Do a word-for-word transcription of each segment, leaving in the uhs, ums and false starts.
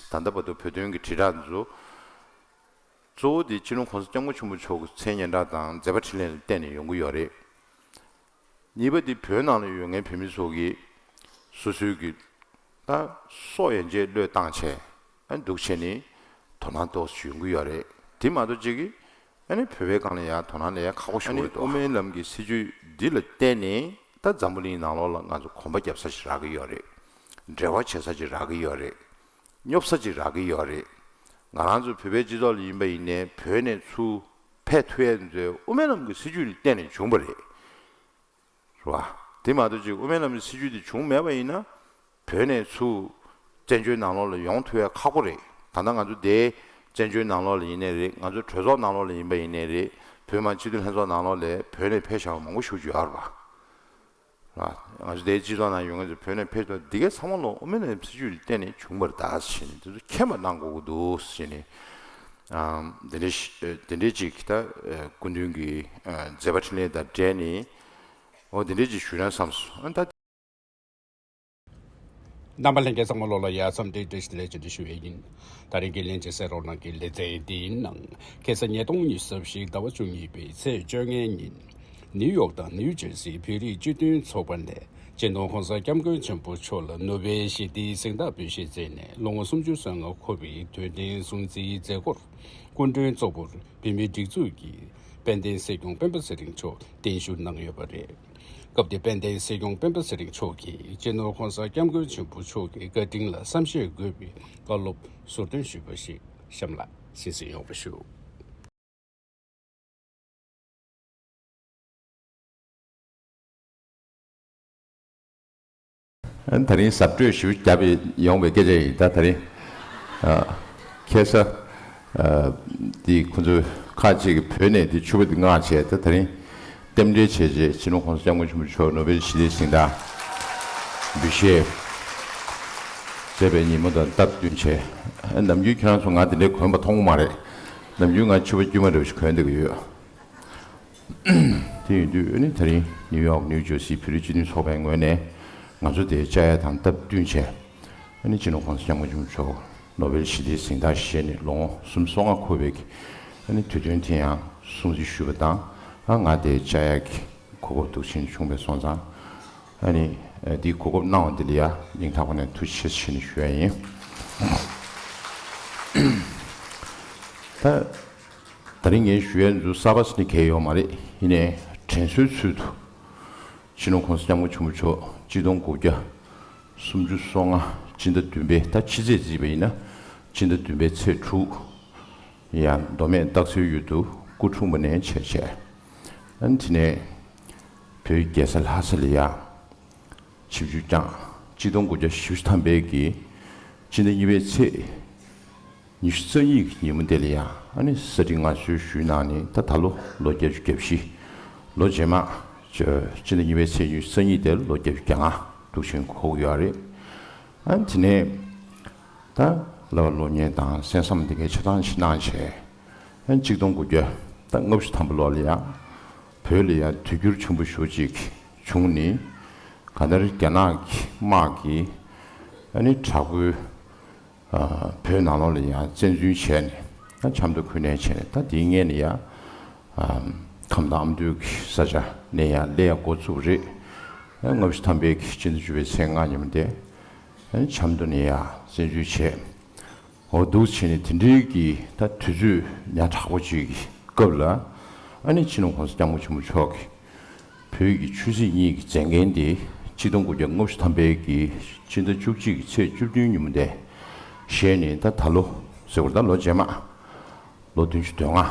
ད་ལྟ་བར་དུ་བོད་དོན་གྱི་དྲིལ་བསྒྲགས་འདི་ཚོ་གཙོ་བོ་དེ་སྤྱི་ནོར་གོང་ས་སྐྱབས་མགོན་ཆེན་པོ་མཆོག་གི་མཚན་སྙན་གྲགས་དང་མཛད་པ་འཕྲིན་ལས་ལ་བརྟེན་ནས་ཡོང་གི་ཡོད་རེད། གཉིས་པ་དེ་བོད་ནང་ལ་ཡོད་མཁན་བོད་མི་ཚོ་གིས་སོ་སོའི་གི་ད་སྲོག་ཡན་ཆད་བློས་བཏང་བྱས་ཨ་འདུག་བྱས་ནས་དོ་སྣང་ཏོག་ཙམ་ཡོང་གི་ཡོད་རེད། དེ་མ་གཏོགས་གཅིག་གིས་ཨ་ནི་བོད་པའི་སྒང་ལ་ཡང་དོ་སྣང་ལ་ཡང་ཁག་པོ་ཞིག་ཨ་ནི་རེད་འདུག་དབུ་མའི་ལམ་གྱི་སྲིད་བྱུས་འདི་ལ་བརྟེན་ནས་ད་འཛམ་བུ་གླིང་ནང་ལོགས་ལ་ང་ཚོ་གོམ་པ་རྒྱབ་ས་ཞིག་རག་གི་ཡོད་རེད། འབྲེལ་བ་བྱེད་ས་ཞིག་རག་གི་ཡོད་རེད། སྙོབ་ས་ཅིག་རག་གི་ཡོད་རེད། ང་རང་ཚོ་བོད་པའི་སྤྱི་ཚོགས་ལ་ཡིན་པ་ཡིན་ནའི་བོད་ནས་ཚུར་ཕེབས་ཐུབ་ཡས་ཚོའི་དབུ་མའི་ལམ་གྱི་སྲིད་བྱུས་ལ་བརྟེན་ནས་བྱུང་བ་རེད། རེད་བ། དེ་མ་གཏོགས་ཅིག་དབུ་མའི་ལམ་གྱི་སྲིད་བྱུས་དེ་བྱུང་མེད་པ་ཡིན་ན་བོད་ནས་ཚུར་བཙན་བྱོལ་ནང་ལོགས་ལ་ཡོང་ཐུབ་ཡས་ཁག་པོ་རེད། ད་ལྟ་ང་ཚོ་དེའི་བཙན་བྱོལ་ནང་ལོགས་ལ་ཡིན་ནའི་རེད། ང་ཚོ་གྲོས་ཚོགས་ནང་ལོགས་ལ་ཡིན་པ་ཡིན་ནའི་རེད། བོད་མི་མང་སྤྱི་འཐུས་ལྷན་ཚོགས་ནང་ལོགས་ལ་བོད་ནས་ཕེབས་བཞག་པ་མང་པོ་ཞེ་པོ་ཅིག་ཡོད་རེད་བ། ང་ཚོ་དེའི་སྤྱི་ཚོགས་ནང་ཡོད་མཁན་ཚོ་བོད་ནས་ཕེབས་ཐུབ་འདི་གའི་ཚང་མ་ལོ་དབུ་མའི་ལམ་སྲིད་བྱུས་ལ་བརྟེན་ནས་བྱུང་བ་རེད་ད་ཟེར་ནས་དེ་ཚོ་མཁྱེན་པ་གནང་དགོས་ཀྱི་འདུག་ཟེར་ནས། ཨམ། དེ་འདྲའི་ཞིག་དེ་འདྲའི་ཅིག་ད་སྐུ་མདུན་གྱི་མཛད་པ་འཕྲིན་ལས་དང་འབྲེལ་ནས་འོ་དེ་འདྲའི་ཅིག་ཞུ་ན་བསམས་སོང་ཨ་ད། རྣམ་པ་ལྷན་རྒྱས་ཚང་མ་ལོ་ལ་ཡ་འཚམས་འདྲི་བཀྲ་ཤིས་བདེ་ལེགས་ཅེས་འདྲི་ཞུ་བའི་ཡིན། ད་རིང་གི་ལྷན་རྒྱས་གསན་རོགས་གནང་གི་ལེ་ཚན་འདིའི་ནང་ཁ་སང་ཉིས་སྟོང་ཉི་ཤུ་རྩ་བཞི་ཟླ་བ་བཅུ་གཉིས་པའི་ཚེས་བཅོ་ལྔའི་ཉིན། ནིའུ་ཡོག་དང་ནིའུ་ཇར་སིའི་བོད་རིགས་སྤྱི་མཐུན་ཚོགས་པ་ནས་སྤྱི་ནོར་༸གོང་ས་༸སྐྱབས་མགོན་ཆེན་པོ་མཆོག་ལ་ནོ་བེལ་ཞི་བདེའི་གཟེངས་རྟགས་འབུལ་བཞེས་མཛད་ནས་ལོ་ངོ་སུམ་ཅུ་སོ་ལྔ་འཁོར་བའི་དུས་དྲན་སྲུང་བརྩིའི་མཛད་སྒོར་སྐུ་མགྲོན་གཙོ་བོར་བོད་མིའི་སྒྲིག་འཛུགས་ཀྱི་དཔལ་ལྡན་སྲིད་སྐྱོང་སྤེན་པ་ཚེ་རིང་མཆོག་གདན་ཞུ་གནང་ཡོད་པ་རེད། སྐབས་དེར་དཔལ་ལྡན་སྲིད་སྐྱོང་སྤེན་པ་ཚེ་རིང་མཆོག་གིས་སྤྱི་ནོར་༸གོང་ས་༸སྐྱབས་མགོན་ཆེན་པོ་མཆོག་གི་བཀའ་དྲིན་ལ་བསམ་ཤེས་དགོས་པའི་བཀའ་སློབ་ཟུར་འདོན་ཞུས་པ་ཞིག་གཤམ་ལ་གསན་གཟིགས་ཡོང་བ་ཞུ། ད་རིང་གཟབ་སྤྲོས་ཞིབ་བརྒྱབ་ཡོང་བའི་སྐད་ཆ་ཡིན་ད་ད་རིང་། ཁ་སང་། འདི་ཁོ་ཚོ་ཁག་ཅིག་གིས་བོད་ནས་འདི་ཕྱུ་པ་འདི་མངགས་བྱས་ད་ད་རིང་རྟེན་འབྲེལ་བྱས་རྗེས་སྤྱི་ནོར་༸གོང་ས་༸སྐྱབས་མགོན་ཆེན་པོ་མཆོག་ནོ་བེལ་ཞི་བདེའི་གཟེངས་རྟགས་འབུལ་བཞེས་མཛད་པའི་ཉིན་མོ་དང་སྟབས་བསྟུན་བྱས། ནམ་རྒྱུན་ཁྱེད་རང་ཚོ་ང་འདི་འདྲའི་གོན་པ་མཐོང་གི་མ་རེད། ནམ་རྒྱུན་ང་ཕྱུ་པ་དཀྱུས་མ་འདྲ་བོ་ཞིག་གོན་བསྡད་ཀྱི་ཡོད། དེ་ཡིན་དུས་ཨ་ནི་ད་རིང་ནིའུ་ཡོག་ནིའུ་ཇར་སི་བོད་རིགས་སྤྱི་མཐུན་ཚོགས་པའི་ངོས་ནས་ང་ཚོ་དེ་བཅར་ཡ་དང་སྟབས་བསྟུན་བྱས་ཨ་ནི་སྤྱི་ནོར་༸གོང་ས་༸སྐྱབས་མགོན་ཆེན་པོ་མཆོག་ནོ་བེལ་ཞི་བདེའི་གཟེངས་རྟགས་བཞེས་ནས་ལོ་ངོ་སུམ་ཅུ་སོ་ལྔ་འཁོར་བའི་ཨ་ནི་དུས་སྟོན་དེ་ཡང་སྲུང་བརྩི་ཞུས་པ་དང་ཨ་ང་དེ་བཅར་ཡ་གི་གོ་སྐབས་འདུག་ཕྱིན་བྱུང་བའི་སོང་ཙང་ཨ་ནི་འདིའི་གོ་སྐབས་གནང་བ་འདི་ལ་ཡ་སྙིང་ཐག་པ་ནས་ཐུགས་རྗེ་ཆེ་ཞུ་ནས་ཞུ་ཡ་ཡིན། ད། ད་རིང་ངས་ཞུ་ཡས་འདི་ཚོ་གསར་པ་ཟེར་ནས་གང་ཡང་ཡོད་མ་རེད། ཡིན་ནའི་དྲན་གསོའི་ཚུལ་དུ། སྤྱི་ནོར་༸གོང་ས་༸སྐྱབས་མགོན་ཆེན་པོ་མཆོག་གཅིག་སྟོང་དགུ་བརྒྱ་སུམ་ཅུ་སོ་ལྔ་སྤྱི་ཟླ་བདུན་པའི་ད་ཕྱི་ཚེས་བརྩིས་པ་ཡིན་ན་སྤྱི་ཟླ་བདུན་པའི་ཚེས་དྲུག་ཡང་མདོ་སྨད་སྟག་འཚེར་ཡུལ་དུ་སྐུ་འཁྲུངས་པ་ནས་བྱས་བྱས། ཨ་ནི་དེ་ནས་བོད་རྒྱལ་ས་ལྷ་ས་ལ་ཡང་ཆིབས་བསྒྱུར་བསྐྱངས། གཅིག་སྟོང་དགུ་བརྒྱ་བཞི་བཅུ་ཐམ་པའི་གི་སྤྱི་ཟླ་གཉིས་པའི་ཚེས་ཉི་ཤུ་རྩ་གཉིས་ཀྱི་ཉིན་མོ་དེ་ལ་ཡང་ཨ་ནི་གསར་བསྒྲིགས་མངའ་གསོལ་ཞུས་གནང་ནས་ད་ད་ལོ་ལོ་བརྒྱད་ཅུ་གྱ་བཞི། ལོ་རྗེས་མ་སྤྱི་ཟླ་གཉིས་པའི་ཚེས་ཉི་ཤུ་རྩ་གཉིས་དེར་ལོ་བརྒྱད་ཅུ་གྱ་ལྔ་འདུག་ཕྱིན་འཁོར་གྱི་ཡོད་རེད། ཨ་ནི་དེ་ནས་ད་ལོ་ལོ་ཉེས་དང་གསན་བསམ་འདི་གའི་ཆ་ཚང་ཞིག་གནང་བྱས། ཨ་ནི་གཅིག་སྟོང་དགུ་བརྒྱ་ད་ལྔ་བཅུ་ཐམ་པ་ལོ་ལ་ཡང་བོད་ལ་ཡང་དུས་འགྱུར་ཆེན་པོ་ཞེ་པོ་ཅིག་བྱུང་ནས་གང་ལྟར་རྒྱ་ནག་གི་དམག་གིས་ཨ་ནི་དྲག་པོའི་ཨ་བོད་ནང་ལོགས་ལ་ཡང་བཙན་འཛུལ་བྱས་ནས་ད་ཆབ་མདོ་ཁུལ་ནས་བྱས་ནས་ད་དེའི་སྔོན་ནས་ཡང་ཨ་ཁམས་དང་ཨ་མདོའི་ས་ཆ་ནས་ཡང་སླེབས་ཡ་འགོ་བཙུགས་རེད། ཨ་ལྔ་བཅུ་ཐམ་པའི་སྤྱི་ཟླ་བཅུ་པའི་ཚེས་ལྔ་ཉིན་མོ་དེ་ཨ་ནི་ཆབ་མདོ་ནས་ཡང་བཙན་འཛུལ་བྱས། འོ་འདུག་བྱས་ནས་དེ་འདྲའི་གི་ད་དུས་ཚོད་ཉག་ཕྲ་པོ་ཅིག་གི་སྐབས་ལ་ཨ་ནི་སྤྱི་ནོར་༸གོང་ས་༸སྐྱབས་མགོན་ཆེན་པོ་མཆོག་གིས་བོད་ཀྱི་ཆོས་སྲིད་གཉིས་ཀྱི་མཛད་འགན་དེ་གཅིག་སྟོང་དགུ་བརྒྱ་ལྔ་བཅུ་ཐམ་པའི་གི་སྤྱི་ཟླ་བཅུ་གཅིག་གི་ཚེས་བཅུ་བདུན་ཉིན་མོ་དེ་བཞེས་ནས་ད་ད་ལོ་ཟེར་བ་ད་ལོ་རྗེས་མ་ལོ་བདུན་ཅུ་དོན་ལྔ་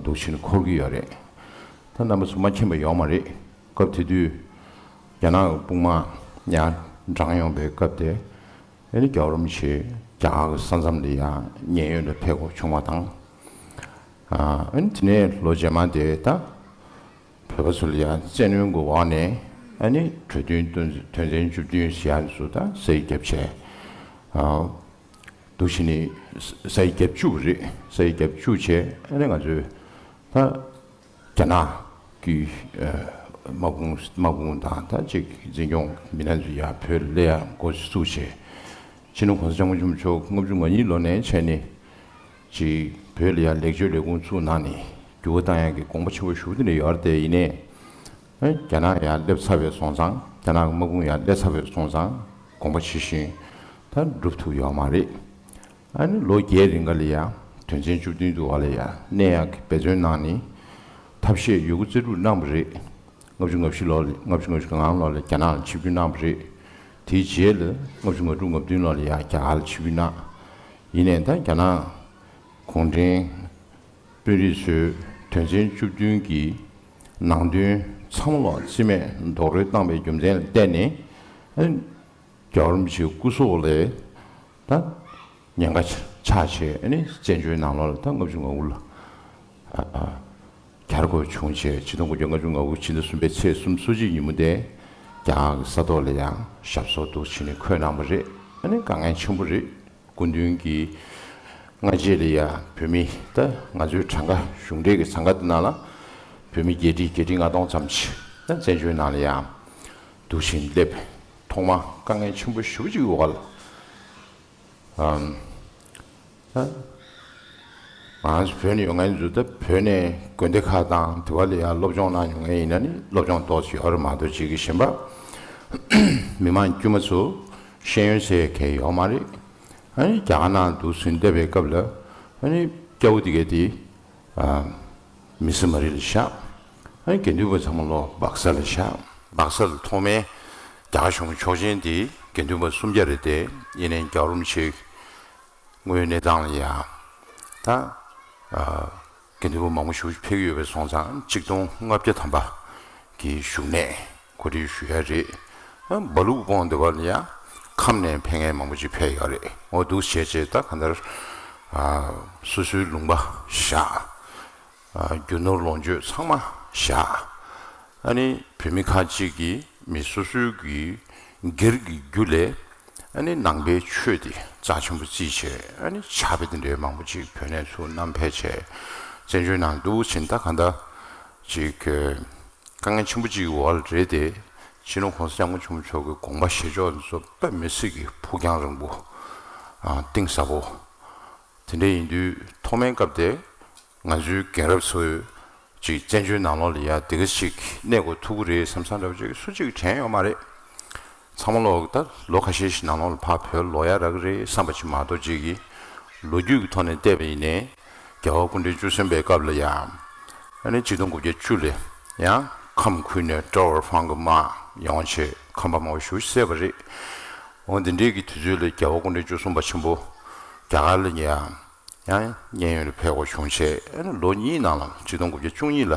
འདུག་བྱས་ནས་འཁོར་གྱི་ཡོད་རེད། ད་རྣམ་པ་ཚོ་མ་མཁྱེན་པ་ཡོད་མ་རེད། སྐབས་དེ་དུས་རྒྱ་ནག་གི་དཔུང་དམག་ཡང་འབྲང་ཡོང་པའི་སྐབས་དེ། ཨ་ནི་རྒྱལ་བ་རིན་པོ་ཆེ་རྒྱ་གར་གྱི་ས་མཚམས་ལ་ཡང་ཉེན་གཡོལ་ལ་ཕེབས་དགོས་བྱུང་བ་དང་། ཨ་ནི་དེ་ནས་ལོ་རྗེས་མ་དེ་ད་བོད་པ་ཚོ་ལ་ཡང་བཙན་གནོན་གྱི་འོག་ནས་ཨ་ནི་གྲོས་མཐུན་དོན་དོན་ཚན་བཅུ་བདུན་ཟེར་ཡ་ཚོ་ད་ས་ཡིག་བརྒྱབ་བྱས། ཨ་འདུག་བྱས་ནས་ས་ཡིག་བརྒྱབ་བཅུག་པ་རེད། ས་ཡིག་བརྒྱབ་བཅུག་བྱས་ཨ་ནི་ང་ཚོས་ད། རྒྱ་ནག་གི་ཨ་དམག་དཔུང་དམག་དཔུང་དང་ད་ཅིག་འཛིན་སྐྱོང་མི་སྣ་ཚོ་ཡར་བོད་ལ་སླེབས་ཡ་འགོ་བཙུགས་བྱས། སྤྱི་ནོར་༸གོང་ས་༸སྐྱབས་མགོན་ཆེན་པོ་མཆོག་ལྔ་བཅུ་ང་གཉིས་ལོ་ནས་བྱས་ནས་ཅིག་བོད་ལ་ཡང་ལེགས་བཅོས་ལས་ཁུངས་བཙུགས་གནང་ནས་འགྱུར་བ་བཏང་ཡག་གི་དགོངས་པ་ཆེན་པོ་ཞེ་པོ་དེ་འདྲ་ཡོད་རེད་དེ། ཡིན་ནའི་རྒྱ་ནག་ཡར་སླེབས་ཚར་བའི་སོང་ཙང་། རྒྱ་ནག་གི་དམག་དཔུང་ཡར་སླེབས་ཚར་བའི་སོང་ཙང་དགོངས་པ་ཇི་བཞིན་ད་སྒྲུབ་ཐུབ་ཡོད་མ་རེད། ཨ་ནི་ལོ་བརྒྱད་རིང་ག་ལ་ཡ་དོན་ཚན་བཅུ་བདུན་དུ་བ་ལ་ཡ་གནས་ཡག་གི་འབད་བརྩོན་གནང་ནས་ཐབས་ཤེས་ཡོད་རྒུ་རྩལ་སྤྲུགས་གནང་བ་རེད། ལྔ་བཅུ་ང་བཞི་ལོ་ལ། ལྔ་བཅུ་ང་བཞི་གང་ལོ་ལ་རྒྱ་ནག་ལ་ཆིབས་བསྒྱུར་གནང་བ་རེད། དེའི་རྗེས་ལ་ལྔ་བཅུ་ང་དྲུག་ང་བདུན་ལོ་ལ་ཡ་རྒྱ་གར་ལ་ཆིབས་བསྒྱུར་གནང་། ཡིན་ནའི་ད་རྒྱ་ནག་གུང་ཁྲན་དཔོན་རིགས་ཚོས་དོན་ཚན་བཅུ་བདུན་གྱི་ནང་དོན་ཚང་མ་ལོག་རྩིས་མེད་རྡོག་རོལ་བཏང་བའི་རྒྱུ་མཚན་ལ་བརྟེན་ནས། རྒྱལ་བ་རིན་པོ་ཆེའི་སྐུ་སྲོག་ལ་ད་ཉེན་ཁ་ཆགས་བྱས། ཨ་ནི་བཙན་བྱོལ་ནང་ལོགས་ལ་ད་ལྔ་བཅུ་ང་དགུ་ལ་ཨ་ཨ་གྱར་དགོས་བྱུང་བྱས། ཆིག་སྟོང་དགུ་བརྒྱ་ལྔ་བཅུ་ང་དགུ་ཕྱི་ཟླ་གསུམ་པའི་ཚེས་སུམ་ཅུ་སོ་གཅིག་ཉིན་མོ་དེ་རྒྱ་གར་གྱི་ས་ཐོག་ལ་ཡང་ཞབས་སོར་འདུག་བྱས་ནས་འཁོད་གནང་བ་རེད། ཨ་ནི་དཀའ་ངལ་ཆེན་པོ་རེད། སྐུ་མདུན་གྱིས་སྔ་རྗེས་ལ་ཡ་བོད་མི་ད་ང་ཚོའི་གྲངས་ཀ་གཞུང་འབྲེལ་གྱི་གྲངས་ཀ་དེ་ནང་ལ་བོད་མི་བརྒྱད་ཁྲི་བརྒྱད་ཁྲི་ལྔ་སྟོང་ཙམ་ཞིག་ད་བཙན་བྱོལ་ནང་ལ་ཡ་འདུག་བྱས་ནས་སླེབས། ཐོག་མ་དཀའ་ངལ་ཆེན་པོ་ཞེ་པོ་ཅིག་ཡོད་ག་ལ། ཨམ། ད་ང་རང་ཚོ་བོད་ནས་ཡོང་མཁན་ཚོ་ད་བོད་ནས་དགོན་སྡེ་ཁག་དང་དེ་བ་ལ་ཡང་སློབ་སྦྱོང་གནང་ཡོང་མཁན་ཡིན་ན་ནི་སློབ་སྦྱོང་ཏོག་ཙམ་ཡོད་རེད་མ་གཏོགས། ཅིག་གི་གཞན་པ་མི་མང་དཀྱུས་མ་ཚོ་ཤེས་ཡོན་ཟེར་མཁན་ཡོད་མ་རེད། ཨ་ནི་རྒྱ་གར་ནང་འདུག་སེ་བསྡད་པའི་སྐབས་ལ། ཨ་ནི་སྐྱ་བོ་དེ་གས་དེ་ཨ་མི་སེར་མ་རིག་ལ་བཞག་ཨ་ནི་དགེ་འདུན་པ་ཚང་མ་ལོག་སྦག་ས་ལ་བཞག་སྦག་ས་ལ་ཐོག་མའི་རྒྱ་གར་གཞུང་གི་ཆོག་མཆན་དེ་དགེ་འདུན་པ་སུམ་བརྒྱ་རེད་དེ། ཡིན་ནའི་རྒྱལ་བ་རིན་པོ་ཆེ་དངོས་ཡོད་གནས་སྟངས་ལ་ཡང་ད་ཨ་དགེ་འདུན་པ་མང་པོ་ཞིག་ཕེབས་ཀྱི་ཡོད་པའི་སོང་ཙང་། ཆིག་སྟོང་ལྔ་བརྒྱ་ཐམ་པ་གི་བཞུགས་གནས་གོ་སྒྲིག་ཞུ་ཡ་རེད། ཨ་སྦ་ལུག་སྤོང་དེ་བ་ལ་ཡང་ཁམས་ནས་ཕེབས་མཁན་མང་པོ་ཅིག་ཕེབས་ཡོད་རེད། འོ་འདུག་བྱས་བྱས་ད་གང་ལྟར་ཨ་སོ་སོའི་ལུང་པ་བཞག་ཨ་རྒྱུ་ནོར་ལོངས་སྤྱོད་ཚང་མ་བཞག་ཨ་ནི་བོད་མི་ཁག་ཅིག་གིས་མི་སོ་སོའི་གི་སྒེར་གྱི་རྒྱུ་ལས་ཨ་ནི་ནང་པའི་ཆོས་དེ་རྩ་ཆེན་པོ་བརྩིས་བྱས། ཨ་ནི་ཕྱག་དཔེ་དེ་འདྲའི་མང་པོ་ཅིག་བོད་ནས་ཚུར་བསྣམས་ཕེབས་བྱས། བཙན་བྱོལ་ནང་འདུག་བྱས་ད་གང་ལྟར་ཅིག་གི་དཀའ་ངལ་ཆེན་པོ་ཅིག་ཡོད་རེད་དེ། སྤྱི་ནོར་༸གོང་ས་༸སྐྱབས་མགོན་ཆེན་པོ་མཆོག་གི་དགོངས་པ་བཞེས་ཕྱོགས་ཚོ་དཔེ་མི་སྲིད་ཀྱི་ཕུགས་རྒྱང་རིང་པོ། ཨ་གཏིང་ཟབ་པོ། དེ་འདྲ་ཡིན་དུས་ཐོག་མའི་སྐབས་དེ་ང་ཚོའི་རྒན་རབས་ཚོས་ཅིག་བཙན་བྱོལ་ནང་ལོགས་ལ་ཡ་དེ་ག་ཅིག་གནས་དགོས་ཐུག་གི་རེད་བསམ་བསམ་འདྲ་པོ་ཅིག་སུ་གཅིག་དྲན་ཡོད་མ་རེད། ཚང་མ་ལོག་ད་ལོ་ཁ་ཤས་ཤིག་ནང་ལོགས་ལ་ཕར་བོད་ལོག་ཡ་རག་གི་རེད་བསམ་པ་ཅིག་མ་གཏོགས། ཅིག་གི་ལོ་རྒྱུས་ཀྱི་ཐོག་ནས་བལྟས་པ་ཡིན་ནའི་རྒྱལ་བ་སྐུ་ཕྲེང་བཅུ་གསུམ་པའི་སྐབས་ལ་ཡང་། ཨ་ནི་ཆིག་སྟོང་དགུ་བརྒྱ་བཅུ་ལ་ཡང་ཁམས་ཁུལ་ནས་ཀྲོ་ཝར་ཧྥང་གི་དམག་ཡོང་བྱས་ཁམས་པ་མང་པོ་ཞིག་བསད་པ་རེད། འོ་འདི་འདྲའི་གི་དུས་ཚོད་ལ་རྒྱལ་བ་སྐུ་ཕྲེང་བཅུ་གསུམ་པ་ཆེན་པོ་རྒྱ་གར་ལ་ཡང་ཡང་མཉན་ཡོད་ལ་ཕེབས་དགོས་བྱུང་བྱས། ཨ་ནི་ལོ་གཉིས་ནང་ལ་ཆིག་སྟོང་དགུ་བརྒྱ་བཅུ་གཉིས་ལ་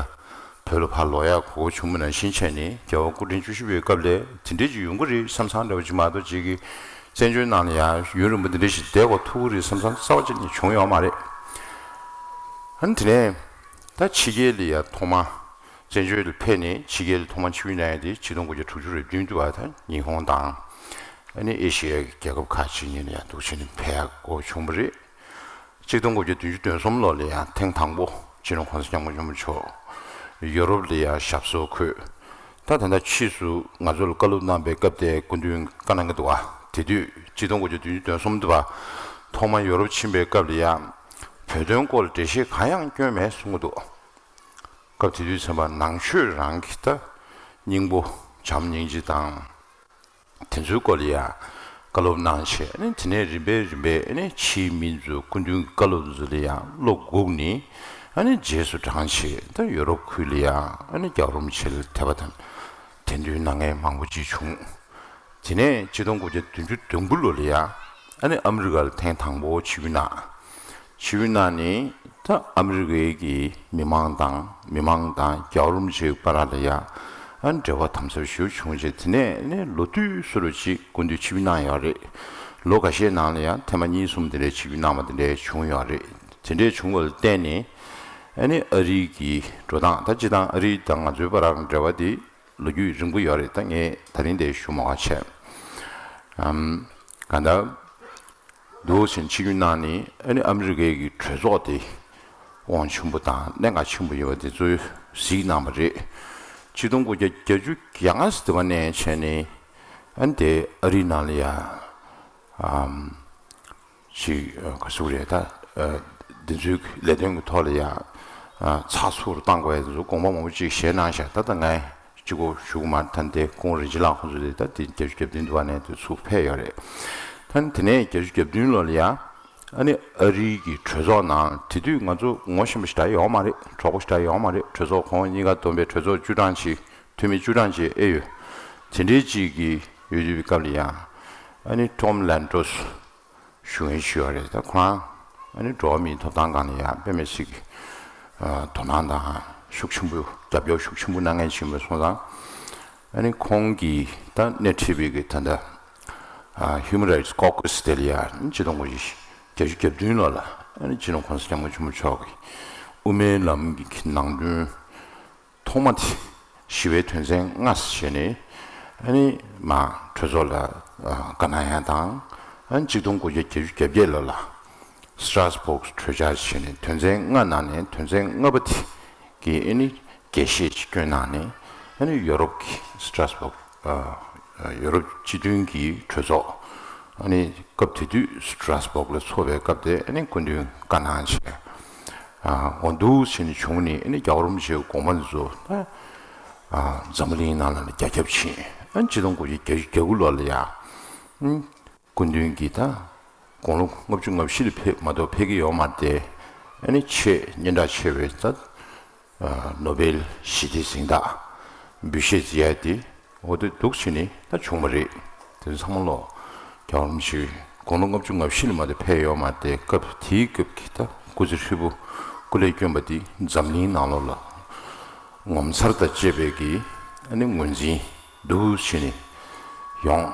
བོད་ལ་ཕར་ལོག་ཡག་གོ་སྐབས་བྱུང་བ་ནང་བཞིན་བྱས་ནས་རྒྱལ་བ་སྐུ་ཕྲེང་བཅུ་བཞི་པའི་སྐབས་ལ་དེ་འདྲའི་ཅིག་ཡོང་གི་རེད་བསམ་བསམ་འདྲ་པོ་ཅིག་མ་གཏོགས། ཅིག་གི་བཙན་བྱོལ་ནང་ལ་ཡང་ཡུན་རིང་པོ་འདི་འདྲ་ཞིག་བསྡད་དགོས་ཐུག་གི་རེད་བསམ་བསམ་རྩ་བ་ཅིག་ནས་བྱུང་ཡོད་མ་རེད། ཨ་ནི་དེ་ནས་ད་ཕྱི་རྒྱལ་ལ་ཡང་ཐོག་མ་བཙན་བྱོལ་ལ་ཕེབས་ནས་ཕྱི་རྒྱལ་ལ་ཐོག་མ་ཆིབས་བསྒྱུར་གནང་ཡ་དེ་ཆིག་སྟོང་དགུ་བརྒྱ་དྲུག་ཅུ་རེ་བདུན་དུ་བ་ད་ཉི་ཧོང་དང་། ཨ་ནི་ཨེ་ཤི་ཡའི་རྒྱལ་ཁབ་ཁག་ཅིག་ནས་ཡང་འདུག་བྱས་ནས་ཕེབས་དགོས་བྱུང་བ་རེད། ཆིག་སྟོང་དགུ་བརྒྱ་བདུན་ཅུ་དོན་གསུམ་ལོ་ལ་ཡང་ཐེངས་དང་པོ་སྤྱི་ནོར་༸གོང་ས་༸སྐྱབས་མགོན་ཆེན་པོ་མཆོག་ཡོ་རོབ་ལ་ཡང་ཞབས་སོར་འཁོད། ད་ད་ལྟ་ཕྱིས་སུ་ང་ཚོ་ལ་བཀའ་སློབ་གནང་པའི་སྐབས་དེ་སྐུ་མདུན་བཀའ་གནང་གི་འདུག་བ། དེ་དུས་ཆིག་སྟོང་དགུ་བརྒྱ་བདུན་ཅུ་དོན་གསུམ་དུ་བ་ཐོག་མ་ཡོ་རོབ་ཕྱིན་པའི་སྐབས་ལ་ཡང་བོད་དོན་སྐོར་ལ་འགྲེལ་བཤད་གང་ཡང་བསྐྱོན་མེད་གསུང་གི་འདུག་སྐབས་དེ་དུས་ཚན་པ་ནང་ཆོས་རང་གི་ད་སྙིང་པོ་བྱམས་སྙིང་རྗེ་དང་། དེ་ཚོའི་སྐོར་ལ་ཡང་བཀའ་སློབ་གནང་བྱས། ཨ་ནི་དེ་ནས་རིམ་པས་རིམ་པས་ཨ་ནི་ཕྱིའི་མི་ཚོས་སྐུ་མདུན་གྱི་བཀའ་སློབ་ཚོ་ལ་ཡང་བློ་འགུག་ནས། ཨ་ནི་རྗེས་སུ་འབྲངས་བྱས་ད་ཡོ་རོབ་ཁུལ་ལ་ཡང་ཨ་ནི་རྒྱལ་བ་རིན་པོ་ཆེ་ལ་དད་པ་དང་དད་འདུན་གནང་མཁན་མང་པོ་ཅིག་བྱུང་། དེ་ནས་ཆིག་སྟོང་དགུ་བརྒྱ་བདུན་ཅུ་དོན་དགུ་ལོ་ལ་ཡང་ཨ་ནི་ཨ་མི་རི་ཀ་ལ་ཐེངས་དང་པོ་ཆིབས་བསྒྱུར་གནང་། ཆིབས་བསྒྱུར་གནང་ནས་ད་ཨ་མི་རི་ཀའི་གི་མི་མང་དང་མི་མང་དང་རྒྱལ་བ་རིན་པོ་ཆེའི་བར་ལ་ཡང་ཨ་འབྲེལ་བ་དམ་ཟབ་ཞེ་པོ་བྱུང་རྗེས། དེ་ནས་ནི་ལོ་དུས་སུ་རུ་ཅིག་སྐུ་མདུན་ཆིབས་བསྒྱུར་གནང་ཡོད་རེད། ལོ་འགའ་ཤས་ནང་ལ་ཡང་ཐེངས་མ་གཉིས་གསུམ་དེ་འདྲའི་ཆིབས་བསྒྱུར་གནང་བ་དེ་འདྲའི་བྱུང་ཡོད་རེད། དེ་འདྲའི་བྱུང་བ་ལ་བརྟེན་ནས་ཨ་ནི་ཨ་རིའི་གི་འགྲོ་སྟངས། ད་སྤྱིར་བཏང་ཨ་རི་དང་ང་ཚོའི་བར་ལ་འབྲེལ་བ་དེ་ལོ་རྒྱུས་རིང་པོ་ཡོད་རེད། ད་ངས་ད་རིང་དེ་ཞུ་མ་དགོས་བྱས། ཨམ། གང་ལྟར་འདུག་བྱས་ཆིབས་བསྒྱུར་གནང་ནས་ཨ་ནི་ཨ་མི་རི་ཀའི་གི་གྲོས་ཚོགས་དེ་དབང་ཆེན་པོ་དང་གནད་འགག་ཆེན་པོ་ཡོད་པ་དེ་ཚོ་གཟིགས་གནང་བ་རེད། ཆིག་སྟོང་དགུ་བརྒྱ་བརྒྱད་ཅུ་གྱ་ལྔ་ཙམ་དེ་བ་ནས་བྱས་ནས་ཨ་ནི་དེ་ཨ་རིའི་ནང་ལ་ཡ་ ཨམ། ཅིག་ཨ། ག་ཟེར་རེད་ད། ཨ། འདི་ཚོའི་ལས་དོན་གྱི་ཐོག་ལ་ཡང་། ཨ། ཚགས་ཚུད་གཏང་དགོས་ཡ་དེ་ཚོ་དགོངས་པ་མང་པོ་ཅིག་བཞེས་གནང་ཤག་ད་ལྟ་ངས་གཅིག་པོ་ཞུ་གི་མ་རེད། ད་འདི་སྐུ་ངོ་རིན་ཆེན་ལགས་ཁོང་ཚོ་དེ་ད་དེ་བརྒྱད་ཅུ་གྱ་བདུན་དུ་བ་ནས་དེ་ཚུར་ཕེབས་ཡོད་རེད། ད་དེ་ནས་བརྒྱད་ཅུ་གྱ་བདུན་ལོ་ལ་ཡང་། ཨ་ནི་ཨ་རིའི་གི་གྲོས་ཚོགས་ནང་དེ་དུས་ང་ཚོ་ངོ་ཤེས་པ་ཞེ་དྲག་ཡོད་མ་རེད། གྲོགས་པོ་ཞེ་དྲག་ཡོད་མ་རེད། གྲོས་ཚོགས་ཁོང་གཉིས་ཀ་བསྡོམས་པའི་གྲོས་ཚོགས་བཅུ་གྲངས་ཅིག་འཐུས་མི་བཅུ་གྲངས་ཅིག་ཨེ་ཡོད། དེ་འདྲའི་ཅིག་གི་ཡོད་དུས་སྐབས་ལ་ཡང་། ཨ་ནི་ཊོམ་ལན་ཌོས་ཞུ་མཁན་ཞིག་ཡོད་རེད། ད་ཁོ་རང་ཨ་ནི་འགྲོ་བ་མིའི་ཐོབ་ཐང་སྒང་ལ་ཡང་དཔེ་མི་སྲིད་ཀྱི་ཨ། དོ་སྣང་དང་ཤུགས་ཆེན་པོ། རྒྱབ་སྐྱོར་ཤུགས་ཆེན་པོ་གནང་མཁན་ཞིག་ཡིན་པ་སོང་ཙང་། ཨ་ནི་ཁོང་གིས་ད་སྣེ་ཁྲིད་པའི་གི་ད་ལྟ་ཨ། Human Rights Caucus དེ་ལ་ཡང་ཆིག་སྟོང་དགུ་བརྒྱ་བརྒྱད་ཅུ་གྱ་བདུན་ལོ་ལ་ཨ་ནི་སྤྱི་ནོར་གོང་ས་སྐྱབས་མགོན་ཆེན་པོ་མཆོག་གིས་དབུ་མའི་ལམ་གྱི་ནང་དོན་ཐོག་མ་དེ་ཞི་བའི་དོན་ཚན་ལྔ་ཞེས་ནས་ཨ་ནི་མ་གྲོས་ཚོགས་ལ་ཨ། བཀའ་གནང་ཡ་དང་། ཨ་ནི་ཆིག་སྟོང་དགུ་བརྒྱ་བརྒྱད་ཅུ་གྱ་བརྒྱད་ལོ་ལ་སི་ཏྲཱས་བྷོག་གྲོས་འཆར་ཞེས་ནས་དོན་ཚན་ལྔ་ནང་ནས་དོན་ཚན་ལྔ་པ་དེ་གི་ཨ་ནི་རྒྱས་བཤད་ཅིག་བསྐྱོན་གནང་ནས། ཨ་ནི་ཡོ་རོབ་ཀྱི་སི་ཏྲཱས་བྷོག་ཨ། ཡོ་རོབ་སྤྱི་མཐུན་གྱི་གྲོས་ཚོགས། ཨ་ནི་སྐབས་དེ་དུས་སི་ཏྲཱས་བྷོག་ལ་ཚོགས་པའི་སྐབས་དེ་ཨ་ནི་སྐུ་མདུན་བཀའ་གནང་བྱས། ཨ། འོ་འདུག་བྱས་ནས་བྱུང་ནས་ཨ་ནི་རྒྱལ་བ་རིན་པོ་ཆེའི་དགོངས་པ་འདི་ཚོ་ད་ཨ། འཛམ་བུ་གླིང་ནང་ལ་རྒྱ་ཁྱབ་ཕྱིན། ཨ་ནི་ཆིག་སྟོང་དགུ་བརྒྱ་བརྒྱད་ཅུ་གྱ་དགུ་ལོ་ལ་ཡང་སྐུ་མདུན་གྱིས་ད་དགུང་ལོ་ལྔ་བཅུ་ང་བཞི་ལ་ཕེབས་མ་གཏོགས་ཕེབས་ཀྱི་ཡོད་མ་རེད་དེ། ཨ་ནི་ཆེས་སྙན་གྲགས་ཆེ་བའི་ད་ནོ་བེལ་ཞི་བདེའི་གཟེངས་རྟགས་འབུལ་བཞེས་མཛད་ཡ་དེ་འོ་དེ་འདུག་བྱས་ནས་ད་བྱུང་བ་རེད། དེ་ཚང་མ་ལོ་རྒྱལ་བ་རིན་པོ་ཆེ་དགུང་ལོ་ལྔ་བཅུ་ང་བཞི་ལ་མ་གཏོགས་ཕེབས་ཡོད་མ་རེད་དེ། སྐབས་དེའི་སྐབས་ཀྱི་ད་སྐུ་ཚེ་ཧྲིལ་པོ་སྐུ་ལས་བསྐྱོན་པ་དེ་འཛམ་གླིང་ནང་ལོགས་ལ་ངོ་མཚར་དང་བཅས་པའི་གི་ཨ་ནི་ངོས་འཛིན་འདུག་བྱས་ནས་ཡོང་།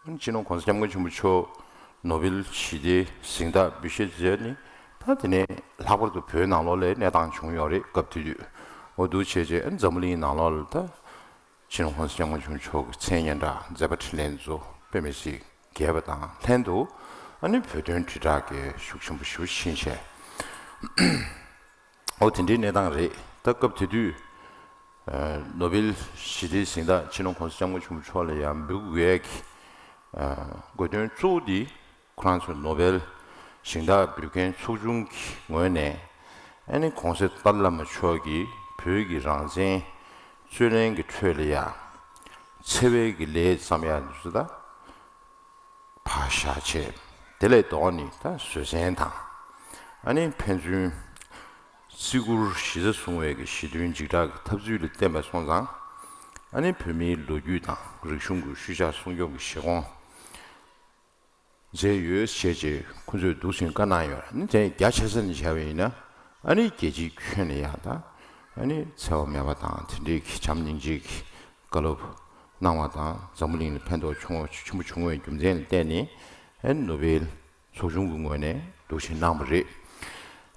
སྤྱི་ནོར་གོང་ས་སྐྱབས་མགོན་ཆེན་པོ་མཆོག་ནོ་བེལ་ཞི་བདེའི་གཟེངས་རྟགས་འབུལ་བཞེས་མཛད་ནི་ད་དེ་ནས་ལྷག་པར་དུ་བོད་ནང་ལོགས་ལ་གནས་སྟངས་བྱུང་ཡོད་རེད། སྐབས་དེ་དུས་འོ་འདུག་བྱས་རྗེས་འཛམ་བུ་གླིང་ནང་ལོགས་ལ་ད་སྤྱི་ནོར་གོང་ས་སྐྱབས་མགོན་ཆེན་པོ་མཆོག་གི་མཚན་སྙན་གྲགས་མཛད་པ་འཕྲིན་ལས་ཚོ་དཔེ་མི་སྲིད་རྒྱས་པ་དང་ལྷན་དུ། ཨ་ནི་བོད་དོན་དྲིལ་བསྒྲགས་ཀྱི་ཤུགས་ཆེན་པོ་ཞེ་པོ་ཕྱིན་བྱས། འོ་དེ་འདྲའི་གནས་སྟངས་རེད། ད་སྐབས་དེ་དུས་ཨ། ནོ་བེལ་ཞི་བདེའི་གཟེངས་རྟགས་སྤྱི་ནོར་གོང་ས་སྐྱབས་མགོན་ཆེན་པོ་མཆོག་ལ་ཡང་འབུལ་དགོས་ཡས་ཀྱི་ཨ། དགོས་དོན་གཙོ་བོ་འདི་ཁོ་རང་ཚོ་ནོ་བེལ་གཟེངས་རྟགས་འབུལ་མཁན་ཚོགས་ཆུང་གི་ངོས་ནས་ཨ་ནི་གོང་ས་ཏཱ་ལའི་བླ་མ་མཆོག་གིས་བོད་ཀྱི་རང་བཙན་རྩོད་ལེན་གྱི་ཁྲོད་ལ་ཡང་འཚེ་བའི་གི་ལས་བརྩམས་ཡ་འདི་ཚོ་ད་ཕར་བཞག་བྱས། དེ་ལས་ལྡོག་ནས་ད་བཟོད་བསྲན་དང་། ཨ་ནི་ཕན་ཚུན་བརྩི་བཀུར་གཞི་རྩ་བཟུང་བའི་གི་ཞི་མཐུན་འཇིགས་སྐྲག་གི་འཐབ་རྩོད་ལ་བརྟེན་པ་སོང་ཙང་། ཨ་ནི་བོད་མིའི་ལོ་རྒྱུས་དང་རིག་གཞུང་གི་ཤུལ་བཞག་སྲུང་སྐྱོབ་ཀྱི་བཞེད་དགོངས་མཛད་ཡོད་ཅེས་ཀྱི་ཁོ་ཚོས་འདུག་སེ་བཀའ་གནང་ཡོད། ཨ་ནི་དེ་རྒྱ་ཆེ་ས་ནས་བྱས་པ་ཡིན་ན། ཨ་ནི་རྒྱལ་སྤྱིའི་ཁྱོན་ནས་ཡང་ད་ཨ་ནི་འཚེ་བ་མེད་པ་དང་དེ་འདྲའི་གི་བྱམས་སྙིང་རྗེའི་གི་བཀའ་སློབ་གནང་བ་དང་། འཛམ་བུ་གླིང་ལ་ཕན་ཐོགས་ཆེན་པོ་ཆེན་པོ་བྱུང་བའི་རྒྱུ་མཚན་ལ་བརྟེན་ནས་ཨ་ནི་ནོ་བེལ་ཚོགས་ཆུང་གི་ངོས་ནས་འདུག་སེ་གནང་བ་རེད།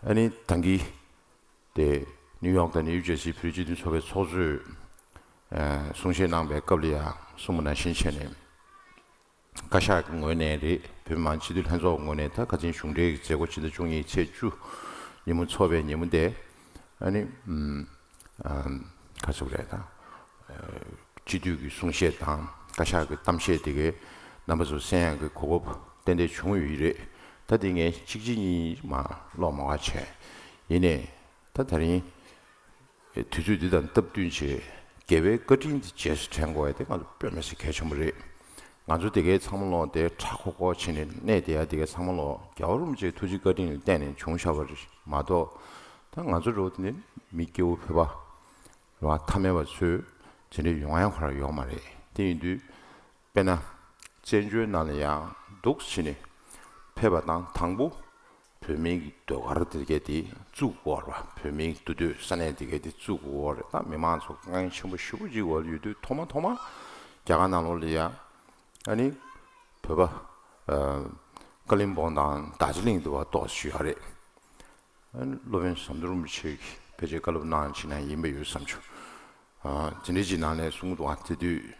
ཨ་ནི་ད་གིན་དེ་ནིའུ་ཡོག་དང་ནིའུ་ཇར་སིའི་བོད་སྤྱི་མཐུན་ཚོགས་པའི་ཚོགས་གཙོས་ཨ། གསུང་བཤད་གནང་བའི་སྐབས་ལ་ཡང་གསུངས་པ་ནང་བཞིན་བྱས་ནས། བཀའ་ཤག་གི་ངོས་ནས་རེད། བོད་མི་མང་སྤྱི་འཐུས་ལྷན་ཚོགས་ཀྱི་ངོས་ནས་ད་ཁ་སང་གཞུང་འབྲེལ་གྱི་མཛད་སྒོ་ཕྱི་ཟླ་བཅུ་གཉིས་ཚེས་བཅུ་ཉིན་མོ་ཚོགས་པའི་ཉིན་མོ་དེ་ཨ་ནི་ཨམ་ཨམ་ག་ཟེར་དགོས་རེད་ད། ཨ། སྤྱི་འཐུས་ཀྱི་གསུང་བཤད་དང་བཀའ་ཤག་གི་གཏམ་བཤད་དེ་གའི་རྣམ་པ་ཚོ་གསན་ཡག་གི་གོ་སྐབས་ཏན་ཏན་བྱུང་ཡོད་ཀྱི་རེད། ད་དེ་ངས་གཅིག་གཅིག་གཉིས་མ་ཀློག་མ་དགའ་བྱས། ཡིན་ནའི་ད་ད་རིང་དུས་ཚོད་འདི་དང་སྟབས་བསྟུན་བྱས་རྒྱལ་བའི་བཀའ་དྲིན་འདི་རྗེས་སུ་དྲན་དགོས་ཡ་དེ་ང་ཚོ་དཔེ་མི་སྲིད་གལ་ཆེན་པོ་རེད། ང་ཚོ་དེ་གའི་ཚང་མ་ལོག་དེ་ཁྲ་ཁོག་ཁོག་བྱས་ནས་གནས་བསྡད་ཡ་དེ་གའི་ཚང་མ་ལོག་རྒྱལ་བ་རིན་པོ་ཆེའི་ཐུགས་རྗེ་བཀའ་དྲིན་ལ་བརྟེན་ནས་བྱུང་བཞག་པ་རེད་མ་གཏོགས། ད་ང་ཚོ་འདྲ་བོ་དེ་འདྲའི་མི་སྐྱེ་བོ་བོད་པ་རེད་བ། ཐ་མལ་པ་ཚོས་དེ་འདྲའི་ཡོང་ཡ་ཁོ་རང་ཡོད་མ་རེད། དེ་ཡིན་དུས། དཔེར་ན། བཙན་བྱོལ་ནང་ལ་ཡང་འདུག་སེ་བྱས་ནས་ཕེབས་པ་དང་དང་པོ་བོད་མིའི་གི་ཟློས་གར་དེ་གའི་དེ་བཙུགས་དགོས་རེད་བ། བོད་མིའི་འདུ་སྡོད་ས་གནས་དེ་གའི་དེ་བཙུགས་དགོས་རེད། ད་མི་མང་ཚོ་དཀའ་ངལ་ཆེན་པོ་ཞེ་པོ་ཅིག་འོག་ལ་ཡོད་དུས་ཐོག་མ་ཐོག་མ་རྒྱ་གར་ནང་ལོགས་ལ་ཡང་ཨ་ནི་བོད་པ་ཨ་ཀ་ལིམ་པོང་དང་རྡོ་རྗེ་གླིང་དུ་བ་ཏོག་ཙམ་ཞིག་ཡོད་རེད། ཨ་ནི་སློབ་དཔོན་ཟམ་གདོང་རིན་པོ་ཆེ་གིས་ཕལ་ཆེར་བཀའ་སློབ་གནང་ཕྱིན་ན་ཡིན་པ་ཡོད་བསམ་བྱུང་། ཨ་དེ་འདྲའི་ཅིག་ནང་ནས་གསུང་གི་འདུག་ཨ་དེ་དུས།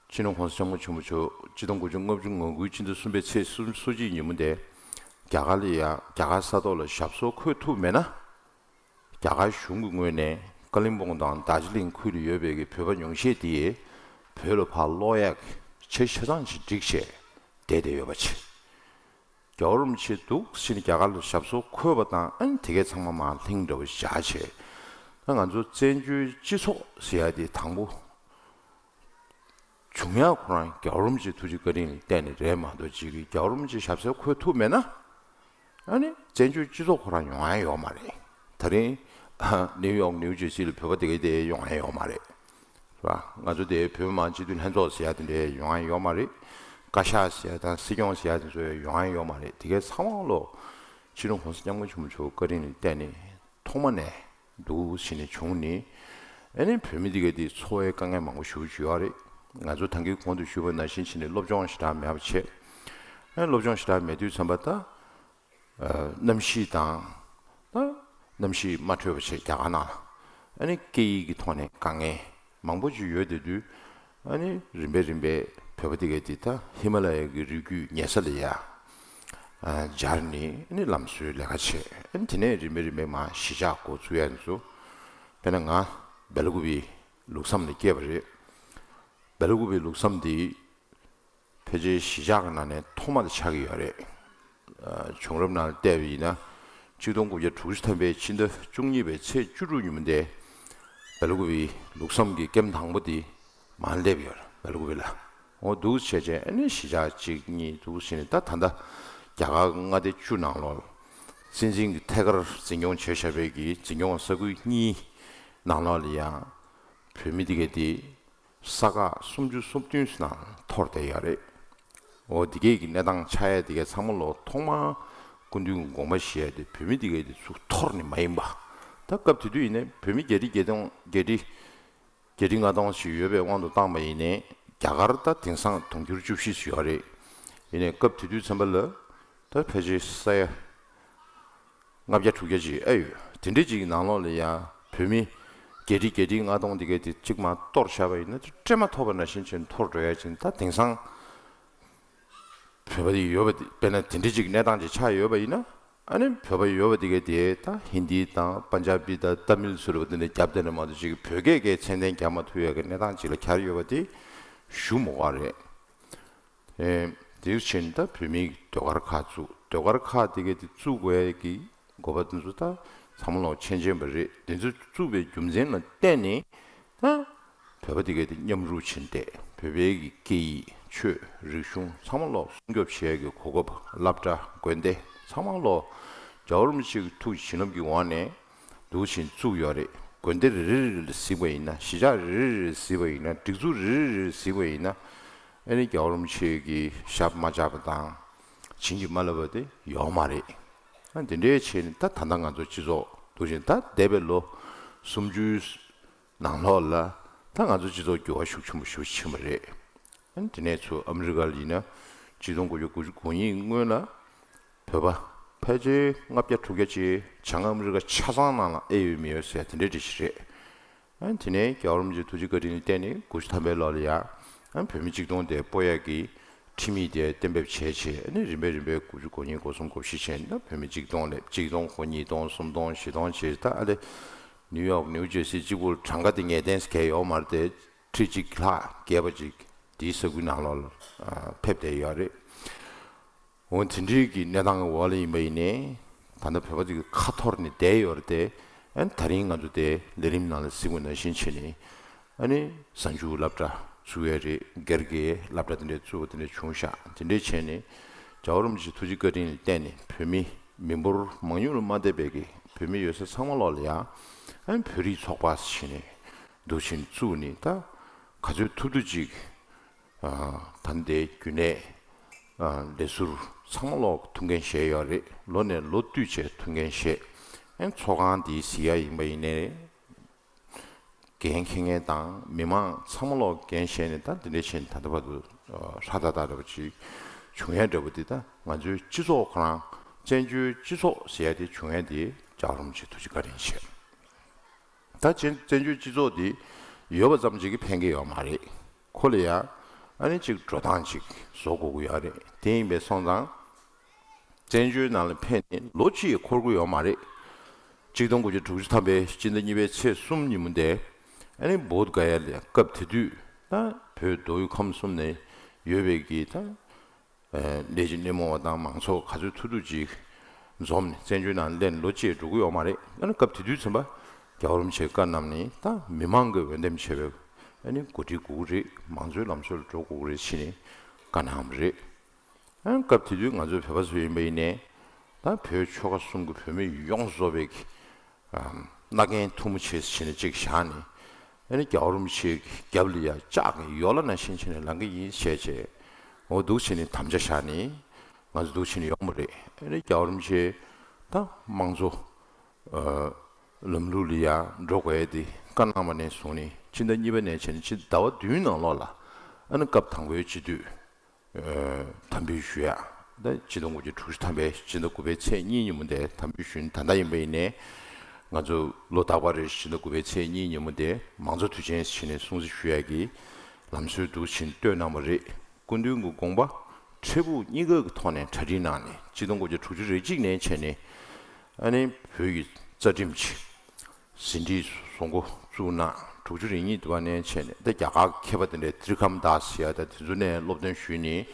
སྤྱི་ནོར་གོང་ས་སྐྱབས་མགོན་ཆེན་པོ་མཆོག་ཆིག་སྟོང་དགུ་བརྒྱ་ལྔ་བཅུ་ང་དགུའི་ཕྱི་ཟླ་གསུམ་པའི་ཚེས་སོ་གཅིག་ཉིན་མོ་དེ། རྒྱ་གར་ལ་ཡ་རྒྱ་གར་ས་ཐོག་ལ་ཞབས་སོར་འཁོད་ཐུབ་མེད་ན། རྒྱ་གར་གཞུང་གི་ངོས་ནས་ཀ་ལིམ་པོང་དང་རྡོ་རྗེ་གླིང་ཁུལ་ལ་ཡོད་པའི་གི་བོད་པ་ཉུང་ཤས་དེ་བོད་ལ་ཕར་སློག་ཡག་གི་ཆ་ཆ་ཚང་ཞིག་སྒྲིག་བྱས། བསྡད་བསྡད་ཡོད་པ་བྱས། རྒྱལ་བ་རིན་པོ་ཆེ་འདུག་ཕྱིན་རྒྱ་གར་ལ་ཞབས་སོར་འཁོད་པ་དང་། ཨ་ནི་དེ་གས་ཚང་མ་མར་ལྷིང་འདྲ་བོ་བཞག་བྱས། ད་ང་ཚོ་བཙན་བྱོལ་སྤྱི་ཚོགས་ཟེར་ཡ་དེ་དང་པོ་བྱུང་ཡ་ཁོ་རང་རྒྱལ་བ་རིན་པོ་ཆེ་ཐུགས་རྗེ་བཀའ་དྲིན་ལ་བརྟེན་ནས་རེད་མ་གཏོགས། ཅིག་གིས་རྒྱལ་བ་རིན་པོ་ཆེ་ཞབས་སོར་འཁོད་ཐུབ་མེད་ན། ཨ་ནི་བཙན་བྱོལ་སྤྱི་ཚོགས་ཁོ་རང་ཡོང་ཡ་ཡོད་མ་རེད། ད་རིང་ནིའུ་ཡོག་ནིའུ་ཇར་སི་ལ་བོད་པ་དེ་གས་དེ་ཡོང་ཡ་ཡོད་མ་རེད། རེད་པ། ང་ཚོ་དེ་བོད་མི་མང་སྤྱི་འཐུས་ལྷན་ཚོགས་ཟེར་ཡ་དེ་འདྲ་ཡོང་ཡ་ཡོད་མ་རེད། བཀའ་ཤག་ཟེར་ཡ་དང་སྲིད་སྐྱོང་ཟེར་ཡ་དེ་ཚོ་ཡོང་ཡ་ཡོད་མ་རེད། དེ་གས་ཚང་མ་ལོ་སྤྱི་ནོར་༸གོང་ས་༸སྐྱབས་མགོན་ཆེན་པོ་མཆོག་བཀའ་དྲིན་ལ་བརྟེན་ནས་ཐོག་མ་ནས་འདུག་ཕྱིན་ནས་བྱུང་ནི། ཨ་ནི་བོད་མི་དེ་གས་དེ་འཚོ་བའི་དཀའ་ངལ་མང་པོ་ཞེ་པོ་ཅིག་ཡོད་རེད། ང་ཚོ་ད་གིན་གོང་དུ་ཞུས་པ་ནང་བཞིན་བྱས་ནས་སློབ་སྦྱོང་ཞེ་དྲག་མེད་པ་བྱས། ཨ་ནི་སློབ་སྦྱོང་ཞེ་དྲག་མེད་དུས་ཙམ་པ་ད། ཨ་གནམ་གཤིས་དང་། ད་གནམ་གཤིས་མ་འཕྲོད་པ་བྱས་རྒྱ་གར་ནང་ལ། ཨ་ནི་སྐད་ཡིག་གི་ཐོག་ནས་དཀའ་ངལ་མང་པོ་ཅིག་ཡོད་བསྡད་དུས། ཨ་ནི་རིམ་པས་རིམ་པས་བོད་པ་དེ་གས་དེ་ད་ཧི་མ་ལ་ཡའི་གི་རི་རྒྱུད་ཉེ་ས་ལ་ཡ་ཨ་འབྱོར་ནས། ཨ་ནི་ལམ་བཟོའི་ལས་ཀ་བྱས། ཨ་ནི་དེ་ནས་རིམ་པས་རིམ་པས་མར་གཞིས་ཆགས་འགོ་ཚུགས་ཡ་ནས་བཟུང་། དཔེར་ན་ང་སྦེལ་ཀོབ་པའི་ལུགས་བསམ་ལ་སྐྱེས་པ་རེད། སྦེལ་ཀོབ་པའི་ལུགས་བསམ་དེ་ཕལ་ཆེར་གཞིས་ཆགས་ཀྱི་ནང་ནས་ཐོག་མ་དེ་ཆགས་ཀྱི་ཡོད་རེད། ཨ་བྱུང་རབས་ནང་བལྟས་པ་ཡིན་ན། ཆིག་སྟོང་དགུ་བརྒྱ་དྲུག་ཅུ་ཐམ་པའི་ཕྱི་ཟླ་བཅུ་གཉིས་པའི་ཚེས་བཅུ་དྲུག་ཉིན་མོ་དེ། སྦེལ་ཀོབ་པའི་ལུགས་བསམ་གྱི་ཀེམ་དང་པོ་དེ་མར་སླེབས་ཡོད་རེད། སྦེལ་ཀོབ་པ་ལ། འོ་འདུག་བྱས་བྱས། ཨ་ནི་གཞིས་ཆགས་གཅིག་གཉིས་འདུག་བྱས་ནས། ད་ད་ལྟ་རྒྱ་གར་མངའ་སྡེ་བཅུ་ནང་ལོགས་ལ་སྲིད་འཛིན་གྱིས་ཐད་ཀར་འཛིན་སྐྱོང་བྱས་བཞག་པའི་གི་འཛིན་སྐྱོང་ས་ཁུལ་གཉིས་ནང་ལོགས་ལ་ཡང་བོད་མི་དེ་གས་དེ་ས་ཁག་སུམ་ཅུ་སོ་བདུན་ནང་འཐོར་བསྡད་ཡོད་རེད། འོ་དེ་གས་ཀྱི་གནས་སྟངས་ཆགས་ཡ་དེ་གས་ཚང་མ་ལོ་ཐོག་མར་སྐུ་མདུན་གྱི་དགོངས་པ་བཞེས་ཡ་དེ་བོད་མི་དེ་གས་དེ་ཚུར་འཐོར་ནི་མ་ཡིན་པ། ད་སྐབས་དེ་དུས་ཡིན་ནའི་བོད་མི་བརྒྱད་ཁྲི་བརྒྱད་སྟོང་བརྒྱད་ཁྲི་བརྒྱད་ཁྲི་ལྔ་སྟོང་ཞིག་ཡོད་པའི་དབང་དུ་བཏང་པ་ཡིན་ནའི། རྒྱ་གར་ད་དེང་སང་དུང་ཕྱུར་བཅུ་བཞི་ཙམ་ཡོད་རེད། ཡིན་ནའི་སྐབས་དེ་དུས་ཙམ་པ་ལ་ད་ཕལ་ཆེར་ས་ཡ་ལྔ་བརྒྱ་དྲུག་བརྒྱ་ཅིག་ཨེ་ཡོད། དེ་འདྲ་ཅིག་གི་ནང་ལོགས་ལ་ཡང་བོད་མི་བརྒྱད་ཁྲི་བརྒྱད་ཁྲི་ལྔ་སྟོང་དེ་གས་དེ་གཅིག་མར་གཏོར་བཞག་པ་ཡིན་ན། དེ་སྤྲད་མ་ཐུབ་པ་ནང་བཞིན་བྱས་འཐོར་འགྲོ་ཡ་ཅིག་ད་དེང་སང་བོད་པ་དེ་ཡོད་པ་དེ། དཔེར་ན་དེ་འདྲ་ཅིག་གནས་སྟངས་ཅིག་ཆགས་ཡོད་པ་ཡིན་ན། ཨ་ནི་བོད་པ་ཡོད་པ་དེ་གས་དེ་ད་ཧིན་དི་དང་པན་ཇ་བི་དང་ཏ་མིལ་ཟེར་བ་དེ་འདྲ་རྒྱབ་བསྡད་ནས་མ་གཏོགས། ཅིག་བོད་སྐད་གས་མཚན་ལྡན་རྒྱག་མ་ཐུབ་ཡ་གི་གནས་སྟངས་ཅིག་ལ་གྱར་ཡོད་པ་དེ་ཞུ་མི་དགོས་རེད། ཨེ། དེ་བཞིན་ད་བོད་མིའི་ཟློས་གར་ཁག་བཙུགས། ཟློས་གར་ཁག་དེ་གས་དེ་བཙུགས་དགོས་ཡ་གི་དགོས་པ་དེ་ཚོ་ད་ཚང་མ་ལོག་མཁྱེན་མཁྱེན་པ་རེད། དེ་ཚོ་བཙུགས་པའི་རྒྱུ་མཚན་ལ་བརྟེན་ནས་ད་བོད་པ་དེ་གས་དེ་མཉམ་རུབ་ཕྱིན་ཏེ། བོད་པའི་གི་སྐད་ཡིག་ཆོས་རིག་གཞུང་ཚང་མ་ལོག་སྲུང་སྐྱོབ་བྱེད་ཡ་གི་གོ་སྐབས། སློབ་གྲྭ་དགོན་སྡེ་ཚང་མ་ལོག་རྒྱལ་བ་རིན་པོ་ཆེ་གི་ཐུགས་ཀྱི་བྱིན་རླབས་ཀྱི་འོག་ནས་འདུག་བཞིན་བཙུགས་ཡོད་རེད། དགོན་སྡེ་རེ་རེ་རེ་ལ་གཟིགས་པ་ཡིན་ན། གཞིས་ཆགས་རེ་རེ་རེ་ལ་གཟིགས་པ་ཡིན་ན། སྒྲིག་འཛུགས་རེ་རེ་རེ་ལ་གཟིགས་པ་ཡིན་ན། ཨ་ནི་རྒྱལ་བ་རིན་པོ་ཆེ་གི་ཞབས་མ་བཅགས་པ་དང་། བྱིན་གྱིས་མ་བརླབས་པ་དེ་ཡོད་མ་རེད། ཨ་དེ་འདྲའི་ཆེད་ནས་ད་ད་ལྟ་ང་ཚོ་སྤྱི་ཚོགས་འདུག་བཞིན་ད་འདས་པའི་ལོ་སུམ་ཅུའི་ནང་ལོགས་ལ་ད་ང་ཚོ་སྤྱི་ཚོགས་འགྱུར་བ་ཤུགས་ཆེན་པོ་ཞིག་ཕྱིན་པ་རེད། ཨ་ནི་དེ་ནས་ཚུར་ཨ་མི་རི་ཀ་ལ་ཡིན་ན། ཆིག་སྟོང་དགུ་བརྒྱ་དགུ་བཅུ་གོ་གཉིས་སྔོན་ལ་བོད་པ་ཕལ་ཆེར་ལྔ་བརྒྱ་དྲུག་བརྒྱ་ཅིག་བྱང་ཨ་མི་རི་ཀ་ཆ་ཚང་ནང་ལ་ཨེ་ཡོད་མི་ཡོད་ཟེར་དེ་འདྲའི་འདྲ་ཞིག་རེད། ཨ་ནི་དེ་ནས་རྒྱལ་བ་རིན་པོ་ཆེའི་ཐུགས་རྗེ་བཀའ་དྲིན་ལ་བརྟེན་ནས་དགུ་བཅུ་ཐམ་པའི་ལོ་ལ་ཡ། ཨ་ནི་བོད་མི་གཅིག་སྟོང་དེ་སྤོ་ཡག་གི་ཁྲིམས་ཡིག་དེ་གཏན་འབེབས་བྱས་བྱས། ཨ་ནི་རིམ་པས་རིམ་པས་དགུ་བཅུ་གོ་གཉིས་གོ་གསུམ་གོ་བཞི་བྱས་ནས་ད་བོད་མི་གཅིག་སྟོང་སླེབས། གཅིག་སྟོང་གོ་གཉིས་སྟོང་གསུམ་སྟོང་བཞི་སྟོང་བྱས། ད་ཨ་ལེ་ནིའུ་ཡོག་ནིའུ་ཇར་སི་གཅིག་པུར་གྲངས་ཀ་དེ་ངེས་གཏན་ཟེར་མཁན་ཡོད་མ་རེད་དེ། ཁྲི་གཅིག་ལྷག་བརྒལ་བ་ཅིག་དེའི་ས་ཁུལ་ནང་ལོགས་ལ་ཨ་ཕེབས་བསྡད་ཡོད་རེད། འོ་དེ་འདྲའི་གི་གནས་སྟངས་འོག་ལ་ཡིན་པ་ཡིན་ནའི། ད་ལྟ་བོད་པ་ཚོ་གི་ཁ་འཐོར་ནས་བསྡད་ཡོད་རེད་དེ། ཨ་ནི་ད་རིང་ང་ཚོ་དེ་ལས་རིམ་ནང་ལ་གཟིགས་པ་ནང་བཞིན་བྱས་ནས། ཨ་ནི་གཟའ་མཇུག་སློབ་གྲྭ་བཙུགས་ཡ་རེད། སྒེར་གྱི་སློབ་གྲྭ་དེ་འདྲ་བཙུགས་པ་དེ་འདྲ་བྱུང་ཤག་དེ་འདྲ་བྱས་ནས་རྒྱལ་བ་རིན་པོ་ཆེའི་ཐུགས་རྗེ་བཀའ་དྲིན་ལ་བརྟེན་ནས། བོད་མི་མི་འབོར་མང་ཉུང་ལ་མ་ལྟོས་པའི་གི་བོད་མི་ཡོད་ས་ཚང་མ་ལོགས་ལ་ཡ། ཨ་ནི་བོད་རིགས་ཚོགས་པ་ཟེར་ནས་འདུག་བྱས་ནས་བཙུགས་ནས། ད་ག་ཚོད་ཐུབ་ཐུབ་ཅིག་ཨ་ད་ལྟའི་རྒྱུན་ལས་ཨ་ལས་ཟུར་ཚང་མ་ལོག་ཐུགས་འགན་བཞེས་ཡོད་རེད། ལོ་ནས་ལོ་བསྟུད་བྱས་ཐུགས་འགན་བཞེས། ཨ་ནི་ཚོགས་ཁང་འདི་གཟིགས་ཡ་ཡིན་པ་ཡིན་ནའི། འགན་འཁྱེར་མཁན་དང་མི་མང་ཚང་མ་ལོག་འགན་བཞེས་ནས། ད་འདི་འདྲ་བྱས་ནས་ད་ལྟ་བར་དུ་ཨ་ཧྲ་ཏག་ཏག་འདྲ་པོ་ཅིག་བྱུང་ཡ་འདྲ་པོ་འདི། ད་ང་ཚོའི་སྤྱི་ཚོགས་ཁོ་རང་བཙན་བྱོལ་སྤྱི་ཚོགས་ཟེར་ཡ་དེ་བྱུང་ཡ་དེ་རྒྱལ་བ་རིན་པོ་ཆེའི་ཐུགས་རྗེ་བཀའ་དྲིན་བྱས། ད་བཙན་བཙན་བྱོལ་སྤྱི་ཚོགས་འདི་ཡོད་པ་ཙམ་ཅིག་གིས་ཕན་གྱི་ཡོད་མ་རེད། ཁོ་ལ་ཡ་ཨ་ནི་ཅིག་འགྲོ་སྟངས་ཅིག་བཟོ་དགོས་ཀྱི་ཡོད་རེད། དེ་ཡིན་པས་སོང་ཙང་། བཙན་བྱོལ་ནང་ལ་ཕེབས་ནས་ལོ་གཅིག་འཁོར་གྱི་ཡོད་མ་རེད། ཆིག་སྟོང་དགུ་བརྒྱ་དྲུག་ཅུ་ཐམ་པའི་སྤྱི་ཟླ་གཉིས་པའི་ཚེས་གསུམ་ཉིན་མོ་དེ། ཨ་ནི་བོདྷ་ག་ཡ་ལ། སྐབས་དེ་དུས་ད་བོད་མདོ་དབུས་ཁམས་གསུམ་ནས་ཡོད་པའི་གི་ད་ ལས་ཀྱི་སྣེ་མོ་བ་དང་མང་ཚོགས་ག་ཚོད་ཐུབ་ཐུབ་ཅིག་འཛོམས་ནས་བཙན་བྱོལ་ནང་སླེབས་ལོ་གཅིག་འགྲོ་གི་ཡོད་མ་རེད། ཨ་ནི་སྐབས་དེ་དུས་ཙམ་པ་རྒྱལ་བ་རིན་པོ་ཆེའི་བཀའ་གནང་ནས་ད་མི་མང་གི་འོས་འདེམས་བྱས་པའི་ཨ་ནི་འགོ་ཁྲིད་དགོས་ཀྱི་རེད། མང་གཙོའི་ལམ་སྲོལ་ལ་འགྲོ་དགོས་ཀྱི་རེད་ཟེར་ནས་བཀའ་གནང་བ་རེད། ཨ་ནི་སྐབས་དེ་དུས་ང་ཚོའི་བོད་པ་ཚོ་ཡིན་པ་ཡིན་ནའི་ད་བོད་ཆོལ་ཁ་གསུམ་གྱི་བོད་མི་ཡོངས་རྫོགས་པའི་མནའ་གན་ཐུ་མོ་བྱས་བྱས་ནས་གཅིག་བཞག་ནས། ཨ་ནི་རྒྱལ་བ་རིན་པོ་ཆེའི་རྒྱབ་ལ་ཡ་ལྕགས་ཀྱི་ཡོ་ལ་ནང་བཞིན་བྱས་ནས་ལངས་ཀྱི་ཡིན་བྱས་བྱས། འོ་འདུག་བྱས་ནས་དམ་བཅའ་བཞག་ནས་ང་ཚོ་འདུག་བྱས་ནས་ཡོང་བ་རེད། ཨ་ནི་རྒྱལ་བ་རིན་པོ་ཆེ་ད་དམངས་གཙོ་ལམ་ལུགས་ལ་ཡ་འགྲོ་དགོས་ཡ་དེ་བཀའ་གནང་བ་ནས་བཟུང་ནས་ཕྱི་ཟླ་གཉིས་པ་ནས་བྱས་ནས་ཕྱི་ཟླ་བ་བདུན་ནང་ལོགས་ལ། ཨ་ནི་སྐབས་དང་པོའི་སྤྱི་འཐུས། དམ་འབུལ་ཞུ་ཡ། ད་ཆིག་སྟོང་དགུ་བརྒྱ་དྲུག་ཅུ་ཐམ་པའི་ཕྱི་ཟླ་དགུ་པའི་ཚེས་གཉིས་ཉིན་མོ་དེ་དམ་འབུལ་ཞུས་ནས། ད་ལྟ་ཡིན་པ་ཡིན་ནའི་ང་ཚོ་ལོ་རྟག་པར་རེ་ཕྱི་ཟླ་དགུ་པའི་ཚེས་གཉིས་ཉིན་མོ་དེ་མང་གཙོ་དུས་ཆེན་ཟེར་ནས་སྲུང་བརྩི་ཞུ་ཡ་གི་ལམ་སྲོལ་འདུག་བྱས་ནས་བཏོད་གནང་བ་རེད། སྐུ་མདུན་གྱི་དགོངས་པ་འཕྲལ་ཕུགས་གཉིས་ཀ་གི་ཐོག་ནས་གྲ་སྒྲིག་གནང་ནས། ཆིག་སྟོང་དགུ་བརྒྱ་དྲུག་ཅུ་རེ་གཅིག་ནས་བྱས་ནས་ཨ་ནི་བོད་ཀྱི་རྩ་ཁྲིམས་ཆེད། ཟིན་བྲིས་བཟོ་འགོ་བཙུགས་གནང་། དྲུག་ཅུ་རེ་གཉིས་དུ་བ་ནས་བྱས་ནས། ད་རྒྱ་གར་མཁས་པ་དེ་འདྲའི་ཏྲི་ཁམ་དཱས་ཟེར་ཡ་ད་དེ་ཚོ་ནས་སློབ་སྟོན་ཞུས་ནས།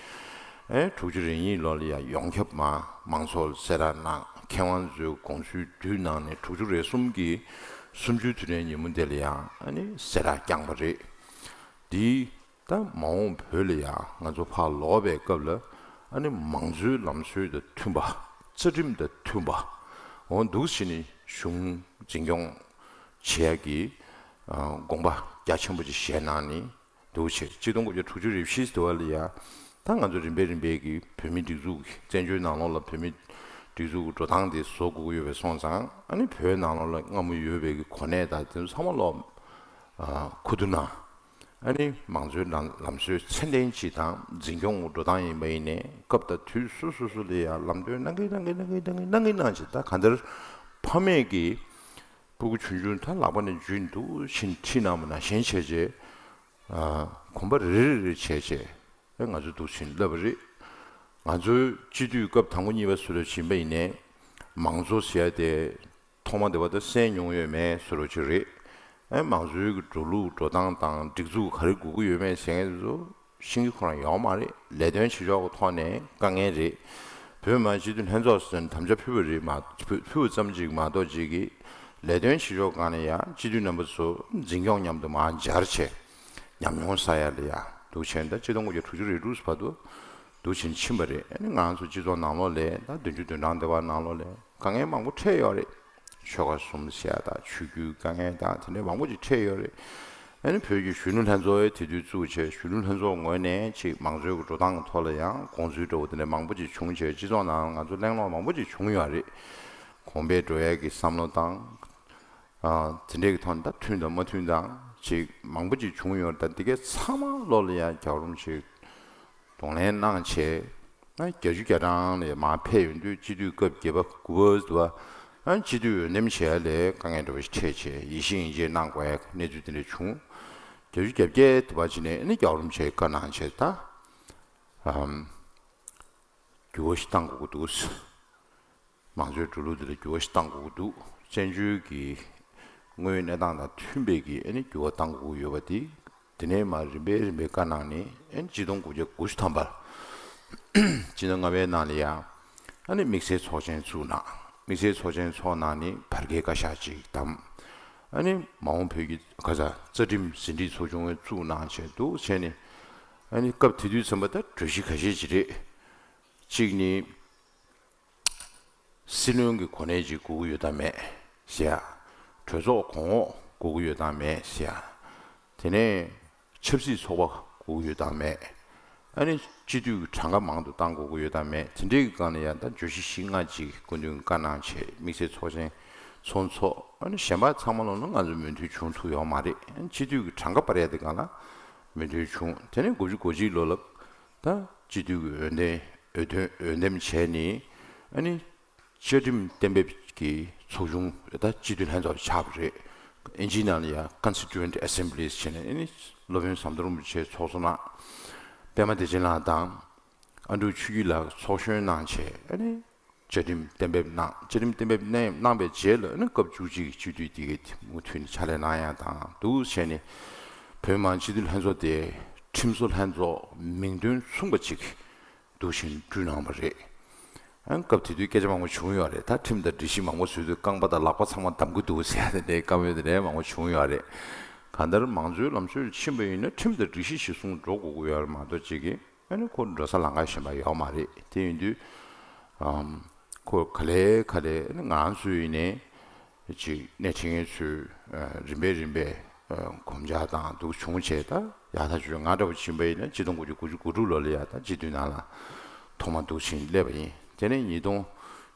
ཨེ་དྲུག་ཅུ་རེ་གཉིས་ལོ་ལ་ཡང་ཡོངས་ཁྱབ་མ་མང་ཚོགས་ལ་གསལ་བསྒྲགས་གནང་། མཁས་དབང་ཚོའི་དགོངས་ཚུལ་བསྡུས་གནང་ནས། དྲུག་ཅུ་རེ་གསུམ་གྱི་གསུམ་བཅུའི་དུས་དྲན་ཉིན་མོ་དེ་ལ་ཡང་ཨ་ནི་གསལ་བསྒྲགས་བསྐྱངས་པ་རེད། འདིའི་ད་མ་འོངས་བོད་ལ་ཡང་ང་ཚོ་ཕར་ལོག་པའི་སྐབས་ལ་ཨ་ནི་མང་གཙོའི་ལམ་སྲོལ་དང་མཐུན་པ། རྩ་ཁྲིམས་དང་མཐུན་པ། འོ་འདུག་བྱས་ནས་གཞུང་འཛིན་སྐྱོང་བྱེད་ཡ་གི་དགོངས་པ་རྒྱ་ཆེན་པོ་ཅིག་བཞེས་གནང་ནས་འདུག་བྱས། ཆིག་སྟོང་དགུ་བརྒྱ་དྲུག་ཅུ་རེ་བཞི་དུ་བ་ལ་ཡ་ད་ང་ཚོ་རིམ་པས་རིམ་པས་ཀྱི་བོད་མི་སྒྲིག་འཛུགས་ཀྱི་བཙན་བྱོལ་ནང་ལོགས་ལ་བོད་མི་སྒྲིག་འཛུགས་ཀྱི་འགྲོ་སྟངས་དེ་བཟོ་དགོས་ཀྱི་ཡོད་པའི་སོང་ཙང་། ཨ་ནི་བོད་ནང་ལོགས་ལ་སྔ་མོ་ཡོད་པའི་གི་གོ་གནས་དང་དེ་ཚོ་ཚང་མ་ལོག་ཁུ་བསྡུ་གནང་། ཨ་ནི་མང་གཙོའི་ལམ་ལམ་སྲོལ་ཚད་ལྡན་ཅིག་དང་འཛིན་སྐྱོང་འགྲོ་སྟངས་ཡིན་པ་ཡིན་ནའི་སྐབས་དང་དུས་སོ་སོ་སོ་ལ་ཡང་ལམ་སྟོན་གནང་གིན་གནང་གིན་གནང་གིན་གནང་གིན་གནང་གིན་གནང་གིན། ད་གང་ལྟར་ཕ་མེས་ཀྱི་སྤུ་གུ་ཆུང་ཆུང་ད་ལག་པ་ནས་འཇུས་འདུག་ཕྱིན་ཁྲིད་གནང་བ་ནང་བཞིན་བྱས་བྱས། ཨ་གོམ་པ་རེ་རེ་རེ་བྱས་བྱས། ཨེ་ང་ཚོ་འདུག་ཕྱིན་སླེབས་པ་རེད། ང་ཚོའི་སྤྱི་འཐུས་སྐབས་དང་པོ་གཉིས་པ་སུ་ལ་ཕྱིན་པ་ཡིན་ནའི་མང་གཙོ་ཟེར་ཡ་དེ་ཐོག་མ་དེ་བ་ད་གསན་མྱོང་ཡོད་མེད་བཟོ་འདྲ་ཅིག་རེད། ཨེ་མང་གཙོའི་གི་འགྲོ་ལུགས་འགྲོ་སྟངས་དང་སྒྲིག་འཛུགས་ག་རེ་དགོས་ཀྱི་ཡོད་མེད་ཟེར་མཁན་དེ་ཚོ་ཤེས་ཀྱི་ཁོ་རང་ཡོད་མ་རེད། ལས་དོན་བྱེད་ཕྱོགས་ཀྱི་ཐོག་ནས་དཀའ་ངལ་རེད། བོད་མི་མང་སྤྱི་འཐུས་ལྷན་ཚོགས་ཟེར་ནས་དམ་བཅའ་ཕུལ་བ་རེད་མ་ཕུལ་ཕུལ་བ་ཙམ་ཅིག་མ་གཏོགས་ཅིག་གི་ལས་དོན་བྱེད་ཕྱོགས་སྒང་ནས་ཡང་སྤྱི་འཐུས་རྣམ་པ་ཚོ་འཛིན་སྐྱོང་མཉམ་དུ་མར་སྦྱར་བྱས། ཉམས་མྱོང་བསགས་ཡ་ལ་ཡ་འདུག་བྱས་ནས་ད་ཆིག་སྟོང་དགུ་བརྒྱ་དྲུག་ཅུ་རེ་དྲུག་བར་དུ་འདུག་བྱས་ནས་ཕྱིན་པ་རེད། ཨ་ནི་ང་རང་ཚོ་སྤྱི་ཚོགས་ནང་ལོགས་ལ་ད་བདུན་ཅུ་དོན་གྲངས་འདི་བ་ནང་ལོགས་ལ་དཀའ་ངལ་མང་པོ་འཕྲད་ཡོད་རེད། ཆོལ་ཁ་གསུམ་ཟེར་ཡ་དང་ཆོས་བརྒྱུད་དཀའ་ངལ་དང་དེ་འདྲའི་མང་པོ་ཅིག་འཕྲད་ཡོད་རེད། ཨ་ནི་བོད་ཀྱི་གཞོན་ནུ་ལྷན་ཚོགས་དེ་དུས་བཙུགས་བྱས། གཞོན་ནུ་ལྷན་ཚོགས་ངོས་ནས་ཅིག་མང་གཙོའི་འགྲོ་སྟངས་ཀྱི་ཐོག་ལ་ཡང་དགོངས་ཚུལ་འདྲ་བོ་དེ་འདྲ་མང་པོ་ཅིག་བྱུང་བྱས། སྤྱི་ཚོགས་ནང་ང་ཚོ་གླེང་སློང་མང་པོ་ཅིག་བྱུང་ཡོད་རེད། གོང་འཕེལ་འགྲོ་ཡས་ཀྱི་བསམ་བློ་དང་། ཨ་དེ་འདྲའི་གི་ཐོག་ནས་ད་མཐུན་དང་མ་མཐུན་དང་ཅིག་མང་པོ་ཅིག་བྱུང་ཡོད་རེད། ད་འདི་གའི་ཚང་མ་ལོག་ལ་ཡང་རྒྱལ་བ་རིན་པོ་ཆེས་གདོང་ལེན་གནང་བྱས། ཨ་བརྒྱད་ཅུ་གྱ་གྲངས་ལ་མར་ཕེབས་ཡོང་དུས། སྤྱི་འཐུས་སྐབས་བརྒྱད་པ་དགུ་པ་དུ་བ། ཨ་སྤྱི་འཐུས་འོས་འདེམས་བྱས་ལས་དཀའ་ངལ་འདྲ་བ་ཞིག་འཕྲད་བྱས། ཡིད་བཞིན་ཡིད་ཆེས་གནང་དགོས་ཡ་གནས་ཚུལ་དེ་འདྲ་བྱུང་། བརྒྱད་ཅུ་གྱ་བརྒྱད་དུ་བ་ཕྱིན་ནས་ཨ་ནི་རྒྱལ་བ་རིན་པོ་ཆེས་བཀའ་གནང་བྱས། ད་ཨམ་འགྱུར་བ་ཞིག་གཏང་དགོས་ཀྱི་འདུག། མང་གཙོའི་འགྲོ་ལུགས་འདི་ལ་འགྱུར་བ་ཞིག་གཏང་དགོས་ཀྱི་འདུག། བཙན་བྱོལ་གྱི་དངོས་ཡོད་གནས་སྟངས་དང་མཐུན་པའི་གི་ཨ་ནི་འགྱུར་བ་གཏང་དགོས་ཀྱི་ཡོད་པ་དེ། དེ་ནས་མར་རིམ་པས་རིམ་པས་བཀའ་གནང་ནས། ཨ་ནི་ཆིག་སྟོང་དགུ་བརྒྱ་དགུ་བཅུ་ཐམ་པར་སྤྱི་ཟླ་ལྔ་པའི་ནང་ལ་ཡང་ཨ་ནི་དམིགས་བསལ་ཚོགས་ཆེན་བཙུགས་གནང་། དམིགས་བསལ་ཚོགས་ཆེན་ཚོགས་གནང་ནས་བར་བརྒལ་བཀའ་ཤག་ཅིག་བདམས། ཨ་ནི་མ་འོངས་བོད་ཀྱི་ག་ས་རྩ་ཁྲིམས་ཟིན་བྲིས་ཚོགས་ཆུང་བཙུགས་གནང་བྱས་འདུག་བྱས་ནས། ཨ་ནི་སྐབས་དེ་དུས་ཙམ་པ་ད་གྲོས་གཞི་ཁ་ཤས་ཅིག་རེད། གཅིག་ནི། སྲིད་བློན་གྱི་གོ་གནས་ཅིག་དགོས་ཀྱི་ཡོད་དམ་མེད་ཟེར་ཡ། གྲོས་ཚོགས་གོང་འོག་དགོས་ཀྱི་ཡོད་དམ་མེད་ཟེར་ཡ། དེ་ནས་ཆབ་སྲིད་ཚོགས་པ་དགོས་ཀྱི་ཡོད་དམ་མེད། ཨ་ནི་སྤྱི་འཐུས་ཀྱི་གྲངས་ཀ་མང་དུ་བཏང་དགོས་ཀྱི་ཡོད་དམ་མེད། དེ་འདྲའི་གི་སྒང་ནས་ཡང་ད་བརྗོད་གཞི་བཞི་ལྔ་ཅིག་སྐུ་མདུན་བཀའ་གནང་བྱས། དམིགས་བསལ་ཚོགས་ཆེན་ཚོགས་ཚོགས། ཨ་ནི་གཞན་པ་ཚང་མ་ལོག་ན་ང་ཚོ་མོས་མཐུན་བྱུང་ཐུབ་ཡོད་མ་རེད། ཨ་ནི་སྤྱི་འཐུས་ཀྱི་གྲངས་ཀ་སྤར་ཡ་དེ་སྒང་ལ་མོས་མཐུན་བྱུང་། དེ་ནས་དགུ་བཅུ་གོ་གཅིག་ལོ་ལ་ད་སྤྱི་འཐུས་ཀྱི་འོས་འདེམས་འོས་ཐོན་འོས་འདེམས་བྱས་ནས། ཨ་ནི་བཅའ་ཁྲིམས་གཏན་འབེབས་ཀྱི་ཚོགས་ཆུང་ད་སྤྱི་འཐུས་ལྷན་ཚོགས་ཆགས་པ་རེད། ཨིན་ཇིའི་ནང་ལ་ཡང་Constituent Assemblies་བྱས་ནས། ཨ་ནི་སློབ་དཔོན་ཟམ་གདོང་རིན་པོ་ཆེ་ཚོགས་གཙོ་གནང་། པད་མ་བདེ་ཆེན་ལགས་དང་ཨ་འབྲུག་ཆོས་སྐྱིད་ལགས་ཚོགས་གཞོན་གནང་བྱས། ཨ་ནི་བཅའ་ཁྲིམས་གཏན་འབེབས་གནང་། བཅའ་ཁྲིམས་གཏན་འབེབས་གནང་གནང་བའི་རྗེས་ལ། ཨ་ནི་སྐབས་བཅུ་གཅིག་གི་སྤྱི་འཐུས་དེ་གའི་མུ་མཐུད་ནས་ཕྱག་ལས་གནང་ཡ་དང་འདུག་བྱས་ནས། བོད་མི་མང་སྤྱི་འཐུས་ལྷན་ཚོགས་དེ་ཁྲིམས་བཟོ་ལྷན་ཚོགས་མིང་དོན་མཚུངས་པ་ཅིག་ འདུག་བཞིན་བསྐྲུན་གནང་བ་རེད། ཨ་སྐབས་དེ་དུས་སྐད་ཆ་མང་པོ་བྱུང་ཡོད་རེད། ད་ཁྲིམས་དང་སྒྲིག་གཞི་མང་པོ་བཟོས་དུས་རྐང་པ་དང་ལག་པ་ཚང་མ་བསྡམ་གྱི་འདུག་ཟེར་ཡ་དེ་འདྲའི་བཀའ་མོལ་དེ་འདྲའི་མང་པོ་བྱུང་ཡོད་རེད། གང་ལྟར་མང་གཙོའི་ལམ་སྲོལ་ཕྱིན་པ་ཡིན་ན་ཁྲིམས་དང་སྒྲིག་གཞི་གཞིར་བཟུང་འགྲོ་དགོས་ཀྱི་ཡོད་རེད་མ་གཏོགས་ཅིག་གིས་ཨ་ནི་ཁོ་འགྲོ་ས་ལམ་ཁ་གཞན་པ་ཡོད་མ་རེད། དེ་ཡིན་དུས་ཨམ་ཁོ་ག་ལེ་ག་ལེ་ཨ་ནི་ང་རང་ཚོའི་ཡིན་ནའི་ཅིག་སྣེ་ཁྲིད་མཁན་ཚོས་ཨ་རིམ་པས་རིམ་པས་ཨ་གོམ་བྱ་དང་འདུག་བྱུང་བྱས། ད་ཡག་ཐག་ཆོད། ང་འདྲ་བོ་ཕྱིན་པ་ཡིན་ན་ཆིག་སྟོང་དགུ་བརྒྱ་དགུ་བཅུ་གོ་དྲུག་ལོ་ལ་ཡ་ད་སྤྱི་འཐུས་ནང་ལ་ཐོག་མ་འདུག་ཕྱིན་སླེབས་པ་ཡིན། དེ་ནས་ཉིས་སྟོང་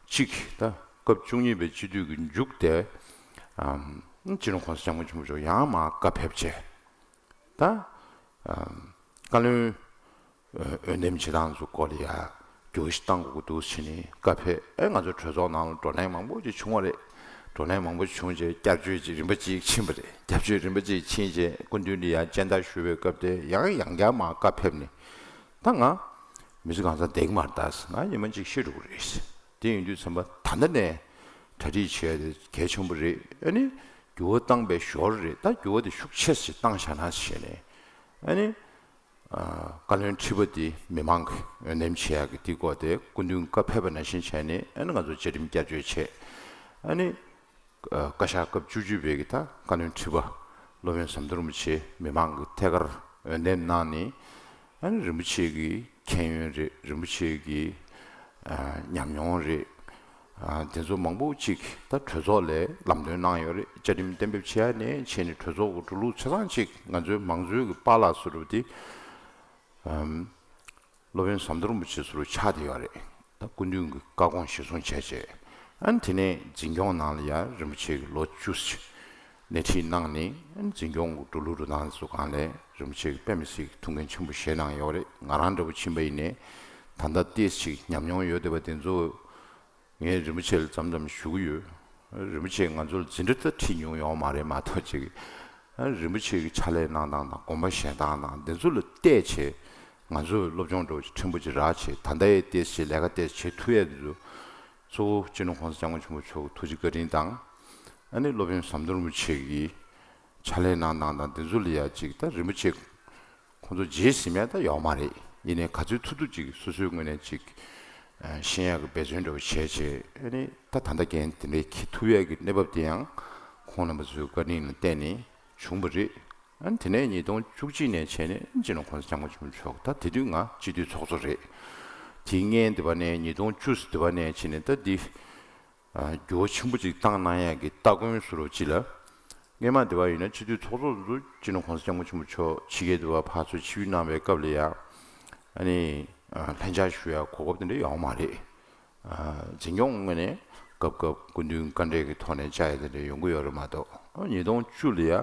གཅིག་ད་སྐབས་བཅུ་གཉིས་པའི་སྤྱི་འཐུས་ཀྱི་མཇུག་དེ་ཨམ་སྤྱི་ནོར་༸གོང་ས་༸སྐྱབས་མགོན་ཆེན་པོ་མཆོག་ཡང་མར་བཀའ་ཕེབས་བྱས། ད་ཨམ་བཀའ་བློན་འོས་འདེམས་བྱེད་སྟངས་ཚོ་སྐོར་ལ་ཡ་འགྱུར་བ་ཞིག་གཏང་དགོས་ཀྱི་འདུག་ཟེར་ནས་བཀའ་ཕེབས། ཨེ་ང་ཚོ་གྲོས་ཚོགས་ནང་ལ་བགྲོ་གླེང་མང་པོ་ཅིག་བྱུང་བ་རེད། བགྲོ་གླེང་མང་པོ་ཅིག་བྱུང་རྗེས་བསྐྱར་བརྗོད་ཅིག་རིམ་པ་ཅིག་ཕྱིན་པ་རེད། བསྐྱར་བརྗོད་རིམ་པ་ཅིག་ཕྱིན་རྗེས་སྐུ་མདུན་ལ་ཡ་སྤྱན་བསྟར་ཞུ་བའི་སྐབས་དེ་ཡང་ཡང་བསྐྱར་མར་བཀའ་ཕེབས་ནས། ད་ང་མི་ཚེ་གང་ཚང་བསྡད་ཀྱི་མ་རེད། ད་ང་ཉི་མ་གཅིག་ཤི་འགྲོ་གི་རེད། དེ་ཡིན་དུས་ཚན་པ་ད་ལྟ་ནས་གྲ་སྒྲིག་བྱས་ཏེ་གལ་ཆེན་པོ་རེད། ཨ་ནི་འགྱུར་བ་བཏང་པའི་ཞོར་རེད། ད་འགྱུར་བ་དེ་ཤུགས་ཆེ་ཞིག་བཏང་བཞག་ན་ཞེས་ནས། ཨ་ནི་ཨ་བཀའ་བློན་ཁྲི་པ་དེ་མི་མང་གིས་འོས་འདེམས་བྱེད་ཡག་གི་དེ་སྐོར་དེ་སྐུ་མདུན་བཀའ་ཕེབས་པ་ནང་བཞིན་བྱས་ནས། ཨ་ནི་ང་ཚོ་བཅའ་ཁྲིམས་བསྐྱར་བཅོས་བྱས། ཨ་ནི་ཨ་བཀའ་ཤག་སྐབས་བཅུ་གཅིག་པའི་གི་ད་བཀའ་བློན་ཁྲི་པ་སློབ་དཔོན་ཟམ་གདོང་རིན་པོ་ཆེ་མི་མང་གི་ཐད་ཀར་འོས་འདེམས་གནང་ནས། ཨ་ནི་རིན་པོ་ཆེ་གི་མཁྱེན་ཡོན་རེད། རིན་པོ་ཆེ་གི་ཨ་ཉམས་མྱོང་རེད། ཨ་དེ་ཚོ་མང་པོ་ཅིག་ད་གྲོས་ཚོགས་ལ་ལམ་སྟོན་གནང་ཡོད་རེད། བཅའ་ཁྲིམས་གཏན་འབེབས་བྱས་ནས་བྱས་ནས་གྲོས་ཚོགས་ཀྱི་འགྲོ་ལུགས་ཆ་ཚང་ཅིག་ང་ཚོའི་མང་གཙོའི་གི་པཱ་ལགས་ཟེར་བ་དེ་ཨམ་སློབ་དཔོན་ཟམ་གདོང་རིན་པོ་ཆེ་ཟེར་བ་ཆགས་བསྡད་ཡོད་རེད། ད་སྐུ་མདུན་གྱི་བཀའ་དགོངས་གཞིར་བཟུང་བྱས་རྗེས། ཨ་ནི་དེ་ནས་འཛིན་སྐྱོང་ནང་ལ་ཡང་རིན་པོ་ཆེ་གིས་ལོ་བཅུ་ཙམ་སྣེ་ཁྲིད་གནང་ནས། ཨ་ནི་འཛིན་སྐྱོང་གི་འགྲོ་ལུགས་འགྲོ་སྟངས་སུ་གང་ལས་རིན་པོ་ཆེ་གིས་དཔེ་མི་སྲིད་ཀྱི་ཐུགས་འགན་ཆེན་པོ་བཞེས་གནང་ཡོད་རེད། ང་རང་འདྲ་བོ་ཕྱིན་པ་ཡིན་ནའི་ད་ལྟ་ཏོག་ཙམ་ཅིག་ཉམས་མྱོང་ཡོད་བསྡད་པ་དེ་ཚོ་ངས་རིན་པོ་ཆེ་ལ་མཚམས་མཚམས་ཞུ་གི་ཡོད། རིན་པོ་ཆེས་ང་ཚོ་ལ་འཛིན་གྲྭ་ད་ཁྲིད་མྱོང་ཡོད་མ་རེད་མ་གཏོགས་ཅིག། རིན་པོ་ཆེ་གི་ཕྱག་ལས་གནང་སྟངས་དང་དགོངས་པ་བཞེས་སྟངས་དང་དེ་ཚོ་ལ་བལྟས་བྱས། ང་ཚོས་སློབ་སྦྱོང་འདྲ་བོ་ཅིག་ཕྲན་བུ་ཅིག་རག་བྱས། ད་ལྟ་ཡི་ཏོག་ཙམ་ལས་ཀ་ཏོག་ཙམ་བྱེད་ཐུབ་ཡས་དེ་ཚོ་གཙོ་བོ་སྤྱི་ནོར་༸གོང་ས་༸སྐྱབས་མགོན་ཆེན་པོ་མཆོག་གི་ཐུགས་རྗེ་བཀའ་དྲིན་དང་། ཨ་ནི་སློབ་དཔོན་ཟམ་གདོང་རིན་པོ་ཆེ་གི་ཕྱག་ལས་གནང་སྟངས་དང་དེ་ཚོ་ལ་ཡ་ཅིག་ད་རིན་པོ་ཆེ་ཁོང་ཚོ་བརྗེད་ཟིན་ཡ་ད་ཡོད་མ་རེད། ཡིན་ནའི་ག་ཚོད་ཐུབ་ཐུབ་ཅིག་སོ་སོའི་ངོས་ནས་ཅིག་ཨ་ཤེས་ཡག་གི་འབད་བརྩོན་འདྲ་བོ་བྱས་བྱས། ཨ་ནི་ད་ད་ལྟ་འགན་དེ་འདྲའི་འཁྱེར་ཐུབ་ཡག་གི་གནས་བབ་དེ་ཡང་ཁོང་རྣམ་པ་ཚོའི་བཀའ་དྲིན་ལ་བརྟེན་ནས་བྱུང་བ་རེད། ཨ་ནི་དེ་ནས་ཉིས་སྟོང་བཅུ་གཅིག་ནས་བྱས་ནས་སྤྱི་ནོར་༸གོང་ས་༸སྐྱབས་མགོན་ཆེན་པོ་མཆོག་ད་དེ་དུས་ང་སྤྱི་འཐུས་ཚོགས་གཙོ་རེད། དེའི་སྔོན་དེ་བ་ནས་ཉིས་སྟོང་བཅུ་ཙམ་དེ་བ་ནས་བྱས་ནས་ད་འདི་ཨ་འགྱུར་བ་ཆེན་པོ་ཅིག་བཏང་གནང་ཡག་གི་སྟ་གོན་བཟོ་འདྲ་བོ་ཅིག་ལ། སྔོན་མ་དེ་བ་ཡིན་ན་སྤྱི་འཐུས་ཚོགས་གཙོ་ཚོ་སྤྱི་ནོར་༸གོང་ས་༸སྐྱབས་མགོན་ཆེན་པོ་མཆོག་ཕྱི་རྒྱལ་དུ་བ་ཕར་ཚུར་ཆིབས་བསྒྱུར་གནང་བའི་སྐབས་ལ་ཡ། ཨ་ནི་ཨ་ལྷན་བཅར་ཞུ་ཡག་གོ་སྐབས་དེ་འདྲ་ཡོང་མ་རེད། ཨ་འཛིན་སྐྱོང་ངོས་ནས་སྐབས་སྐབས་སྐུ་མདུན་བཀའ་འབྲེལ་གྱི་ཐོག་ནས་བཅར་ཡག་དེ་འདྲ་ཡོང་གི་ཡོད་རེད་མ་གཏོགས། ཨ་ཉིས་སྟོང་བཅུ་ལ་ཡ་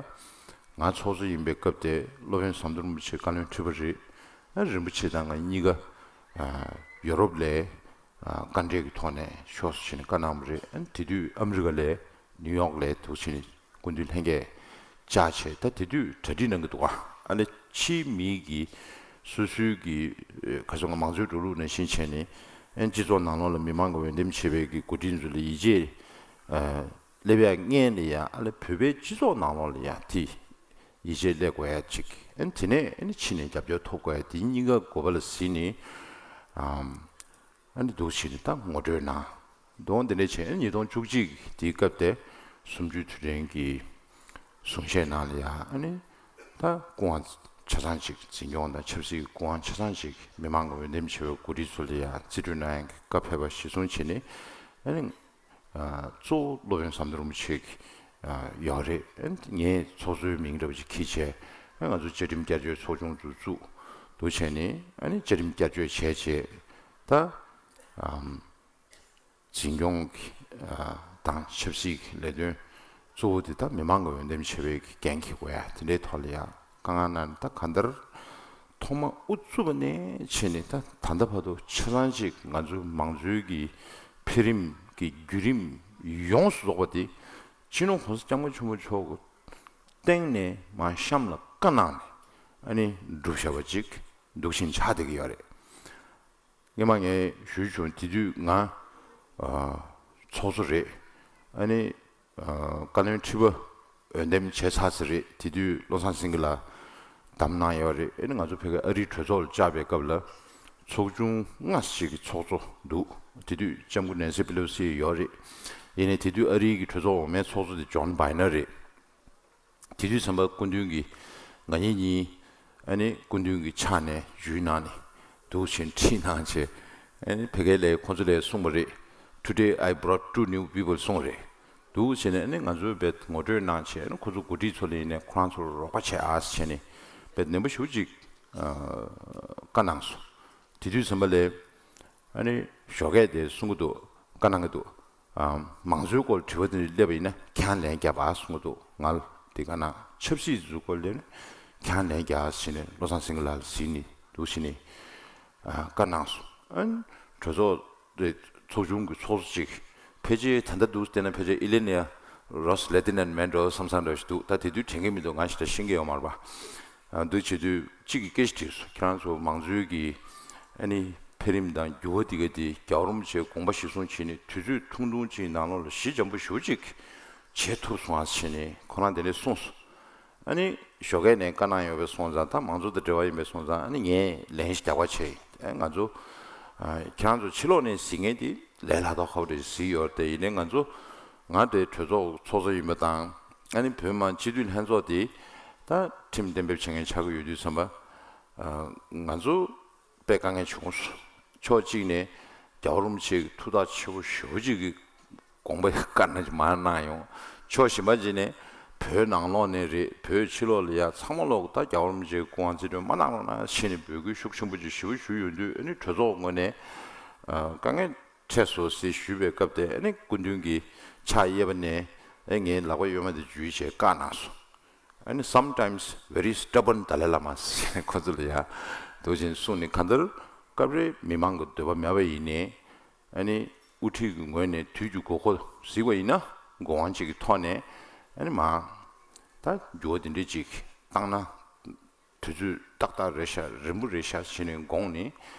ང་ཚོགས་གཙོ་ཡིན་པའི་སྐབས་དེ་སློབ་དཔོན་ཟམ་གདོང་རིན་པོ་ཆེ་བཀའ་བློན་ཁྲི་པ་རེད། ཨ་རིན་པོ་ཆེ་དང་ང་གཉིས་ཀ་ཨ་ཡོ་རོབ་ལ་ཨ་བཀའ་འབྲེལ་གྱི་ཐོག་ནས་ཕྱོགས་སུ་ཕྱིན་ནས་བཀའ་གནང་བ་རེད། ཨ་དེ་དུས་ཨ་མི་རི་ཀ་ལ་ནིའུ་ཡོག་ལ་འདུག་ཕྱིན་ནས་སྐུ་མདུན་ལྷན་རྒྱས་བཅར་བྱས། ད་དེ་དུས་གྲ་སྒྲིག་གནང་གི་འདུག་ག། ཨ་ནི་ཕྱིའི་མི་གིས་སོ་སོའི་གི་ཁ་སང་མང་གཙོའི་འགྲོ་ལུགས་ནང་བཞིན་བྱས་ནས། ཨ་སྤྱི་ཚོགས་ནང་ལོགས་ལ་མི་མང་གི་འོས་འདེམས་བྱས་པའི་གི་འགོ་ཁྲིད་ཚོ་ལ་ཡིད་ཆེས་ཨ་སླེབས་ཡག་སྔོན་ལ་ཡ། ཨ་ལེ་བོད་པའི་སྤྱི་ཚོགས་ནང་ལོགས་ལ་ཡ་དེ་ཡིད་ཆེས་སླེབས་དགོས་ཡ་ཅིག། ཨ་དེ་ནས་ཨ་ཕྱི་ནས་རྒྱབ་སྐྱོར་ཐོབ་དགོས་ཡ་དེ་གཉིས་ཀ་དགོས་པ་ལ་གཟིགས་ནས། ཨ་ནི་འདུག་བྱས་ནས་ད་ངོ་སྤྲོད་གནང་། དོན་དེ་འདྲ་བྱས་ནས་ཉིས་སྟོང་བཅུ་གཅིག་དེའི་སྐབས་དེ་གསུམ་བཅུའི་དུས་དྲན་གྱི་གསུང་བཤད་ནང་ལ་ཡ། ཨ་ནི་ད་སྐུ་དབང་ཆ་ཚང་ཅིག་འཛིན་སྐྱོང་དང་ཆབ་སྲིད་ཀྱི་སྐུ་དབང་ཆ་ཚང་ཅིག་མི་མང་གི་འོས་འདེམས་བྱས་པའི་འགོ་ཁྲིད་ཚོ་ལ་ཡ་རྩིས་སྤྲོད་གནང་ཡག་གི་བཀའ་ཕེབས་པ་གཞིར་བཟུང་བྱས་ནས། ཨ་ནི་ཨ་གཙོ་བོ་སློབ་དཔོན་ཟམ་གདོང་རིན་པོ་ཆེ་གི་ཨ་ཡོད་རེད། ཨ་ནི་ངས་ཚོགས་གཙོའི་མིང་འདྲ་བོ་ཅིག་འཁྱེར་བྱས། ཨ་ང་ཚོ་བཅའ་ཁྲིམས་བསྐྱར་བཅོས་ཚོགས་ཆུང་ཚོ་བཙུགས། འདུག་བྱས་ནས་ཨ་ནི་བཅའ་ཁྲིམས་བསྐྱར་བཅོས་བྱས་བྱས། ད་ཨམ་འཛིན་སྐྱོང་གི་ཨ་དང་ཆབ་སྲིད་ཀྱི་ལས་དོན་གཙོ་བོ་དེ་ད་མི་མང་གི་འོས་འདེམས་བྱས་པའི་འགན་འཁྱེར་དགོས་ཡ་དེ་འདྲའི་ཐོག་ལ་ཡ་དཀའ་ངལ་གནང་ནས། ད་གང་ལྟར་ཐོག་མ་དབུ་བཙུགས་པ་ནས་བྱས་ནས་ད་ད་ལྟ་བར་དུ་ཆ་ཚང་ཅིག་ང་ཚོའི་མང་གཙོའི་གི་འཕེལ་རིམ་གྱི་བརྒྱུད་རིམ་ཡོངས་སུ་རྫོགས་པ་དེ་སྤྱི་ནོར་༸གོང་ས་༸སྐྱབས་མགོན་ཆེན་པོ་མཆོག་གི་སྟེང་ནས་མར་གཤམ་ལ་བཀའ་གནང་ནས་ཨ་ནི་བསྒྲུབས་བཞག་པ་ཅིག་འདུག་བཞིན་ཆགས་བསྡད་ཀྱི་ཡོད་རེད། སྔོན་མ་ངས་ཞུས་བྱུང་། དེ་དུས་ང་ཨ་ཚོགས་གཙོ་རེད། ཨ་ནི་ཨ་བཀའ་བློན་ཁྲི་པ་འོས་འདེམས་བྱས་ཚར་ཟིན་རེད། དེ་དུས་བློ་བཟང་སེང་གེ་ལགས་བདམས་གནང་ཡོད་རེད། ཨ་ནི་ང་ཚོ་ཕ་གི་ཨ་རིའི་གྲོས་ཚོགས་ལ་བཅར་བའི་སྐབས་ལ་ ཚོགས་ཆུང་ལྔ་ཞིག་གི་ཚོགས་གཙོ་འདུག་དེ་དུས་ལྕམ་སྐུ་ནན་སི་པེ་ལོ་སི་ཡོད་རེད། ཡིན་ནའི་དེ་དུས་ཨ་རིའི་གི་གྲོས་ཚོགས་འོག་མའི་ཚོགས་གཙོ་དེ་ཇོན་བྷའི་ཌེན་རེད། དེ་དུས་ཙམ་པ་སྐུ་མདུན་གྱིས་ང་གཉིས་གཉིས་ཨ་ནི་སྐུ་མདུན་གྱི་ཕྱག་ནས་ཇུས་གནང་ནས་འདུག་བྱས་ཁྲིད་གནང་བྱས། ཨ་ནི་ཕ་གིར་ལ་ཁོང་ཚོ་ལ་གསུངས་པ་རེད། Today I brought two new people གསུངས་རེད། འདུག་བྱས་ནས་ཨ་ནི་ང་ཚོའི་བེད་ངོ་སྤྲོད་གནང་བྱས། ཨ་ནི་ཁོང་ཚོ་འགོ་ཁྲིད་ཚོ་ལ་ཡིན་ནས་ཁོ་རང་ཚོར་རོགས་པ་བྱེད་ཨ་བྱས་ནས་བེད་ནན་པོ་ཞེ་པོ་ཅིག་ཨ་བཀའ་གནང་སོང་། དེ་དུས་ཙམ་པ་ལ་ཨ་ནི་ཞོགས་ཀས་དེ་གསུང་གི་འདུག་བཀའ་གནང་གི་འདུག་ཨ་མང་གཙོའི་སྐོར་དྲི་བ་དེ་འདྲ་སླེབས་པ་ཡིན་ན་ཁྱེད་རང་ལན་རྒྱབ་ཨ་གསུང་གི་འདུག་ང་ལ་དེ་བཀའ་གནང་། ཆབ་སྲིད་ཀྱི་སྐོར་སླེབས་ན་ཁྱེད་རང་ལན་རྒྱབ་ཨ་ཟེར་ནས་བློ་བཟང་སེང་གེ་ལགས་ལ་གཟིགས་ནས་འདུག་བྱས་ནས་ཨ་བཀའ་གནང་སོང་། ཨ་ནི་གྲོས་ཚོགས་དེ་ཚོགས་ཆུང་གི་ཚོགས་གཙོ་ཅིག་ཕལ་ཆེར་ད་ལྟ་འདུག་བལྟས་ན་ཕལ་ཆེར་ཨི་ལེ་ནི་ཡ་རོས་ལེ་ཏི་ནན་མེན་འགྲོ་བསམ་བསམ་འདྲ་ཞིག་འདུག་ད་དེ་དུས་དྲན་གྱི་མི་འདུག་ང་ཞེ་དྲག་ཤེས་ཀྱི་ཡོད་མ་རེད་པ། ཨ་འདུག་བྱེད་དུས་གཅིག་གིས་སྐད་ཆ་དྲིས་སོང་། ཁྱེད་རང་ཚོ་མང་གཙོའི་གི་ཨ་ནི་འཕེལ་རིམ་དང་འགྱུར་བ་འདི་ག་དེ་རྒྱལ་བ་རིན་པོ་ཆེའི་དགོངས་པ་གཞིར་བཟུང་བྱས་ནས་དུས་ཚོད་ཐུང་ཐུང་ཅིག་ནང་ལོགས་ལ་ཞི་འཇམ་པོ་ཞེ་པོ་ཅིག་བྱེད་ཐུབ་སོང་ཨ་བྱས་ནས་ཁོ་རང་དེ་འདྲ་གསུངས་སོང་། ཨ་ནི་ཞོགས་ཀས་ནས་བཀའ་གནང་ཡོད་པའི་སོང་ཙང་། ད་མང་གཙོ་དང་འབྲེལ་བ་ཡིན་པའི་སོང་ཙང་། ཨ་ནི་ངས་ལན་ཞིག་རྒྱག་པ་བྱས། ཨ་ང་ཚོ་ཨ་ཁྱེད་རང་ཚོ་ཕྱི་ལོགས་ནས་གཟིགས་མཁན་དེ་ལས་སླ་ཏོག་ཁ་པོ་རེད་གཟིགས་ཡོད་རེད་དེ། ཡིན་ནའི་ང་ཚོ་ང་དེ་གྲོས་ཚོགས་ཚོགས་གཙོ་ཡིན་པ་དང་། ཨ་ནི་བོད་མི་མང་སྤྱི་འཐུས་ལྷན་ཚོགས་དེ་ད་ཁྲིམས་གཏན་འབེབས་བྱེད་མཁན་ཆགས་ཀྱི་ཡོད་དུས་ཙམ་པ། ཨ་ང་ཚོ་དཔེ་དཀའ་ངལ་བྱུང་སོང་། ཕྱོགས་གཅིག་ནས་རྒྱལ་བ་རིན་པོ་ཆེ་གི་ཐུགས་ཐག་ཆོད་པོ་ཞེ་པོ་ཅིག་གི་དགོངས་པ་བཀའ་གནང་མར་གནང་ཡོང་། ཕྱོགས་གཞན་པ་ཅིག་ནས་བོད་ནང་ལོགས་ནས་རེད། བོད་ཕྱི་ལོགས་ལ་ཡ་ཚང་མ་ལོག་ད་རྒྱལ་བ་རིན་པོ་ཆེའི་སྐུ་དབང་རྩིས་སྤྲོད་མ་གནང་རོགས་གནང་ཞེས་ནས་འབོད་སྐུལ་ཤུགས་ཆེན་པོ་ཅིག་ཞེ་པོ་ཞུས་ཡོང་དུས། ཨ་ནི་གྲོས་ཚོགས་ངོས་ནས་ཨ་དཀའ་ངལ་འཕྲད་སོང་ཟེར་ཞུས་པའི་སྐབས་དེ། ཨ་ནི་སྐུ་མདུན་གྱིས་ཕྱག་གཡས་པ་ནས་ཨེ་ངའི་ལག་པ་གཡོན་མ་དེ་འཇུས་བྱས་བཀའ་གནང་སོང་། ཨ་ནི་sometimes very stubborn Dalai Lama ཟེར་ཁོ་ཚོ་ལ་ཡ་འདུག་བྱས་གསུངས་ནས། གང་ལྟར་སྐབས་རེ་མི་མང་གི་འདོད་པ་མེད་པ་ཡིན་ནའི། ཨ་ནི་དབུ་ཁྲིད་ཀྱི་ངོས་ནས་དུས་ཀྱི་དགོས་མཁོ་གཟིགས་པ་ཡིན་ན། དགོས་དབང་ཅིག་གི་ཐོག་ནས་ཨ་ནི་མ་ད་འགྱུར་བ་འདི་འདྲ་ཅིག་བཏང་ན་དུས་ཚོད་ཏག་ཏག་རེད་ཤག་རིང་པོ་རེད་ཤག་བྱས་ནས་དགོངས་ནས།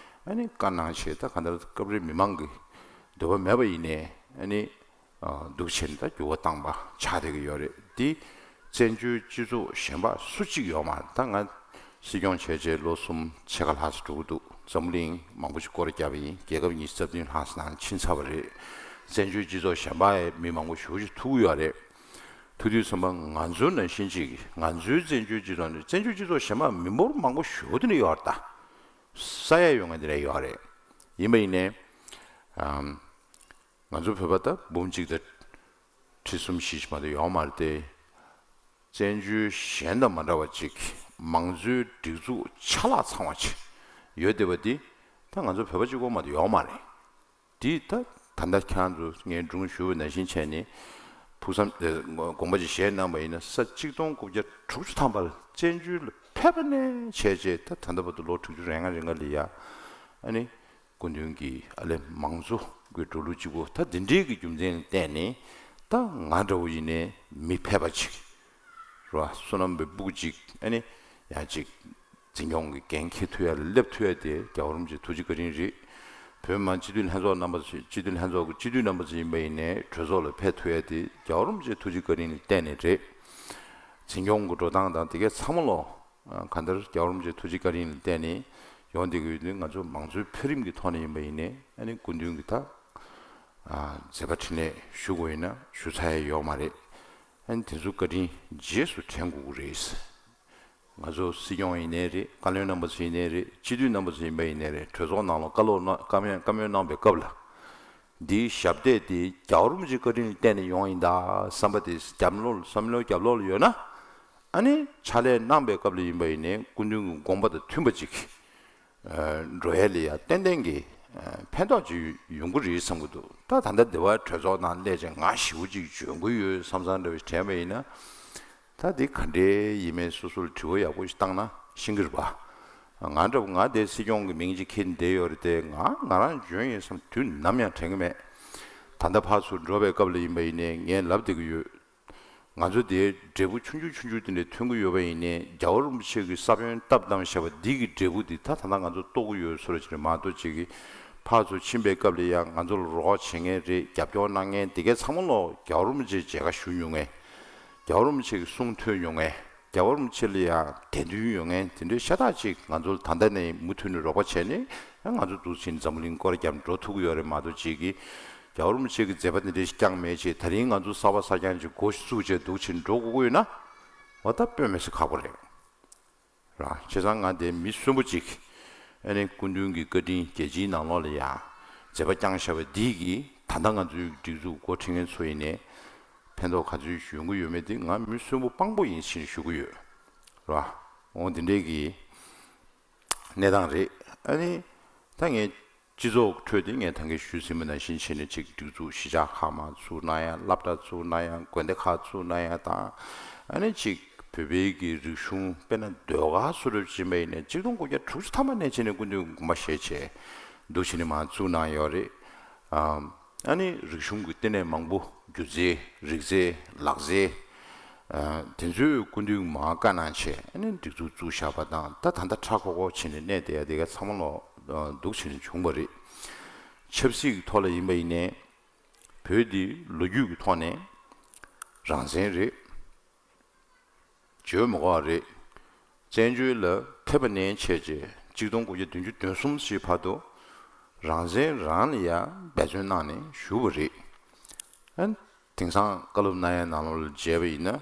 ཨ་ནི་བཀའ་གནང་བྱས། ད་གང་ལྟར་སྐབས་རེ་མི་མང་གི་འདོད་པ་མེད་པ་ཡིན་ནའི། ཨ་ནི་ཨ་འདུག་བྱས་ནས་ད་འགྱུར་བ་བཏང་པ་ཆགས་བསྡད་ཀྱི་ཡོད་རེད། འདི་བཙན་བྱོལ་སྤྱི་ཚོགས་གཞན་པ་སུ་གཅིག་ཡོད་མ་རེད། ད་ང་སྲིད་སྐྱོང་བྱས་བྱས་ལོ་གསུམ་ཕྱེད་ཀ་ལྷག་ཙམ་འགྲོ་གི་འདུག་འཛམ་བུ་གླིང་མང་པོ་ཞིག་སྐོར་ར་བརྒྱབ་པ་ཡིན། རྒྱལ་ཁབ་ཉི་ཤུ་རྩ་བདུན་ལྷག་ཙམ་ནང་ཕྱིན་ཚར་བ་རེད། བཙན་བྱོལ་སྤྱི་ཚོགས་གཞན་པ་ཡི་མི་མང་པོ་ཞེ་པོ་ཅིག་ཐུག་གི་ཡོད་རེད། ཐུག་དུས་ཙམ་པ་ང་ཚོའི་ནང་བཞིན་ཅིག་ང་ཚོའི་བཙན་བྱོལ་སྤྱི་ཚོགས་ནི། བཙན་བྱོལ་སྤྱི་ཚོགས་གཞན་པ་མི་འབོར་མང་པོ་ཞེ་པོ་དེ་འདྲ་ཡོད་རེད། ད་ས་ཡ་ཡོད་མཁན་དེ་འདྲ་ཡོད་རེད། ཡིན་པ་ཡིན་ནའི་ཨམ། ང་ཚོ་བོད་པ་ད་འབུམ་གཅིག་དང་ཁྲི་གསུམ་བཞི་ཞིག་མ་གཏོགས་ཡོད་མ་རེད་དེ། བཙན་བྱོལ་གཞན་དང་མ་འདྲ་བ་ཅིག་མང་གཙོའི་སྒྲིག་འཛུགས་ཆ་ལག་ཚང་བ་ཅིག་ཡོད་བསྡད་པ་འདི་ད་ང་ཚོ་བོད་པ་གཅིག་པོ་མ་གཏོགས་ཡོད་མ་རེད། འདི་ད་ད་ལྟ་ཁྱེད་རང་ཚོ་ངས་སྒྲུང་ཞུ་བ་ནང་བཞིན་བྱས་ནས་ཕུགས་བསམ་ཨེ་དགོངས་པ་ཅིག་བཞེས་གནང་བ་ཡིན་ན། ས་གཅིག་སྟོང་དགུ་བརྒྱ་དྲུག་ཅུ་ཐམ་པ་ལ་བཙན་བྱོལ་ལ་ཕེབས་པ་ནས་བྱས་རྗེས་ད་ད་ལྟ་བར་དུ་ལོ་དྲུག་ཅུ་རེ་ལྔ་རེ་ལྔ་ལ་ཡ། ཨ་ནི་སྐུ་མདུན་གྱིས་ཨ་ལས་མང་གཙོ་གི་འགྲོ་ལུགས་གཅིག་པོ་ད་འདི་འདྲའི་གི་རྒྱུ་མཚན་ལ་བརྟེན་ནས་ད་ང་འདྲ་བོ་ཡིན་ནའི་མི་ཕལ་པ་ཅིག་རེད་བ། བསོད་ནམས་པའི་སྤུ་གུ་ཅིག་ཨ་ནི་ཡང་ཅིག་འཛིན་སྐྱོང་གི་འགན་འཁྱེར་ཐུབ་ཡ་ལ་སླེབས་ཐུབ་ཡ་དེ་རྒྱལ་བ་རིན་པོ་ཆེའི་ཐུགས་རྗེ་བཀའ་དྲིན་རེད། བོད་མི་མང་སྤྱི་འཐུས་ལྷན་ཚོགས་རྣམ་པ་ཚོ། སྤྱི་འཐུས་ལྷན་ཚོགས་ཀྱི་སྤྱི་འཐུས་རྣམ་པ་ཚོ་ཡིན་པ་ཡིན་ནའི་གྲོས་ཚོགས་ལ་ཕེབས་ཐུབ་ཡ་དེ་རྒྱལ་བ་རིན་པོ་ཆེའི་ཐུགས་རྗེ་བཀའ་དྲིན་ལ་བརྟེན་ནས་རེད། འཛིན་སྐྱོང་གི་འགྲོ་སྟངས་དང་དེ་གའི་ཚང་མ་ལོ། ཨ་གང་ལྟར་རྒྱལ་བ་རིན་པོ་ཆེའི་ཐུགས་རྗེ་བཀའ་དྲིན་ལ་བརྟེན་ནས་ཡོང་བསྡད་ཀྱི་ཡོད་དུས། ང་ཚོ་མང་གཙོའི་འཕེལ་རིམ་གྱི་ཐོག་ནས་ཡིན་པ་ཡིན་ནའི་ཨ་ནི་སྐུ་མདུན་གྱི་ད་ཨ་མཛད་པ་འཕྲིན་ལས་ཞུ་དགོས་ཡིན་ན་ཞུ་ཚར་ཡ་ཡོད་མ་རེད། ཨ་ནི་དེ་ཚོ་བཀའ་དྲིན་རྗེས་སུ་དྲན་དགོས་ཀྱི་རེད། ང་ཚོ་སྲིད་སྐྱོང་ཡིན་ནའི་རེད། བཀའ་བློན་རྣམ་པ་ཚོ་ཡིན་ནའི་རེད། སྤྱི་འཐུས་རྣམ་པ་ཚོ་ཡིན་པ་ཡིན་ནའི་རེད། གྲོས་ཚོགས་ནང་ལ་བཀའ་སློབ་གནང་། བཀའ་མོལ་བཀའ་མོལ་གནང་བའི་སྐབས་ལ། འདིའི་ཞབས་འདེགས་དེ་རྒྱལ་བ་རིན་པོ་ཆེའི་བཀའ་དྲིན་ལ་བརྟེན་ནས་ཡོང་ཡིན་ད་བསམ་པ་དེ་རྒྱབ་ལོགས་ལ། བསམ་བློའི་རྒྱབ་ལོགས་ལ་ཡོད་ན། ཨ་ནི་ཕྱག་ལས་གནང་བའི་སྐབས་ལ་ཡིན་པ་ཡིན་ནའི་སྐུ་མདུན་གྱི་དགོངས་པ་དང་མཐུན་པ་ཅིག་ཨ་འགྲོ་ཡ་ལ་ཡ་ཏན་ཏན་གྱི་ཨ་ཕན་ཐོགས་ཅིག་ཡོང་གི་རེད་བསམ་གྱི་འདུག་ད་ད་ལྟ་འདི་བ་གྲོས་ཚོགས་ནང་སླེབས་བྱས་ང་ཞེ་པོ་ཅིག་འཇོན་གྱི་ཡོད་བསམ་བསམ་འདྲ་བ་ཞིག་དྲན་པ་ཡིན་ན། ད་འདི་ག་འདྲའི་ཡིན་མིན་སོ་སོར་དྲི་བ་ཡག་པོ་ཞིག་བཏང་ན་ཤེས་ཀྱི་རེད་པ། ང་འདྲ་བོ་ང་དེ་སྲིད་སྐྱོང་གི་མིང་ཅིག་འཁྱེར་བསྡད་ཡོད་རེད་དེ། ང་ང་རང་འཇོན་ཡིན་བསམ་དུས་ནམ་ཡང་དྲན་གྱི་མེད། ད་ལྟ་ཕར་ཚུར་འགྲོ་བའི་སྐབས་ལ་ཡིན་པ་ཡིན་ནའི་ངས་ལབ་བསྡད་ཀྱི་ཡོད། ང་ཚོ་དེའི་འབྲས་བུ་ཆུང་ཆུང་ཆུང་ཆུང་དེ་འདྲ་ཐོན་གྱི་ཡོད་པ་ཡིན་ནའི། རྒྱལ་བ་རིན་པོ་ཆེ་གི་ས་བོན་བཏབ་བཏང་བཞག་པ་འདི་གི་འབྲས་བུ་འདི་ད་ད་ལྟ་ང་ཚོ་རྟོགས་ཀྱི་ཡོད་བཟོ་འདྲ་ཅིག་རེད་མ་གཏོགས། ཅིག་གིས་ཕར་ཚུར་ཕྱིན་པའི་སྐབས་ལ་ཡང་ང་ཚོ་ལ་རོགས་བྱེད་མཁན་རེད། རྒྱབ་སྐྱོར་གནང་མཁན་དེ་གའི་ཚང་མ་ལོ་རྒྱལ་བ་རིན་པོ་ཆེའི་མཇལ་ཁ་ཞུ་མྱོང་མཁན། རྒྱལ་བ་རིན་པོ་ཆེ་གི་གསུང་ཐོས་མྱོང་མཁན། རྒྱལ་བ་རིན་པོ་ཆེ་ལ་ཡང་དད་འདུན་ཡོད་མཁན་དེ་འདྲའི་ཤ་སྟག་ཅིག་ང་ཚོ་ད་ལྟ་ནས་མུ་མཐུད་ནས་རོགས་པ་བྱས་ནས་ང་ཚོ་འདུག་ཕྱིན་འཛམ་བུ་གླིང་སྐོར་རྒྱབ་འགྲོ་ཐུབ་ཀྱི་ཡོད་རེད་མ་གཏོགས་ཅིག་གིས་རྒྱལ་བ་རིན་པོ་ཆེ་གི་མཛད་པ་དེ་འདྲ་ཞིག་བསྐྱངས་མེད་ཅེས། ད་རིང་ང་ཚོ་གསར་པ་གསར་རྐྱང་ཅིག་འགོ་ཞིག་བཙུགས་བྱས་འདུག་ཕྱིན་འགྲོ་དགོས་ཀྱི་ཡོད་ན། འོ་ད་དཔེ་མི་སྲིད་ཁག་པོ་རེད། ར་བྱས་ཙང་ང་དེ་མི་གསོན་པོ་ཅིག་ཨ་ནི་སྐུ་མདུན་གྱི་བཀའ་དྲིན་རྒྱལ་སྤྱིའི་ནང་ལོགས་ལ་ཡང་མཛད་པ་བསྐྱངས་བཞག་པ་འདི་གིས་ད་ལྟ་ང་ཚོའི་སྒྲིག་འཛུགས་འགོ་ཁྲིད་མཁན་ཚོ་ཡིན་ནའི་ཕན་ཐོགས་ག་ཚོད་ཡོང་གི་ཡོད་མེད་དེ་ང་མི་གསོན་པོ་དཔང་པོ་ཡིན་ཕྱིན་ཞུ་གི་ཡོད། ར་འོ་འདི་འདྲའི་གི་གནས་སྟངས་རེད། ཨ་ནི་ད་ངས་སྤྱི་ཚོགས་ཁྲོད་དེ་ངས་ད་གིན་ཞུས་ཟིན་པ་ནང་བཞིན་བྱས་ནས་ཅིག་སྒྲིག་འཛུགས་གཞིས་ཆགས་ཁག་མར་བཙུགས་གནང་ཡ། སློབ་གྲྭ་བཙུགས་གནང་ཡ། དགོན་སྡེ་ཁག་བཙུགས་གནང་ཡ་དང་། ཨ་ནི་ཅིག་བོད་པའི་གི་རིག་གཞུང་དཔེར་ན་ཟློས་གར་སོགས་རབ་ཅིག་ཡིན་པ་ཡིན་ནའི་གཅིག་སྟོང་དགུ་བརྒྱ་དྲུག་ཅུ་ཐམ་པ་ནས་བྱས་ནས་སྐུ་མདུན་དགོངས་པ་བཞེས་བྱས་འདུག་བྱས་ནས་མར་བཙུགས་གནང་ཡོད་རེད། ཨ་ནི་རིག་གཞུང་གི་ལྟེ་གནས་མང་པོ་སྒྱུ་རྩལ་རིག་རྩལ་ལག་རྩལ་དེ་ཚོའི་སྐུ་མདུན་མར་བཀའ་གནང་བྱས་ཨ་ནི་སྒྲིག་འཛུགས་བཙུགས་བཞག་པ་དང་། ད་ད་ལྟ་ཧྲ་ཁོ་ཁོ་བྱས་ནས་གནས་བསྡད་ཡ་དེ་ག་ཚང་མ་ལོ་འདུག་བྱས་ནས་བྱུང་བ་རེད། ཆབ་སྲིད་ཀྱི་ཐོག་ལ་ཡིན་པ་ཡིན་ནའི་བོད་འདི་ལོ་རྒྱུས་ཀྱི་ཐོག་ནས་རང་བཙན་རེད། བརྗོད་མི་དགོས་པ་རེད། བཙན་བྱོལ་ལ་ཕེབས་པ་ནས་བྱས་རྗེས་གཅིག་སྟོང་དགུ་བརྒྱ་བདུན་ཅུ་དོན་གསུམ་ཞིག་བར་དུ་རང་བཙན་རང་ལ་ཡང་འབད་བརྩོན་གནང་ནས་བཞུགས་པ་རེད། ཨ་དེང་སང་བཀའ་སློབ་གནང་ཡའི་ནང་ལོགས་ལ་མཇལ་བ་ཡིན་ན།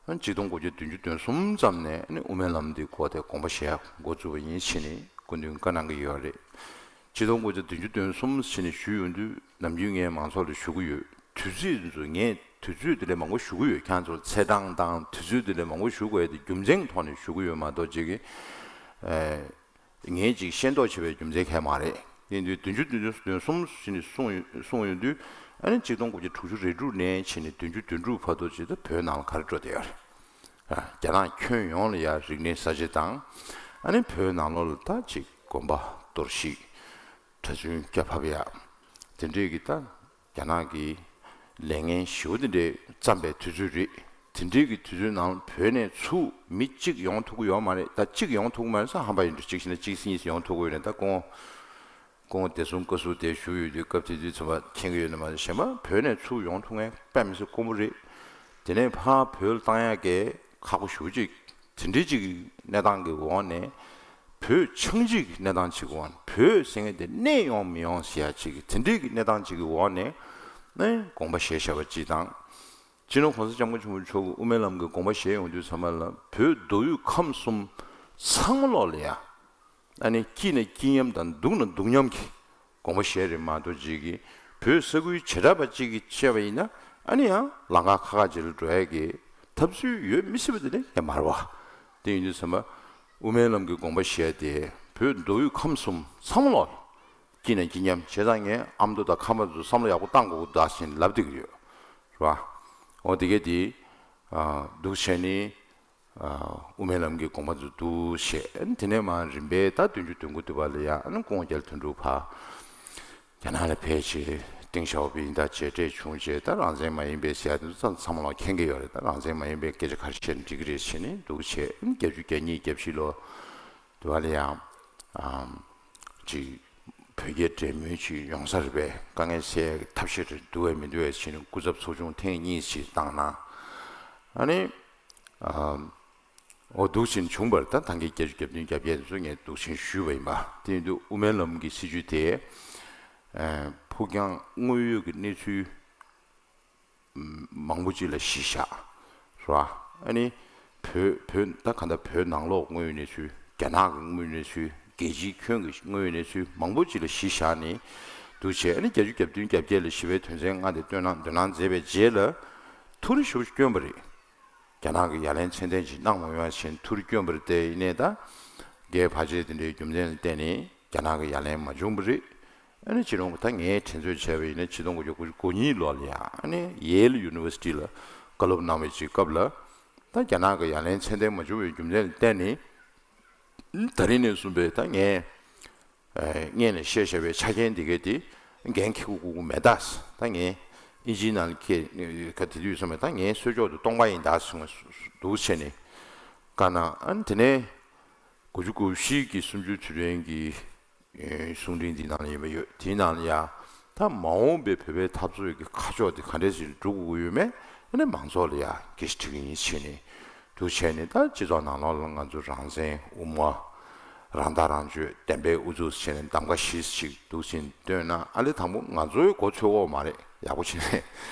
ཨ་གཅིག་སྟོང་དགུ་བརྒྱ་བདུན་ཅུ་དོན་གསུམ་ཙམ་ནས་ཨ་ནི་དབུ་མའི་ལམ་འདི་སྐོར་དེ་དགོངས་པ་བཞེས་འགོ་བཙུགས་པ་ཡིན་ཕྱིན་ནས་སྐུ་མདུན་བཀའ་གནང་གི་ཡོད་རེད། གཅིག་སྟོང་དགུ་བརྒྱ་བདུན་ཅུ་དོན་གསུམ་ཕྱིན་ནས་ཞུས་ཡོང་དུས་ནམ་རྒྱུན་ངས་མང་ཚོགས་ལ་ཞུ་གི་ཡོད། དུས་ཚོད་འདི་ཚོ་ངས་དུས་ཚོད་དེ་ལས་མང་པོ་ཞུ་གི་ཡོད། ཁྱེད་ཚོར་ཚེས་གྲངས་དང་དུས་ཚོད་དེ་ལས་མང་པོ་ཞུ་དགོས་ཡ་དེ་རྒྱུ་མཚན་གྱི་ཐོག་ནས་ཞུ་གི་ཡོད་མ་གཏོགས་ཅིག་གི་ངས་ཅིག་ཤེས་རྟོགས་བྱེད་པའི་རྒྱུ་མཚན་གང་ཡང་མ་རེད། ཡིན་དུས་བདུན་ཅུ་དོན་གསུམ་ཕྱིན་ནས་གསུངས་ཡོང་དུས་ཨ་ནི་གཅིག་སྟོང་དགུ་བརྒྱ་དྲུག་ཅུ་རེ་དྲུག་ནས་ཕྱིན་ནས་བདུན་ཅུ་དོན་དྲུག་བར་དུ་ཅིག་ད་བོད་ནང་ལ་ག་རེ་འགྲོ་བསྡད་ཡོད་རེད། རྒྱ་ནག་ཁྱོན་ཡོངས་ལ་ཡ་རིག་གནས་གསར་བརྗེ་དང་། ཨ་ནི་བོད་ནང་ལོགས་ལ་ད་ཅིག་དགོན་པ་གཏོར་བཤིག་གྲྭ་བཙུན་སྐྱ་ཕབ་ཡ། དེ་འདྲས་ཀྱི་ད་རྒྱ་ནག་གི་ལས་ངན་ཞེ་པོ་དེ་འདྲས་བརྩམས་པའི་དུས་ཚོད་རེད། དེ་འདྲས་ཀྱི་དུས་ཚོད་ནང་བོད་ནས་ཚུར་མི་གཅིག་ཡོང་ཐུབ་ཀྱི་ཡོད་མ་རེད། ད་གཅིག་ཡོང་ཐུབ་ཀྱི་མ་རེད་ས་ཧམ་པ་ཡིན་འགྲོ། གཅིག་བྱས་ན་གཅིག་གཉིས་ཡོང་ཐུབ་ཀྱི་ཡོད་རེད། ད་ཁོང་ཁོང་བདེ་སྲུང་བཀའ་ཟུར་དེ་བཞུགས་ཡོད་དུས་སྐབས་དེ་དུས་ཚོད་མ་མཁྱེན་གྱི་ཡོད་ན་མ་གཞན་པ་བོད་ནས་ཚུར་ཡོང་ཐུབ་མཁན་དཔེ་མི་སྲིད་དཀོན་པོ་རེད། དེ་ནས་ཕར་བོད་ལ་བཏང་ཡག་གི་ཁག་པོ་ཞེ་པོ་ཅིག་དེ་འདྲའི་ཅིག་གི་གནས་སྟངས་ཀྱི་འོག་ནས་བོད་ཆགས་འཇིག་གི་གནས་སྟངས་ཅིག་གི་འོག་ནས་བོད་ཟེར་མཁན་དེ་གནས་ཡོང་མི་ཡོང་ཟེར་ཡ་ཅིག་གི་དེ་འདྲའི་གི་གནས་སྟངས་ཅིག་གི་འོག་ནས་ནས་དགོངས་པ་བཞེས་བཞག་པ་ཅིག་དང་། སྤྱི་ནོར་༸གོང་ས་༸སྐྱབས་མགོན་ཆེན་པོ་མཆོག་གི་དབུ་མའི་ལམ་གྱི་དགོངས་པ་བཞེས་ཡོང་དུས་ཚང་མ་ལ་བོད་མདོ་དབུས་ཁམས་གསུམ་ཚང་མ་ལོག་ལ་ཡ། ཨ་ནི་སྐྱིད་ན་སྐྱིད་མཉམ་དང་སྡུག་ན་སྡུག་མཉམ་གྱི་དགོངས་པ་བཞེས་རེད་མ་གཏོགས་ཅིག་གིས་བོད་ས་ཁུལ་བྱེ་བྲག་པ་ཅིག་གིས་བཤད་པ་ཡིན་ན་ཨ་ནི་ཡང་ལམ་ཁ་ཁ་ཁ་ཅིག་ལ་འགྲོ་ཡ་གི་ཐབས་ཚུལ་ཡོད་མི་སྲིད་པ་དེ་ནི་ཡང་མ་རེད་བ། དེ་ཡིན་དུས་ཚང་མ་དབུ་མའི་ལམ་གྱི་དགོངས་པ་བཞེས་ཏེ་བོད་མདོ་དབུས་ཁམས་གསུམ་ཚང་མ་ལོག་སྐྱིད་ན་སྐྱིད་མཉམ་བྱས་ཙང་ངས་ཨ་མདོ་དང་ཁམས་པ་ཚོ་བསམ་བློ་ཡག་པོ་བཏང་དགོས་ཀྱི་འདུག་ཟེར་ནས་ལབ་བསྡད་ཀྱི་ཡོད་རེད་བ། འོ་དེ་གས་དེ་འདུག་བྱས་ནི། དབུ་མའི་ལམ་གྱི་དགོངས་པ་ཚོ་འདུག་བཤད། དེ་ནས་མར་རིམ་པས་ད་བདུན་ཅུ་དོན་དགུ་དུ་བ་ལ་ཡང་ཨ་ནི་ཀོང་རྒྱལ་དོན་གྲུབ་ཕར་རྒྱ་ནག་ལ་ཕེབས་བྱས་ཏིང་ཞའོ་ཕིང་དང་མཇལ་འཕྲད་བྱུང་རྗེས་ད་རང་བཙན་མ་ཡིན་པའི་ཟེར་ཡ་དེ་ཚོ་ཚང་མ་ལ་མཁྱེན་གྱི་ཡོད་རེད། ད་རང་བཙན་མ་ཡིན་པའི་སྐད་ཆ་ག་རེ་བཤད་ན་འགྲིག་གི་རེད་བྱས་ནས་འདུག་བྱས། བརྒྱད་ཅུ་གྱ་གཉིས་གྱ་བཞི་ལོ་དུ་བ་ལ་ཡང་ཅིག་བོད་རྒྱའི་འབྲེལ་མོལ་ཅིག་ཡོང་ས་རེད་པས། དཀའ་ངལ་སེལ་ཡ་གི་ཐབས་ཤེས་རེ་འདུག་བས་མི་འདུག་བས་བྱས་ནས་སྐུ་ཚབ་ཚོགས་ཆུང་ཐེངས་གཉིས་ཤིག་བཏང་གནང་། ཨ་ནི། འོ་འདུག་བྱས་ནས་བྱུང་བ་རེད། ད་ད་གིན་བརྒྱད་ཅུ་གྱ་བདུན་གྱ་བརྒྱད་དེ་ཚོ་ངས་འདུག་བྱས་ནས་ཞུས་པ་ཡིན་པ། དེ་ཡིན་དུས་དབུ་མའི་ལམ་གྱི་སྲིད་བྱུས་དེ་ཕུགས་རྒྱང་དངོས་ཡོད་ཀྱི་གནས་ཚུལ་མང་པོ་ཅིག་ལ་གཞི་བཞག་རེད་བ། ཨ་ནི་བོད་བོད་ད་ག་འདྲ་བོད་ནང་ལོགས་དངོས་ཡོད་གནས་ཚུལ། རྒྱ་ནག་གི་དངོས་ཡོད་གནས་ཚུལ། རྒྱལ་སྤྱིའི་ཁྱོན་གྱི་དངོས་ཡོད་གནས་ཚུལ་མང་པོ་ཅིག་ལ་གཞི་བཞག་ནས་འདུག་བྱས། ཨ་ནི་བརྒྱད་ཅུ་གྱ་བདུན་གྱ་བརྒྱད་ལ་ཞི་བའི་དོན་ཚན་ལྔ་དེ་བཏོན་གནང་འདོན་གནང་མཛད་པའི་རྗེས་ལ་ཐུགས་རེ་ཞེ་པོ་བསྐྱོན་པ་རེད། རྒྱ་ནག་གི་ཡ་ལན་ཚད་ལྡན་ཅིག་གནང་མ་ཡོང་བ་བྱས་ནས་ཐུགས་རེ་བསྐྱོན་པ་རེད། དེ་ཡིན་ནའི་ད་རྒྱའི་བར་ཆད་དེ་འདྲའི་རྒྱུ་མཚན་ལ་བརྟེན་ནས་རྒྱ་ནག་གི་ཡ་ལན་མ་བྱུང་བ་རེད། ཨ་ནི་སྤྱི་ནོར་ད་ངས་དྲན་གསོ་བྱས་པ་ཡིན་ན་ཆིག་སྟོང་དགུ་བརྒྱ་དགུ་བཅུ་གོ་གཉིས་ལོ་ལ་ཡ་ཨ་ནི་ཡེལ་ཡུ་ནི་ཝར་སི་ཊི་ལ་བཀའ་སློབ་གནང་བའི་ཅིག་སྐབས་ལ་ད་རྒྱ་ནག་གི་ཡ་ལན་ཚད་ལྡན་མ་བྱུང་བའི་རྒྱུ་མཚན་ལ་བརྟེན་ནས་ད་རིང་ནས་བཟུང་པའི་ད་ངས་སྔོན་ལ་བཤད་བཞག་པའི་ཆ་རྐྱེན་འདི་གས་དེ་འགན་འཁྱེར་དགོས་དགོས་མེད་ད། ད་ངས་ཨིན་ཇིའི་ནང་ལ་ཁྱེད་ག་དེ་དུས་སོང་བས་ད་ངའི་གསོལ་ལྕོག་ཏུ་སྟོང་པ་ཡིན་ད་གསུངས་འདུག་བྱས་ནས་བཀའ་གནང་། ཨ་ནི་དེ་ནས་དགུ་བཅུ་གོ་བཞི་གི་གསུམ་བཅུའི་དུས་དྲན་གྱི་གསུང་འཕྲིན་འདི་ནང་ལ་ཡིན་པ་ཡོད། དེའི་ནང་ལ་ཡ་ད་མ་འོངས་པའི་བོད་པའི་འཐབ་རྩོད་ཀྱི་ཁ་ཕྱོགས་དེ་ག་འདྲས་ཞིག་འགྲོ་དགོས་ཀྱི་ཡོད་མེད་ཨ་ནི་མང་ཚོགས་ལ་ཡ་སྐད་ཆ་དྲི་གི་ཡིན་བྱས་ནས་ འདུག་བྱས་ནས་ད་སྤྱི་ཚོགས་ནང་ལོགས་ལ་ང་ཚོ་རང་བཙན་དབུ་མ། རང་ཐག་རང་གཅོད། བདེན་པའི་ཨུ་ཚུགས་བྱས་ནས་གདམ་ག་བཞི་ཞིག་འདུག་ཕྱིན་བཏོན་ན། ཨ་ལེ་དང་པོ་ང་ཚོའི་མགོ་ཚོས་འོག་མ་རེད། ཡག་པོ་བྱས་ནས།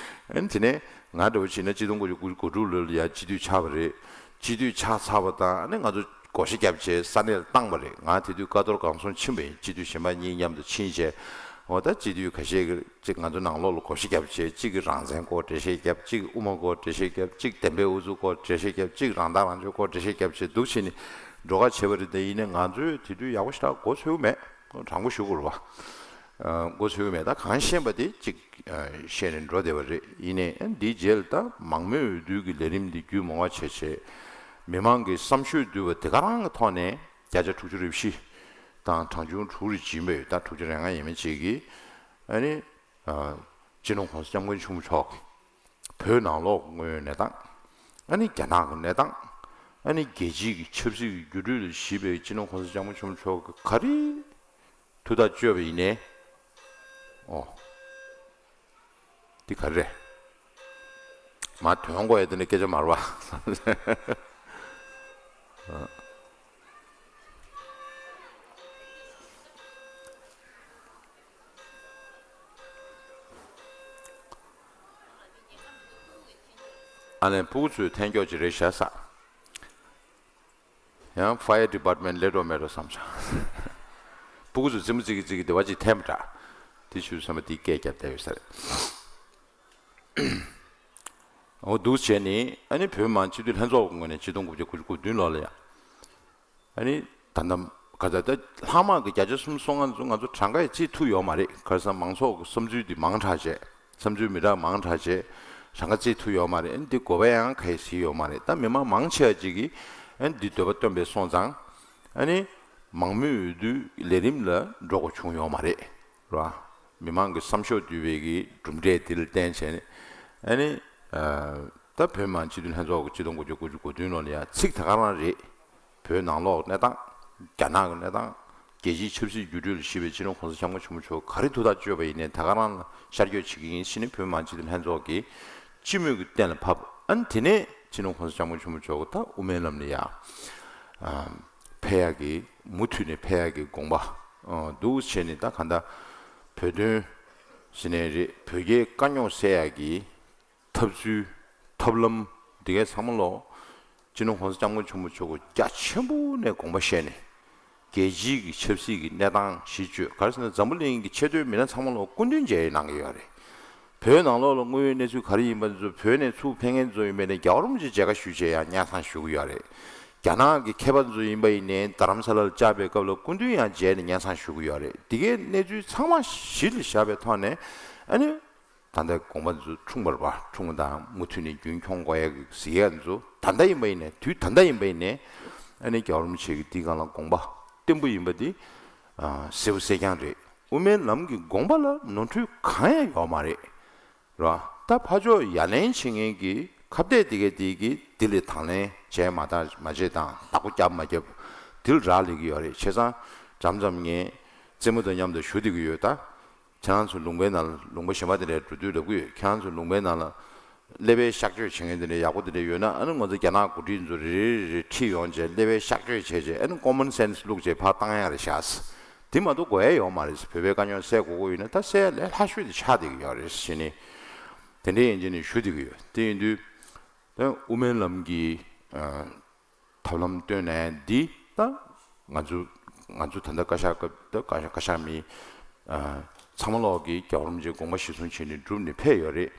ཨ་ནི་དེ་ནས་ང་འདྲ་བོ་བྱས་ན་གཅིག་སྟོང་དགུ་བརྒྱ་དགུ་བཅུ་གོ་དྲུག་ལོ་ལ་ཡ་སྤྱི་འཐུས་ཆགས་པ་རེད། སྤྱི་འཐུས་ཆགས་ཚར་བ་དང་ཨ་ནི་ང་ཚོ་བགོ་བཤའ་བརྒྱབ་བྱས་ས་གནས་ལ་བཏང་བ་རེད། ང་དེ་དུས་ཀ་རྡོར་སྒང་གསུམ་ཕྱིན་པ་ཡིན། སྤྱི་འཐུས་གཞན་པ་གཉིས་མཉམ་དུ་ཕྱིན་བྱས། འོ་ད་སྤྱི་འཐུས་ཁ་ཤས་ཀྱིས་གཅིག་ང་ཚོ་ནང་ལོགས་ལ་བགོ་བཤའ་བརྒྱབ་བྱས། གཅིག་གིས་རང་བཙན་སྐོར་འགྲེལ་བཤད་བརྒྱབ། གཅིག་གིས་དབུ་མ་སྐོར་འགྲེལ་བཤད་བརྒྱབ། གཅིག་བདེན་པའི་ཨུ་ཚུགས་སྐོར་འགྲེལ་བཤད་བརྒྱབ། གཅིག་རང་ཐག་རང་གཅོད་སྐོར་འགྲེལ་བཤད་བརྒྱབ་བྱས་འདུག་བྱས་ནས་འགྲོ་ཁ་བྱས་པ་རེད། དེ་ཡིན་ནའི་ང་ཚོས་དེ་དུས་ཡག་པོ་ཞེ་དྲག་མགོ་ཚོས་མེད། དྲང་པོ་ཞུ་དགོས་རེད་བ། ཨ་མགོ་ཚོས་མེད། ད་གང་ཤེས་པ་དེ་གཅིག་ཨ་བཤད་ནས་འགྲོ་བསྡད་པ་རེད། ཡིན་ནའི་ཨ་འདིའི་རྗེས་ལ་ད་མང་མོས་འོས་བསྡུ་གི་ལས་རིམ་འདི་རྒྱུས་མང་བ་བྱས་བྱས། མི་མང་གི་བསམ་ཤོད་བསྡུས་པ་དེ་ག་རང་གི་ཐོག་ནས་བརྒྱ་ཆ་དྲུག་ཅུ་རེ་བཞི་དང་གྲངས་ཆུང་དྲུག་རེ་བྱིན་པ་ཡོད། ད་དྲུག་ཅུ་རེ་ལྔ་ཡས་མས་ཅིག་གིས་ཨ་ནི་ཨ་སྤྱི་ནོར་༸གོང་ས་༸སྐྱབས་མགོན་ཆེན་པོ་མཆོག་གིས་བོད་ནང་ལོགས་དངོས་ཡོད་གནས་སྟངས། ཨ་ནི་རྒྱ་ནག་གི་གནས་སྟངས། ཨ་ནི་རྒྱལ་སྤྱིའི་གི་ཆབ་སྲིད་ཀྱི་འགྱུར་འགྲོས་ལ་གཞིགས་པའི་སྤྱི་ནོར་༸གོང་ས་༸སྐྱབས་མགོན་ཆེན་པོ་མཆོག་གིས་ག་རེ་ཐུགས་ཐག་གཅོད་པ་ཡིན་ནའི། ཨོ། འདི་ག་རེ་རེད། མ་དོན་གོ་ཡ་དེ་ནི་སྐད་ཆ་མ་རེད་བ། ཨ་ནི་ཕྲུ་གུ་ཚོའི་ཐན་ཀྱོག་ཅིག་རེད་ཤག་ས། ཡང་fire department སླེབས་འགྲོ་མེད་འགྲོ་བསམ་བྱུང་། ཕྲུ་གུ་ཚོས་རྩེད་མོ་རྩེ་གི་རྩེ་གི་དེ་བ་ཅིག་འཐེན་པ་འདྲ། དེ་ཆུ་བསམ་པ་དེའི་སྐད་རྒྱབ་བསྡད་ཡོད་ས་རེད། འོ་འདུག་བྱས་ནི་ཨ་ནི་བོད་མི་མང་སྤྱི་འཐུས་ལྷན་ཚོགས་ཀྱི་ངོས་ནས་ཆིག་སྟོང་དགུ་བརྒྱ་དགུ་བཅུ་གོ་བདུན་ལོ་ལ་ཡ། ཨ་ནི་ད་ལྟ་ག་ད་ལྟ་ལྷག་མ་གི་བརྒྱ་ཆ་སུམ་ཅུ་སོ་ལྔ་ཚོ་ང་ཚོ་གྲངས་ཀ་ཡི་རྩིས་ཐུབ་ཡོད་མ་རེད། ག་རེ་ཟེར་ན་མང་ཚོགས་ཀྱི་བསམ་ཚུལ་འདི་མང་དྲགས་བྱས། བསམ་ཚུལ་མི་འདྲ་མང་དྲགས་བྱས། གྲངས་ཀ་རྩིས་ཐུབ་ཡོད་མ་རེད། ཨ་ནི་འདི་དགོས་པ་ཡང་ག་ཡེ་ཟིག་ཡོད་མ་རེད། ད་མི་མང་མང་ཆེ་བ་ཅིག་གིས་ཨ་ནི་འདི་འདོད་པ་བཏོན་པས་སོང་ཙང་། ཨ་ནི་མང་མོས་འོས་བསྡུའི་ལས་རིམ་ལ་འགྲོ་དགོས་བྱུང་ཡོད་མ་རེད། ར། མི་མང་གི་བསམ་ཤོག་བསྡུས་པའི་གི་གྲུབ་འབྲས་དེ་ལ་བརྟེན་བྱས་ནས། ཨ་ནི་ཨ་ད་བོད་མི་མང་སྤྱི་འཐུས་ལྷན་ཚོགས་ཀྱི་ཆིག་སྟོང་དགུ་བརྒྱ་དགུ་བཅུ་གོ་བདུན་ལོ་ལ་ཡ་ཚིག་ད་ག་རང་རེད། བོད་ནང་ལོགས་གནས་སྟངས། རྒྱ་ནག་གི་གནས་སྟངས། རྒྱལ་སྤྱིའི་ཆབ་སྲིད་འགྱུར་འགྲོས་ལ་གཞིགས་པའི་སྤྱི་ནོར་༸གོང་ས་༸སྐྱབས་མགོན་ཆེན་པོ་མཆོག་ག་རེ་ཐུགས་ཐག་གཅོད་པ་ཡིན་ནའི་ད་ག་རང་ལ་ཤར་བསྐྱོད་བྱེད་ཀྱི་ཡིན་ཟེར་ནས་བོད་མི་མང་སྤྱི་འཐུས་ལྷན་ཚོགས་ཀྱིས་སྤྱི་མོས་ཀྱི་གཏན་ལ་ཕབ། ཨ་ནི་དེ་ནས་སྤྱི་ནོར་༸གོང་ས་༸སྐྱབས་མགོན་ཆེན་པོ་མཆོག་གི་ད་དབུ་མའི་ལམ་ལ་ཡ་ཨ་ཕེབས་ཡག་གི་མུ་མཐུད་ནས་ཕེབས་ཡག་གི་དགོངས་པ་ཨ་འདུག་བྱས་ནས། ད་ག་ད་བོད་དོན་ཟེར་ནའི་རེད། བོད་རྒྱའི་དཀའ་རྙོག་སེལ་ཡག་གི་ཐབས་ཚུལ། ཐབས་ལམ་འདི་གའི་ཚང་མ་ལོག་སྤྱི་ནོར་༸གོང་ས་༸སྐྱབས་མགོན་ཆེན་པོ་མཆོག་གིས་རྒྱ་ཆེན་པོ་ནས་དགོངས་པ་བཞེས་ནས། རྒྱལ་སྤྱིའི་གི་ཆབ་སྲིད་ཀྱི་གནས་སྟངས་གཞི་བཅོལ། ག་རེ་ཟེར་ན་འཛམ་བུ་གླིང་གི་ཆེས་མཐོའི་མི་སྣ་ཚང་མ་ལོག་སྐུ་མདུན་མཇལ་གནང་གི་ཡོད་རེད། བོད་ནང་ལོགས་ལ་དངོས་ཡོད་གནས་ཚུལ་ག་རེ་ཡིན་པ་ཚོ། བོད་ནས་ཚུར་ཕེབས་མཁན་ཚོ་ཡིན་པ་ཡིན་ནའི་རྒྱལ་བ་རིན་པོ་ཆེ་མཇལ་ཁ་ཞུས་བྱས་ཡང་སྙན་སེང་ཞུ་གི་ཡོད་རེད། རྒྱ་ནག་གི་མཁས་པ་ཚོ་ཡིན་པ་ཡིན་ནའི་རྡ་རམ་ས་ལར་བཅར་བའི་སྐབས་ལ་སྐུ་མདུན་ཡང་མཇལ་ནས་སྙན་སེང་ཞུ་གི་ཡོད་རེད། འདི་གའི་གནས་ཚུལ་ཚང་མ་གཞི་ལ་བཞག་པའི་ཐོག་ནས། ཨ་ནི། ད་ལྟ་དགོངས་པ་ཚོ་འཁྲུངས་པར་བ་འཁྲུངས་དང་མུ་མཐུད་ནས་རྒྱུན་འཁྱོངས་དགོས་ཡ་གི་གཟིགས་ཡ་ཚོ། ད་ལྟ་ཡིན་པ་ཡིན་ནའི། དུས་ད་ལྟ་ཡིན་པ་ཡིན་ནའི། ཨ་ནི་རྒྱལ་བ་རིན་པོ་ཆེ་གི་འདི་སྒང་ལ་དགོངས་པ་བརྟན་པོ་ཡིན་པ་འདི་ཨ་གསལ་པོ་གསལ་རྐྱང་རེད། དབུ་མའི་ལམ་གྱི་དགོངས་པ་ལ་ནོར་འཁྲུལ་གང་ཡང་ཡོད་མ་རེད། ར། ད་ཕར་ཕྱོགས་ཡ་ལན་བྱེད་མཁན་གྱི་ཁ་གཏད་དེ་གའི་དེ་གི་འདི་ལས་དང་ལེན་བྱས་མ་ད་མ་བྱས་དང་བདག་པོ་བརྒྱབ་མ་བརྒྱབ་འདི་ལ་རག་ལས་ཀྱི་ཡོད་རེད། བྱས་ཙང་འཇམ་འཇམ་ངས་རྩེད་མོ་དང་མཉམ་དུ་ཞུ་བསྡད་ཀྱི་ཡོད་ད། ཁྱེད་རང་ཚོ་ལུང་པའི་ནང་ལ་ལུང་པ་གཞན་པ་དེ་འདྲའི་འགྲོ་དུས་ལབ་ཀྱི་ཡོད། ཁྱེད་རང་ཚོ་ལུང་པའི་ནང་ལ་ཀླད་པའི་གཤག་བཅོས་བྱེད་མཁན་དེ་འདྲའི་ཡག་པོ་དེ་འདྲ་ཡོད་ན། ཨ་ནི་ང་ཚོ་རྒྱ་ནག་འགོ་ཁྲིད་ཚོ་རེ་རེ་རེ་ཁྲིད་ཡོང་བྱས། ཀླད་པའི་གཤག་བཅོས་བྱས་བྱས། ཨ་ནི་common sense བླུགས་བྱས་ཕར་བཏང་ཡག་རེད་ཤག་དེ་མ་གཏོགས་དགོས་ཡ་ཡོད་མ་རེད། བོད་པའི་དཀའ་རྙོག་སེལ་དགོས་ཀྱི་ཡོད་ན་ད་སེལ་ཡ་ལས་སླ་ཤོས་དེ་ཆགས་བསྡད་ཀྱི་ཡོད་རེད་ཟེར་ནས། དེ་འདྲའི་ཡིན་གཅིག་ནས་ཞུ་བསྡད་ཀྱི་ཡོད། དེ་ཡིན་དུས་ད་དབུ་མའི་ལམ་གྱི་ཨ་ཐབས་ལམ་བཏོན་ནས་འདི་ད་ང་ཚོ་ང་ཚོ་ད་ལྟ་བཀའ་ཤག་སྐབས། ད་བཀའ་ཤག་བཀའ་ཤག་མི་ཨ་ཚང་མ་ལོག་གིས་རྒྱལ་བ་རིན་པོ་ཆེའི་དགོངས་པ་གཞིར་བཟུང་བྱས་ནས་བསྒྲུབས་ནས་ཕེབས་ཡོད་རེད།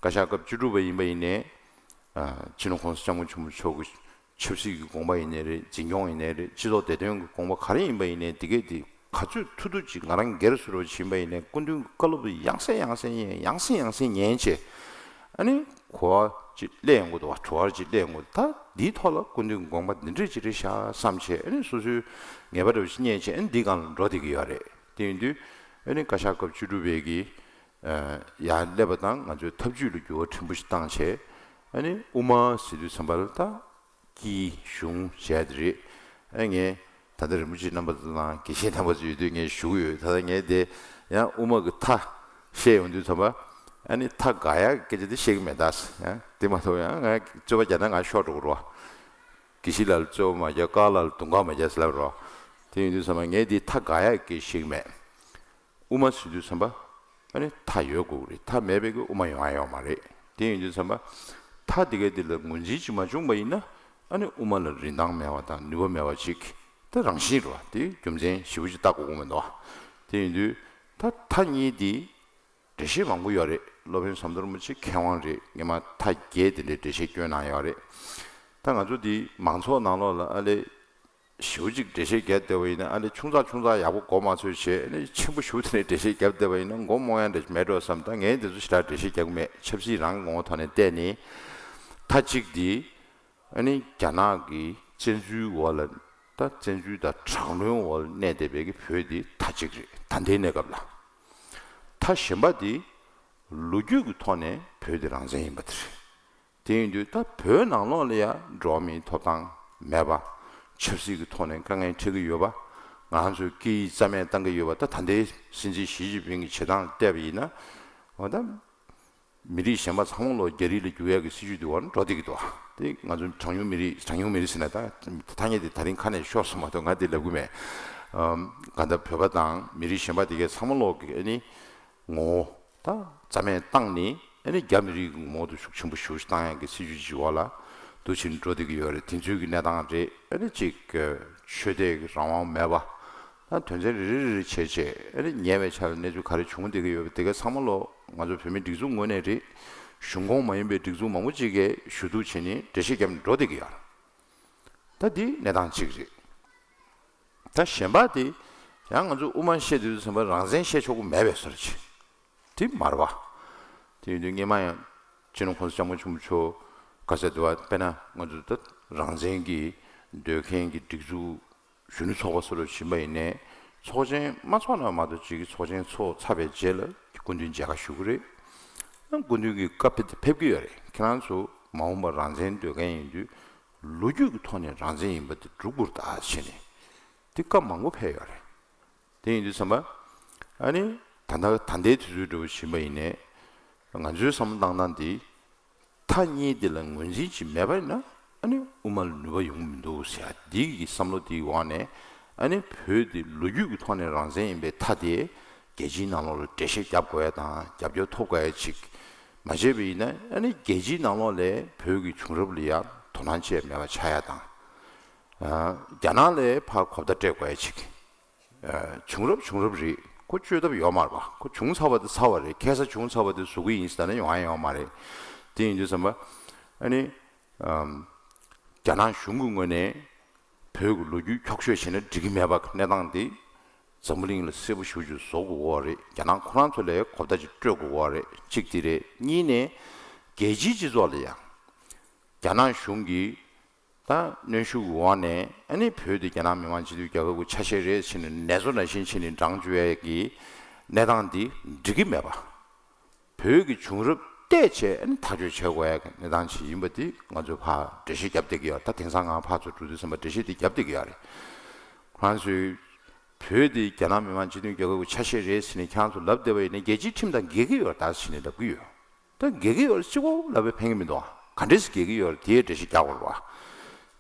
བཀའ་ཤག་སྐབས་བཅུ་དྲུག་པ་ཡིན་པ་ཡིན་ནའི་ཨ་སྤྱི་ནོར་༸གོང་ས་༸སྐྱབས་མགོན་ཆེན་པོ་མཆོག་གི་ཆབ་སྲིད་ཀྱི་དགོངས་པ་ཡིན་ནའི་རེད། འཛིན་སྐྱོང་ཡིན་ནའི་རེད། སྤྱི་ཚོགས་བདེ་དོན་གྱི་དགོངས་པ་ག་རེ་ཡིན་པ་ཡིན་ནའི་དེ་གས་དེ་ག་ཚོད་ཐུབ་ཐུབ་ཅིག་ང་རང་སྒེར་སུ་རུ་ཕྱིན་པ་ཡིན་ནའི་སྐུ་མདུན་གྱི་བཀའ་སློབ་ཡང་སེ་ཡང་སེ་ཉན། ཡང་སེ་ཡང་སེ་ཉན་བྱས། ཨ་ནི་གོ་བ་ཅིག་སླེབས་ཡོང་གི་འདུག་བ། བྲོ་བ་ཅིག་སླེབས་ཡོང་གི་འདུག་ད་འདིའི་ཐོག་ལ་སྐུ་མདུན་གྱི་དགོངས་པ་འདི་འདྲ་ཅིག་རེད་ཤག་བསམ་བྱས། ཨ་ནི་སོ་སོའི་ངེས་པ་འདྲ་བོ་ཞིག་རྙེད་བྱས། ཨ་ནི་འདི་སྒང་ལ་འགྲོ་བསྡད་ཀྱི་ཡོད་རེད། དེ་ཡིན་དུས་ཨ་ནི་བཀའ་ཤག་སྐབས་བཅུ་དྲུག་པའི་གི་ཨ་ཡར་སླེབས་པ་དང་ང་ཚོའི་ཐབས་ཇུས་ལ་འགྱུར་བ་ཕྲན་བུ་ཞིག་བཏང་བྱས། ཨ་ནི་དབུ་མ་ཟེར་དུས་ཙམ་པ་ལ་ད་སྐྱིད་གཞུང་བྱས་དེ་རེད། ཨ་ངས་ད་ལྟ་རིན་པོ་ཆེ་རྣམ་པ་ཚོ་དང་དགེ་བཤེས་རྣམ་པ་ཚོ་ཡོད་དུས་ངས་ཞུ་གི་ཡོད། ད་ལྟ་ངས་དེ་ཡང་དབུ་མ་གི་མཐའ་བཤད་ཡོང་དུས་ཙམ་པ། ཨ་ནི་ཐག་འགག་ཡག་སྐད་ཆ་དེ་བཤད་ཀྱི་མེད་ད། ཡང་དེ་མ་གཏོགས་ཡང་ང་རྩོད་པ་རྒྱག་ན་ང་ཤོར་འགྲོ་གི་རེད་བ། དགེ་བཤེས་ལགས་ལ་རྩོད་པ་མ་རྒྱག། ཀར་ལགས་ལ་དུང་དཀར་མ་རྒྱག་ཟེར་ལབ་རེད་བ། དེ་ཡིན་དུས་ཙམ་པ་ངས་དེ་ཐག་འགག་ཡག་སྐད་ཆ་བཤད་ཀྱི་མེད། དབུ་མ་ཟེར་དུས་ཙམ་པ། ཨ་ནི་མཐའ་ཡོད་དགོས་ཀྱི་རེད། མཐའ་མེད་པའི་གི་དབུ་མ་ཡོང་ཡ་ཡོད་མ་རེད། དེ་ཡིན་དུས་ཙམ་པ། མཐའ་དེ་གའི་དེ་ལ་ངོས་འཛིན་ཅིག་མ་བྱུང་པ་ཡིན་ན། ཨ་ནི་དབུ་མ་ལ་རིན་ཐང་མེད་པ་དང་ནུས་པ་མེད་པ་ཅིག་ད་རང་བཞིན་རེད་བ། དེ་རྒྱུ་མཚན་ཞིབ་པོ་ཅིག་བལྟ་དགོས་ཀྱི་མི་འདུག་བ། དེ་ཡིན་དུས་ད་མཐའ་གཉིས་དེ་འགྲེལ་བཤད་མང་པོ་ཡོད་རེད། སློབ་དཔོན་ཟམ་གདོང་རིན་པོ་ཆེ་མཁས་དབང་རེད། སྔོན་མ་མཐའ་བརྒྱད་དེ་འདྲའི་འགྲེལ་བཤད་བསྐྱོན་གནང་ཡོད་རེད། ད་ང་ཚོ་འདི་མང་ཚོགས་ནང་ལོགས་ལ་ཨ་ལས་ཞེ་པོ་ཅིག་འགྲེལ་བཤད་རྒྱབ་བསྡད་པ་ཡིན་ན། ཨ་ལས་ཆུང་ཙག་ཆུང་ཙག་ཡག་པོ་མགོ་མ་ཚོས་བྱས། ཨ་ལས་ཆེན་པོ་ཞེ་པོ་དེ་འདྲའི་འགྲེལ་བཤད་རྒྱབ་བསྡད་པ་ཡིན་ན་མགོ་རྨོངས་ཡ་འདྲ་མེད་འགྲོ་བསམ། ད་ངས་འདི་ཚོ་ཞེ་དྲག་འགྲེལ་བཤད་རྒྱབ་ཀྱི་མེད། ཆབ་སྲིད་རང་གི་ངོ་བོ་ཐོག་ནས་བལྟས་ནས། མཐའ་གཅིག་འདི་ཨ་ནི་རྒྱ་ནག་གི་བཙན་འཛུལ་འོག་ལ། ད་བཙན་འཛུལ་དང་དྲག་གནོན་འོག་ལ་གནས་བསྡད་པའི་གི་བོད་འདི་མཐའ་གཅིག་རེད། ད་ལྟའི་གནས་སྐབས་ལ། མཐའ་གཞན་པ་འདི་ལོ་རྒྱུས་ཀྱི་ཐོག་ནས་བོད་འདི་རང་བཙན་ཡིན་པ་དེ་རེད། དེ་ཡིན་དུས་ད་བོད་ནང་ལོགས་ལ་ཡ་འགྲོ་བ་མིའི་ཐོབ་ཐང་མེད་པ། ཆབ་སྲིད་ཀྱི་ཐོག་ནས་དཀའ་ངལ་འཕྲད་ཀྱི་ཡོད་པ། ང་ཚོས་སྐད་ཡིག་རྩ་མེད་བཏང་གི་ཡོད་པ། ད་ད་ལྟའི་སྲིད་འཛིན་ཞི་ཅིན་ཕིང་གི་བྱེད་སྟངས་བལྟས་པ་ཡིན་ན། འོ་ད། མི་རིགས་གཞན་པ་ཚང་མ་ལོག་རྒྱ་རིགས་ལ་བསྒྱུར་ཡག་གི་སྲིད་ཇུས་འདི་འོག་ནས་འགྲོ་བསྡད་ཀྱི་འདུག་དེ་ང་ཚོ་གྲངས་ཉུང་མི་རིགས། གྲངས་ཉུང་མི་རིགས་ཟེར་ན་ད་ཐ་སྙད་དེ་ད་རིང་ཁ་ནས་ཤོར་སོང་མ་གཏོགས་ང་དེ་ལབ་གི་མེད། ཨམ། ག་ད་བོད་པ་དང་མི་རིགས་གཞན་པ་དེ་གའི་ཚང་མ་ལོག་གི་ཨ་ནི་ངོ་བོ་ད་རྩ་མེད་བཏང་ནས། ཨ་ནི་རྒྱ་མི་རིགས་ཀྱི་ངོ་བོ་དེ་ཤུགས་ཆེན་པོ་ཞེ་པོ་ཅིག་བཏང་ཡག་གི་སྲིད་ཇུས་ཅིག་འོག་ལ་འདུག་ཕྱིན་འགྲོ་བསྡད་ཀྱི་ཡོད་རེད། དེ་ཚོའི་གི་གནས་སྟངས་རེད། ཨ་ནི་གཅིག་ཆོས་དད་ཀྱི་རང་དབང་མེད་པ། ད་དོན་ཚན་རེ་རེ་རེ་རེ་བྱས་བྱས། ཨ་ནི་ཉེ་བའི་ཆར་ལ་གནས་ཚུལ་ག་རེ་བྱུང་བསྡད་ཀྱི་ཡོད་པ་དེ་ག་ཚང་མ་ལོག་ང་ཚོ་བོད་མིའི་སྒྲིག་འཛུགས་ངོས་ནས་རེད། གཞུང་ཁོངས་མ་ཡིན་པའི་སྒྲིག་འཛུགས་མང་པོ་ཅིག་གིས་ཞུ་གཏུག་བྱས་ནས་འགྲེལ་བཤད་བརྒྱབ་ནས་འགྲོ་བསྡད་ཀྱི་ཡོད་རེད། ད་འདི་གནས་སྟངས་གཅིག་རེད། ད་གཞན་པ་དེ་ཡང་ང་ཚོ་དབུ་མ་བཤད་དུས་ཙམ་པ་རང་བཙན་བཤད་ཆོག་གི་མེད་པའི་བཟོ་འདྲ་ཅིག་དེ་མ་རེད་བ། དེ་ཡིན་དུས་སྔོན་མ་ཡང་སྤྱི་ནོར་༸གོང་ས་༸སྐྱབས་མགོན་ཆེན་པོ་མཆོག་ག་ཚོད་འདུག་བ། དཔེར་ན་ང་ཚོ་ད་རང་བཙན་གྱི་འདོད་མཁན་གྱི་སྒྲིག་འཛུགས་གཞོན་ནུ་ཚོགས་པ་སོགས་ལ་ཕྱིན་པ་ཡིན་ནའི། ཚོགས་ཆེན་མ་ཚོགས་ན་མ་གཏོགས་ཅིག་གི་ཚོགས་ཆེན་ཚོགས་ཚར་བའི་རྗེས་ལ་སྐུ་མདུན་མཇལ་ཁ་ཞུ་གི་རེད། སྐུ་མདུན་གྱི་བཀའ་ཕེབས་ཕེབས་ཀྱི་ཡོད་རེད། ཁྱེད་རང་ཚོ་མ་འོངས་པར་རང་བཙན་འདོད་མཁན་ཡིན་དུས་ལོ་རྒྱུས་ཀྱི་ཐོག་ནས་རང་བཙན་ཡིན་པ་དེ་སྒྲུབ་དགོས་རེད་ད་བྱས་ནས། དེ་བཀའ་མང་པོ་ཕེབས་ཡོད་རེད། དེ་ཡིན་དུས་ཙམ་པ། ཨ་ནི་ད་ལྟ་ད་ལྟའི་དུས་ཚོད་འདྲ་བོ་ཕྱིན་པ་ཡིན་ནའི། ང་ཚོའི་བསམ་བློ་བཏང་སྟངས་འདི། མཐའ་གཉིས་འདི་ལ་ངོས་འཛིན་ཅིག་མེད་པ་ཡིན་ན། ཨ་ནི་དབུ་མ་ལ་ནུས་པ་ཡོང་གི་མི་འདུག་ཟེར་ཡ་འདི་གི་བསམ་བློ་འདིའི་འོག་ནས། ཨ་ནི་བོད་འདི་ལོ་རྒྱུས་ཀྱི་ཐོག་ནས་རང་བཙན་ཡིན་པའི་མཐའ་དེ་རྒྱལ་སྤྱིའི་ནང་ལོགས་ལ་འགྲེལ་བཤད་རྒྱབ་དགོས་ཡ་དང་རྒྱབ་སྐྱོར་ཐོབ་དགོས་ཡ་ཅིག་མ་བྱས་པ་ཡིན་ན། ཨ་ནི་རྒྱལ་སྤྱིའི་ནང་ལོགས་ལ་བོད་ཀྱི་བྱུང་རབས་ལ་ཡ་དོ་སྣང་བྱས་མེད་པ་ཆགས་ཡ་དང་། ཨ། རྒྱ་ནག་ལ་ཕར་གོ་བརྡ་སྤྲད་དགོས་ཡ་ཅིག་ཨ། བྱུང་རབས་བྱུང་རབས་རེད། ཁོ་བཅོས་ཐབས་ཡོད་མ་རེད་པ། ཁོ་བྱུང་ཚར་བ་དེ་ཚར་བ་རེད། ཁ་སང་བྱུང་ཚར་བ་དེ་བཟོ་གི་ཡིན་ཟེར་ན་ཡོང་ཡ་ཡོད་མ་རེད། དེ་ཡིན་དུས་ཙམ་པ། ཨ་ནི། ཨམ། རྒྱ་ནག་གཞུང་གི་ངོས་ནས་བོད་ཀྱི་ལོ་རྒྱུས་འཁྱོག་བཤད་བྱས་ན་འགྲིག་གི་མེད་པ་གནས་སྟངས་དེ། འཛམ་བུ་གླིང་ལ་གསལ་པོ་ཞེ་པོ་ཅིག་བཟོ་དགོས་ཀྱི་ཡོད་རེད། རྒྱ་ནག་ཁོ་རང་ཚོ་ལ་གོ་བརྡ་ཅིག་སྤྲོད་དགོས་ཀྱི་ཡོད་རེད། གཅིག་དེ་རེད། གཉིས་ནས། རྒྱལ་སྤྱིའི་སྤྱི་ཚོགས་ལ་ཡང་། རྒྱ་ནག་གཞུང་གིས། ད་གནོན་ཤུགས་འོག་ནས་ཨ་ནི་བོད་དེ་རྒྱ་ནག་མི་དམངས་སྤྱི་མཐུན་རྒྱལ་ཁབ་ཀྱི་ཆ་ཤས་རེད་ཟེར་ནས་ནེ་ཙོ་ནང་བཞིན་བྱས་ནས་བགྲང་བཅུག་ཡས་ཀྱི་གནས་སྟངས་འདི་འགྲིག་གི་མེད་པ། བོད་ཀྱི་བྱུང་རབས་བལྟས་བྱས་ཨ་ནི་ཐག་གཅོད་བྱེད་དགོས་ཡས་ཀྱི་གནས་སྟངས་ཤིག་ཡིན་པ་འདི་ང་ཚོས་ཕར་འགྲེལ་བཤད་རྒྱབ་བསྡད་ཀྱི་ཡོད། ད་དེང་སང་ང་ཕར་ཚུར་འགྲོ་དུས་ཙམ་པ་འགྲེལ་བཤད་འདི་རྒྱབ་བསྡད་ཀྱི་ཡོད་རེད། ཁོ་རང་ཚོས་བོད་འདི་རྒྱ་ནག་མི་དམངས་སྤྱི་མཐུན་རྒྱལ་ཁབ་ཀྱི་ཆ་ཤས་རེད་ཟེར་ནས་ཁྱེད་རང་ཚོ་ལབ་བསྡད་པ་ཡིན་ན་རྒྱལ་སྤྱིའི་ཁྲིམས་དང་འགལ་གྱི་ཡོད་རེད་ད་ཟེར་ནས་ལབ་ཀྱི་ཡོད། ད་འགལ་གྱི་ཡོད་རེད། གཅིག་པོ་ལབ་པས་ཕན་གྱི་མི་འདུག་ག་འདྲས་སེ་འགལ་གྱི་ཡོད་རེད། དེའི་འགྲེལ་བཤད་རྒྱག་དགོས་རེད་བ།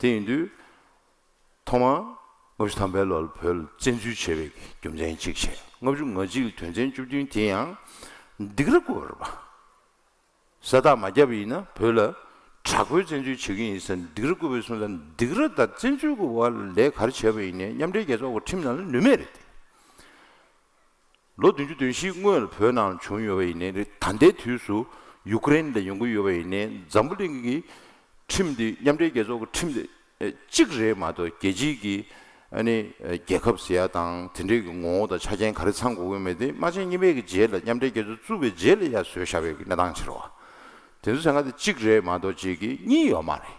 དེ་ཡིན་དུས། ཐོག་མར་ལྔ་བཅུ་ཐམ་པའི་ལོར་བོད་ལ་བཙན་འཛུལ་བྱས་པའི་རྒྱུ་མཚན་གཅིག་བྱས། ལྔ་བཅུ་ང་གཅིག་ལ་དོན་ཚན་བཅུ་བདུན་དེ་ཡང་སྡིགས་ར་བསྐུལ་བ་རེད་པ། ས་རྟགས་མ་བརྒྱབ་པ་ཡིན་ན་བོད་ལ་དྲག་པོའི་བཙན་འཛུལ་བྱེད་ཀྱི་ཡིན་ཟེར་སྡིགས་ར་བསྐུལ་བའི་སོང་ཙང་། སྡིགས་ར་དང་བཙན་འཛུལ་གྱི་འོག་ལ་ལས་ག་རེ་བྱས་པ་ཡིན་ནའི་མཉམ་འབྲེལ་རྒྱལ་ཚོགས་ཀྱི་ཁྲིམས་ནང་ལ་ནུས་མེད་རེད་དེ། ལོ་བདུན་ཅུ་དོན་བཞི་སྔོན་ལ་བོད་ནང་ལ་བྱུང་ཡོད་པ་ཡིན་ནའི་རེད། ད་ལྟའི་དུས་སུ་ཡུ་ཀེ་རེན་ལ་ཡོང་གི་ཡོད་པ་ཡིན་ནའི་འཛམ་བུ་གླིང་གི་ཁྲིམས་འདི་མཉམ་འབྲེལ་རྒྱལ་ཚོགས་ཀྱི་ཁྲིམས་འདི་གཅིག་རེད་མ་གཏོགས། རྒྱལ་སྤྱིའི་གི་ཨ་ནི་རྒྱལ་ཁབ་ཟེར་ཡ་དང་དེ་འདྲའི་གི་ངོ་བོ་དང་ཆ་རྐྱེན་ག་རེ་ཚང་དགོས་ཀྱི་མེད་དེ། དམག་ཆེན་གཉིས་པའི་གི་རྗེས་ལ་མཉམ་འབྲེལ་རྒྱལ་ཚོགས་བཙུགས་པའི་རྗེས་ལ་ཡར་བཟོས་བཞག་པའི་གི་གནས་སྟངས་ཕྱིར་རོ། དེ་ཚོ་ཟེར་ང་དེ་གཅིག་རེད་མ་གཏོགས་གཅིག་གི་གཉིས་ཡོད་མ་རེད།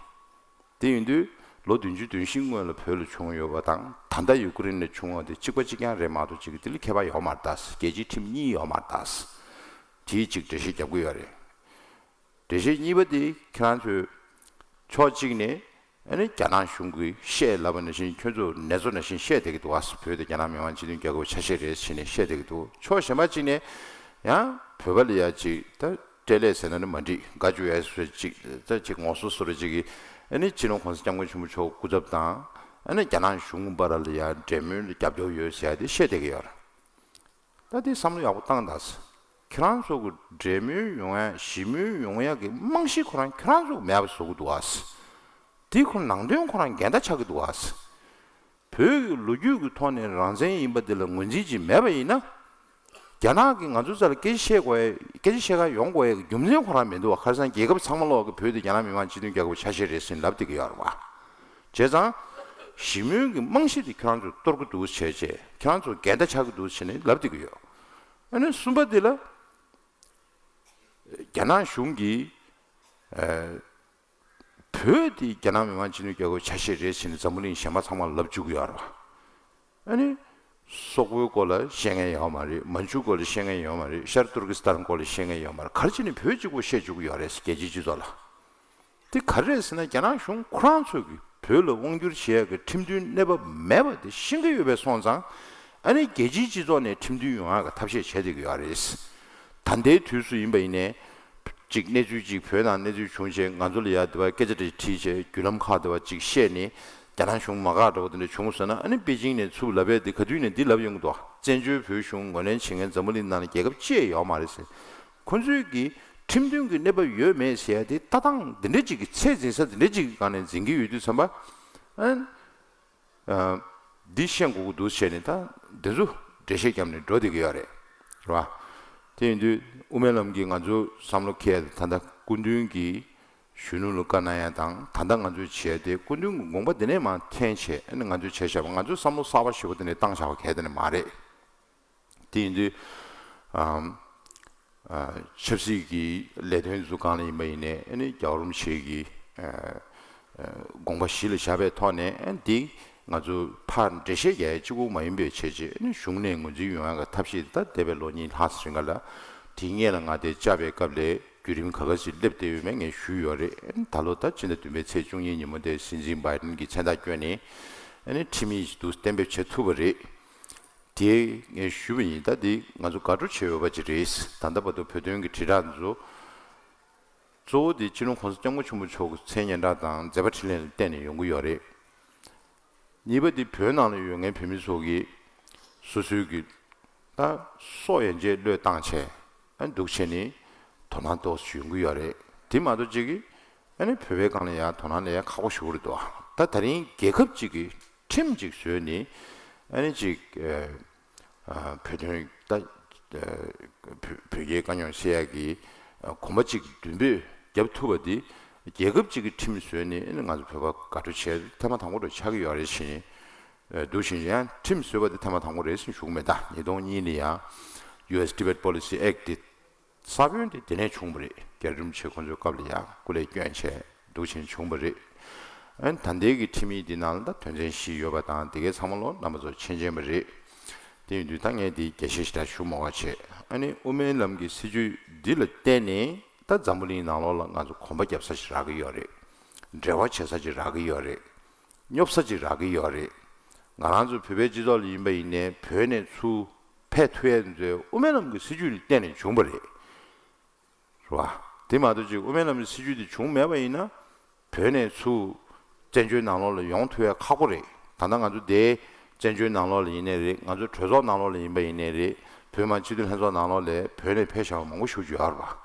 དེ་ཡིན་དུས་ལོ་བདུན་ཅུ་དོན་བཞི་སྔོན་ལ་བོད་ལ་བྱུང་ཡོད་པ་དང་ད་ལྟ་ཡུ་ཀེ་རེན་ལ་བྱུང་བ་དེ་གཅིག་པ་གཅིག་རྐྱང་རེད་མ་གཏོགས་གཅིག་གི་དེ་ལ་ཁྱད་པར་ཡོད་མ་རེད་ད། རྒྱལ་སྤྱིའི་ཁྲིམས་གཉིས་ཡོད་མ་རེད་ད། དེའི་གཅིག་འགྲེལ་བཤད་རྒྱབ་ཀྱི་ཡོད་རེད། འགྲེལ་བཤད་གཉིས་པ་དེ་ཁྱེད་རང་ཚོས་ཕྱོགས་གཅིག་ནས་ཨ་ནི་རྒྱ་ནག་གཞུང་གིས་བཤད་ལབ་པ་ནང་བཞིན་ཁྱོད་ཚོ་ནེ་ཙོ་ནང་བཞིན་བཤད་བསྡད་ཀྱི་འདུག་ཨ། བོད་དེ་རྒྱ་ནག་མི་དམངས་སྤྱི་མཐུན་རྒྱལ་ཁབ་ཆ་ཤས་རེད་ཟེར་ནས་བཤད་བསྡད་ཀྱི་འདུག་ཕྱོགས་གཞན་པ་གཅིག་ནས་ཡང་ བོད་པ་ལ་ཡ་ཅིག་ད་སྤྲེལ་ལད་ཟེར་ན་ནི་མ་འགྲིག་ག་ཅུ་ཨེ་སུ་ཅིག་ད་ཅིག་ངོ་སོ་སོ་རེ་ཅིག་གིས་ཨ་ནི་སྤྱི་ནོར་གོང་ས་སྐྱབས་མགོན་ཆེན་པོ་མཆོག་སྐུ་ཚབ་དང་ཨ་ནི་རྒྱ་ནག་གཞུང་བར་ལ་ཡ་འབྲེལ་མོལ་རྒྱབ་སྐྱོར་ཡོད་ཟེར་ཡ་དེ་བཤད་བསྡད་ཀྱི་ཡོད་རེད། ད་དེ་བསམ་བློ་ཡག་པོ་བཏང་དང་། ཁྱེད་རང་ཚོ་གི་འབྲེལ་མོལ་ཡོང་ཡ་ཞི་མོལ་ཡོང་ཡ་གི་རྨང་གཞི་ཁོ་རང་ཁྱེད་རང་ཚོ་མེད་པ་བཟོ་གི་འདུག་ཨ། དེ་ཁོ་ནང་དོན་ཁོ་རང་འགལ་ཟླ་ཆགས་ཀྱི་འདུག་ཨ། བོད་ཀྱི་ལོ་རྒྱུས་ཀྱི་ཐོག་ནས་རང་བཙན་ཡིན་པ་དེ་ལ་ངོས་འཛིན་ཅིག་མེད་པ་ཡིན་ན། རྒྱ་ནག་གིས་ང་ཚོའི་རྩ་ལ་སྐད་ཆ་བཤད་དགོས་ཡ་སྐད་ཆ་བཤད་ག་ཡོང་དགོས་ཡ་གི་རྒྱུ་མཚན་ཁོ་རང་མི་འདུག་བ། ཁ་སང་རྒྱལ་ཁབ་ཚང་མ་ལོག་གི་བོད་དེ་རྒྱ་ནག་མི་དམངས་སྤྱི་མཐུན་རྒྱལ་ཁབ་ཆ་ཤས་རེད་ཟེར་ལབ་བསྡད་ཀྱི་ཡོད་རེད་བ། བྱས་ཙང་། ཞི་མོལ་གྱི་རྨང་གཞི་དེ་ཁྱོད་རང་ཚོས་གཏོར་གྱི་འདུག་བྱས་བྱས་ཁྱོད་རང་ཚོ་འགལ་ཟླ་ཆགས་ཀྱི་འདུག་བྱས་ནས་ལབ་བསྡད་ཀྱི་ཡོད། ཨ་ནི་གསུམ་པ་དེ་ལ། རྒྱ་ནག་གཞུང་གིས། ཨ། བོད་དེ་རྒྱ་ནག་མི་དམངས་སྤྱི་མཐུན་རྒྱལ་ཁབ་ཆ་ཤས་རེད་ཟེར་ནས་འཛམ་བུ་གླིང་གཞན་པ་ཚང་མར་ལབ་བཅུག་གི་ཡོད་རེད་བ། ཨ་ནི། སོག་པོའི་སྐོར་ལ་བཤད་མཁན་ཡོད་མ་རེད། མན་ཇུའི་སྐོར་ལ་བཤད་མཁན་ཡོད་མ་རེད། ཤར་ཏུར་ཀི་སི་ཐན་སྐོར་ལ་བཤད་མཁན་ཡོད་མ་རེད། ག་རེ་བྱས་ནས་བོད་གཅིག་པོ་བཤད་བཅུག་གི་ཡོད་རེད། རྒྱལ་སྤྱིའི་སྤྱི་ཚོགས་ལ། དེ་ག་རེ་རེད་ཟེར་ན་རྒྱ་ནག་གཞུང་ཁོ་རང་ཚོས་ཀྱི་བོད་ལ་དབང་བསྒྱུར་བྱེད་ཡག་གི་ཁྲིམས་མཐུན་གནས་བབ་མེད་པ་དེ་ཤེས་ཀྱི་ཡོད་པས་སོང་ཙང་། ཨ་ནི་རྒྱལ་སྤྱིའི་སྤྱི་ཚོགས་ནས་ཁྲིམས་མཐུན་ཡོང་ཡག་གི་ཐབས་ཤེས་བྱས་བསྡད་ཀྱི་ཡོད་རེད། ད་ལྟའི་དུས་སུ་ཡིན་པ་ཡིན་ནའི། གཅིག་གནས་ཚུལ་གཅིག་བོད་ནང་གནས་ཚུལ་བྱུང་རྗེས་ང་ཚོ་ལ་ཡ་དེ་བ་སྐད་ཆ་དེ་དྲིས་རྗེས་བརྒྱུད་ལམ་ཁག་དེ་བ་གཅིག་བཤད་ནས་རྒྱ་ནག་གཞུང་མ་དགའ་འདྲ་བོ་དེ་འདྲ་བྱུང་སོང་ན། ཨ་ནི་པེ་ཅིང་ནས་ཚུར་ལབ་ཡས་དེ་ག་དུས་ནས་འདི་ལབ་ཡོང་གི་འདུག་བཙན་བྱོལ་བོད་གཞུང་ངོས་ལེན་བྱེད་མཁན་འཛམ་བུ་གླིང་ནང་ལ་རྒྱལ་ཁབ་ཅི་ཡང་ཡོད་མ་རེད་ཟེར། ཁོ་ཚོས་ཀྱི་ཁྲིམས་མཐུན་གྱི་གནས་བབ་ཡོད་མེད་ཟེར་ཡ་དེ་ལྟ་སྟངས་འདི་འདྲ་ཅིག་གི་ཚད་འཛིན་ས་འདི་འདྲ་ཅིག་གི་སྒང་ནས་འཛིན་གྱི་ཡོད་དུས་ཙམ་པ། ཨ། འདི་ཤེས་དགོས་ཀྱི་འདུག་བྱས་ནས་ད་འདི་ཚོ་འགྲེལ་བཤད་བརྒྱབ་ནས་འགྲོ་བསྡད་ཀྱི་ཡོད་རེད། རེད་བ། དེ་ཡིན་དུས་དབུ་མའི་ལམ་གྱིས་ང་ཚོ་བསམ་བློ་འཁྱེར་ཡ་དེ་ད་ལྟ་སྐུ་མདུན་གྱིས་གཞོན་ནུ་ལ་བཀའ་གནང་ཡ་དང་ད་ལྟ་ང་ཚོས་བྱས་ཏེ་སྐུ་མདུན་གྱི་དགོངས་པ་འདི་ནས་མར་འཐེན་བྱས་ཨ་ནི་ང་ཚོས་བྱས་བཞག་པ་ང་ཚོས་བསམ་བློ་གསར་པ་ཞེ་པོ་འདི་ནས་བཏང་བཞག་པ་གལ་ཏེ་ནས་མ་རེད། དེ་ཡིན་དུས། ཨམ། ཨ། ཆབ་སྲིད་ཀྱི་ལས་དོན་ཚོ་གང་ལ་ཡིན་པ་ཡིན་ནའི་ཨ་ནི་རྒྱལ་བ་རིན་པོ་ཆེ་གི། ཨ། ཨ། དགོངས་པ་གཞི་ལ་བཞག་པའི་ཐོག་ནས་ཨ་འདི་ང་ཚོ་ཕར་འགྲེལ་བཤད་རྒྱག་ཡ་གཅིག་པུ་མ་ཡིན་པའི་བྱས་རྗེས་ཨ་ནི་གཞུང་ནས་ངོས་འཛིན་ཡོང་ཡ་གི་ཐབས་ཤེས་ད་འདས་པའི་ལོ་གཉིས་ལྷག་ཙམ་རིང་ག་ལ་དེའི་སྔོན་ལ་མངའ་སྡེ་བཅའ་བའི་སྐབས་ལས་བརྒྱུད་རིམ་ག་ག་ཞིག་སླེབས་བསྡད་ཡོད་མེད་ངས་ཞུས་ཡོད་རེད། ཨ་ནི་ད་ལོ་ད་ཕྱི་ཟླ་བདུན་པའི་ཚེས་བཅུ་གཉིས་ཉིན་མོ་དེ་སྲིད་འཛིན་བྷའི་ཌེན་གྱིས་མཚན་རྟགས་བསྐྱོན་ནས་ཨ་ནི་ཁྲིམས་ཡིག་ཞིག་འདུག་གཏན་འབེབས་བྱེད་ཐུབ་པ་རེད། དེ་ངས་ཞུས་པ་ཡིན། ད་འདི་ང་ཚོ་དགའ་སྤྲོ་བྱེད་འོས་པ་ཅིག་རེད། ད་ལྟ་བར་དུ་བོད་དོན་གྱི་དྲིལ་བསྒྲགས་འདི་ཚོ་གཙོ་བོ་དེ་སྤྱི་ནོར་གོང་ས་སྐྱབས་མགོན་ཆེན་པོ་མཆོག་གི་མཚན་སྙན་གྲགས་དང་མཛད་པ་འཕྲིན་ལས་ལ་བརྟེན་ནས་ཡོང་གི་ཡོད་རེད། གཉིས་པ་དེ་བོད་ནང་ལ་ཡོད་མཁན་བོད་མི་ཚོ་གིས་སོ་སོའི་གི་ད་སྲོག་ཡན་ཆད་བློས་བཏང་བྱས་ཨ་འདུག་བྱས་ནས་དོ་སྣང་ཏོག་ཙམ་ཡོང་གི་ཡོད་རེད། དེ་མ་གཏོགས་གཅིག་གིས་ཨ་ནི་བོད་པའི་སྒང་ལ་ཡང་དོ་སྣང་སླེབས་ཡ་ཁག་པོ་ཞིག་རེད་འདུག་ད་ད་རིང་རྒྱལ་ཁབ་ཅིག་གི་ཁྲིམས་ཅིག་བཟོས་ནས་ཨ་ནི་ཅིག་ཨ་ཨ་བོད་དོན་ད་ཨ་བོད་བོད་རྒྱའི་དཀའ་རྙོག་སེལ་ཡག་གི་ཨ་གོམ་པ་གཅིག་མདུན་སྤོས་བརྒྱབ་ཐུབ་པ་འདི་རྒྱལ་ཁབ་ཅིག་གི་ཁྲིམས་བཟོས་ནས་ཨ་ནི་ང་ཚོ་བོད་པ་དགའ་སྤྲོ་བྱེད་ཐེངས་མ་དང་པོ་རུ་ཆགས་ཀྱི་ཡོད་རེད་ཟེར་ནས་ཨ་འདུག་ཟེར་ཡང་ཁྲིམས་བཟོས་པ་འདི་ཐེངས་མ་དང་པོ་རེད་ཟེར་ཞུ་གི་མེད། ད་ཉིས་སྟོང་གཉིས་ལ་ཡང་ཡུ་ཨེས་ཊི་བེཊ་པོ་ལི་སི་ཨེཀཊ་འདི། ས་བོན་དེ་དེ་ནས་བྱུང་བ་རེད། རྒྱལ་བ་རིན་པོ་ཆེ་ཁོང་ཚོའི་སྐབས་ལ་ཡང་སྐུ་ལས་བསྐྱོན་བྱས་འདུག་བྱས་བྱུང་བ་རེད། ཨ་ནི་ད་ལྟའི་གི་ཁྲིམས་ཡིག་འདི་ནང་ལ་ད་དོན་ཚན་བཞི་ཡོད་པ་དང་དེ་གའི་ཚང་མ་ལོ་རྣམ་པ་ཚོ་མཁྱེན་མཁྱེན་པ་རེད། དེ་ཡིན་དུས་ད་ངས་འདི་རྒྱས་བཤད་ཞེ་དྲག་ཞུ་མ་དགོས་བྱས། ཨ་ནི་དབུ་མའི་ལམ་གྱི་སྲིད་བྱུས་འདི་ལ་བརྟེན་ནས་ད་འཛམ་བུ་གླིང་ནང་ལོགས་ལ་ང་ཚོ་གོམ་པ་རྒྱབ་ས་ཞིག་རག་གི་ཡོད་རེད། འབྲེལ་བ་བྱེད་ས་ཅིག་རག་གི་ཡོད་རེད། སྙོབ་ས་ཅིག་རག་གི་ཡོད་རེད། ང་རང་ཚོ་བོད་པའི་སྤྱི་ཚོགས་ལ་ཡིན་པ་ཡིན་ནའི་བོད་ནས་ཚུར་ཕེབས་ཐུབ་ཡས་ཚོའི་དབུ་མའི་ལམ་གྱི་སྲིད་བྱུས་ལ་བརྟེན་ནས་བྱུང་བ་རེད། རེད་བ། དེ་མ་གཏོགས་ཅིག་དབུ་མའི་ལམ་གྱི་སྲིད་བྱུས་དེ་བྱུང་མེད་པ་ཡིན་ན། བོད་ནས་ཚུར་བཙན་བྱོལ་ནང་ལོགས་ལ་ཡོང་ཐུབ་ཡ་ཁག་པོ་རེད། ད་ལྟ་ང་ཚོ་དེ་བཙན་བྱོལ་ནང་ལོགས་ལ་ཡིན་ནའི་རེད། ང་ཚོ་གྲོས་ཚོགས་ནང་ལོགས་ལ་ཡིན་པ་ཡིན་ནའི་རེད། བོད་མི་མང་སྤྱི་འཐུས་ལྷན་ཚོགས་ནང་ལོགས་ལ་བོད་ནས་ཕེབས་བཞག་པ་མང་པོ་ཞེ་པོ་ཅིག་ཡོད་རེད་བ། རེད་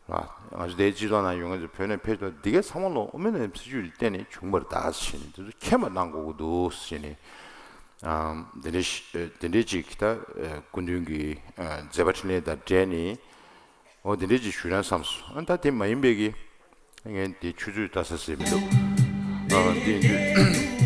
བ། ང་ཚོ་དེའི་སྤྱི་ཚོགས་ནང་ཡོང་མཁན་ཚོ་བོད་ནས་ཕེབས་ཐུབ་འདི་གའི་ཚང་མ་ལོ་དབུ་མའི་ལམ་སྲིད་བྱུས་ལ་བརྟེན་ནས་བྱུང་བ་རེད་ད་ཟེར་ནས་དེ་ཚོ་མཁྱེན་པ་གནང་དགོས་ཀྱི་འདུག་ཟེར་ནས། ཨམ། དེ་འདྲའི་ཞི་དེ་འདྲའི་ཅིག་ད་སྐུ་མདུན་གྱི་མཛད་པ་འཕྲིན་ལས་དང་འབྲེལ་ནས། འོ་དེ་འདྲའི་ཅིག་ཞུ་ན་བསམས་སོང་། ཨ་ད་དེ་མ་ཡིན་པའི་གི་ངས་དེ་ཆུ་ཚོད་ལྟ་ས་ཟེར་མི་འདུག་ཨ་དེ་ཡིན་དུས།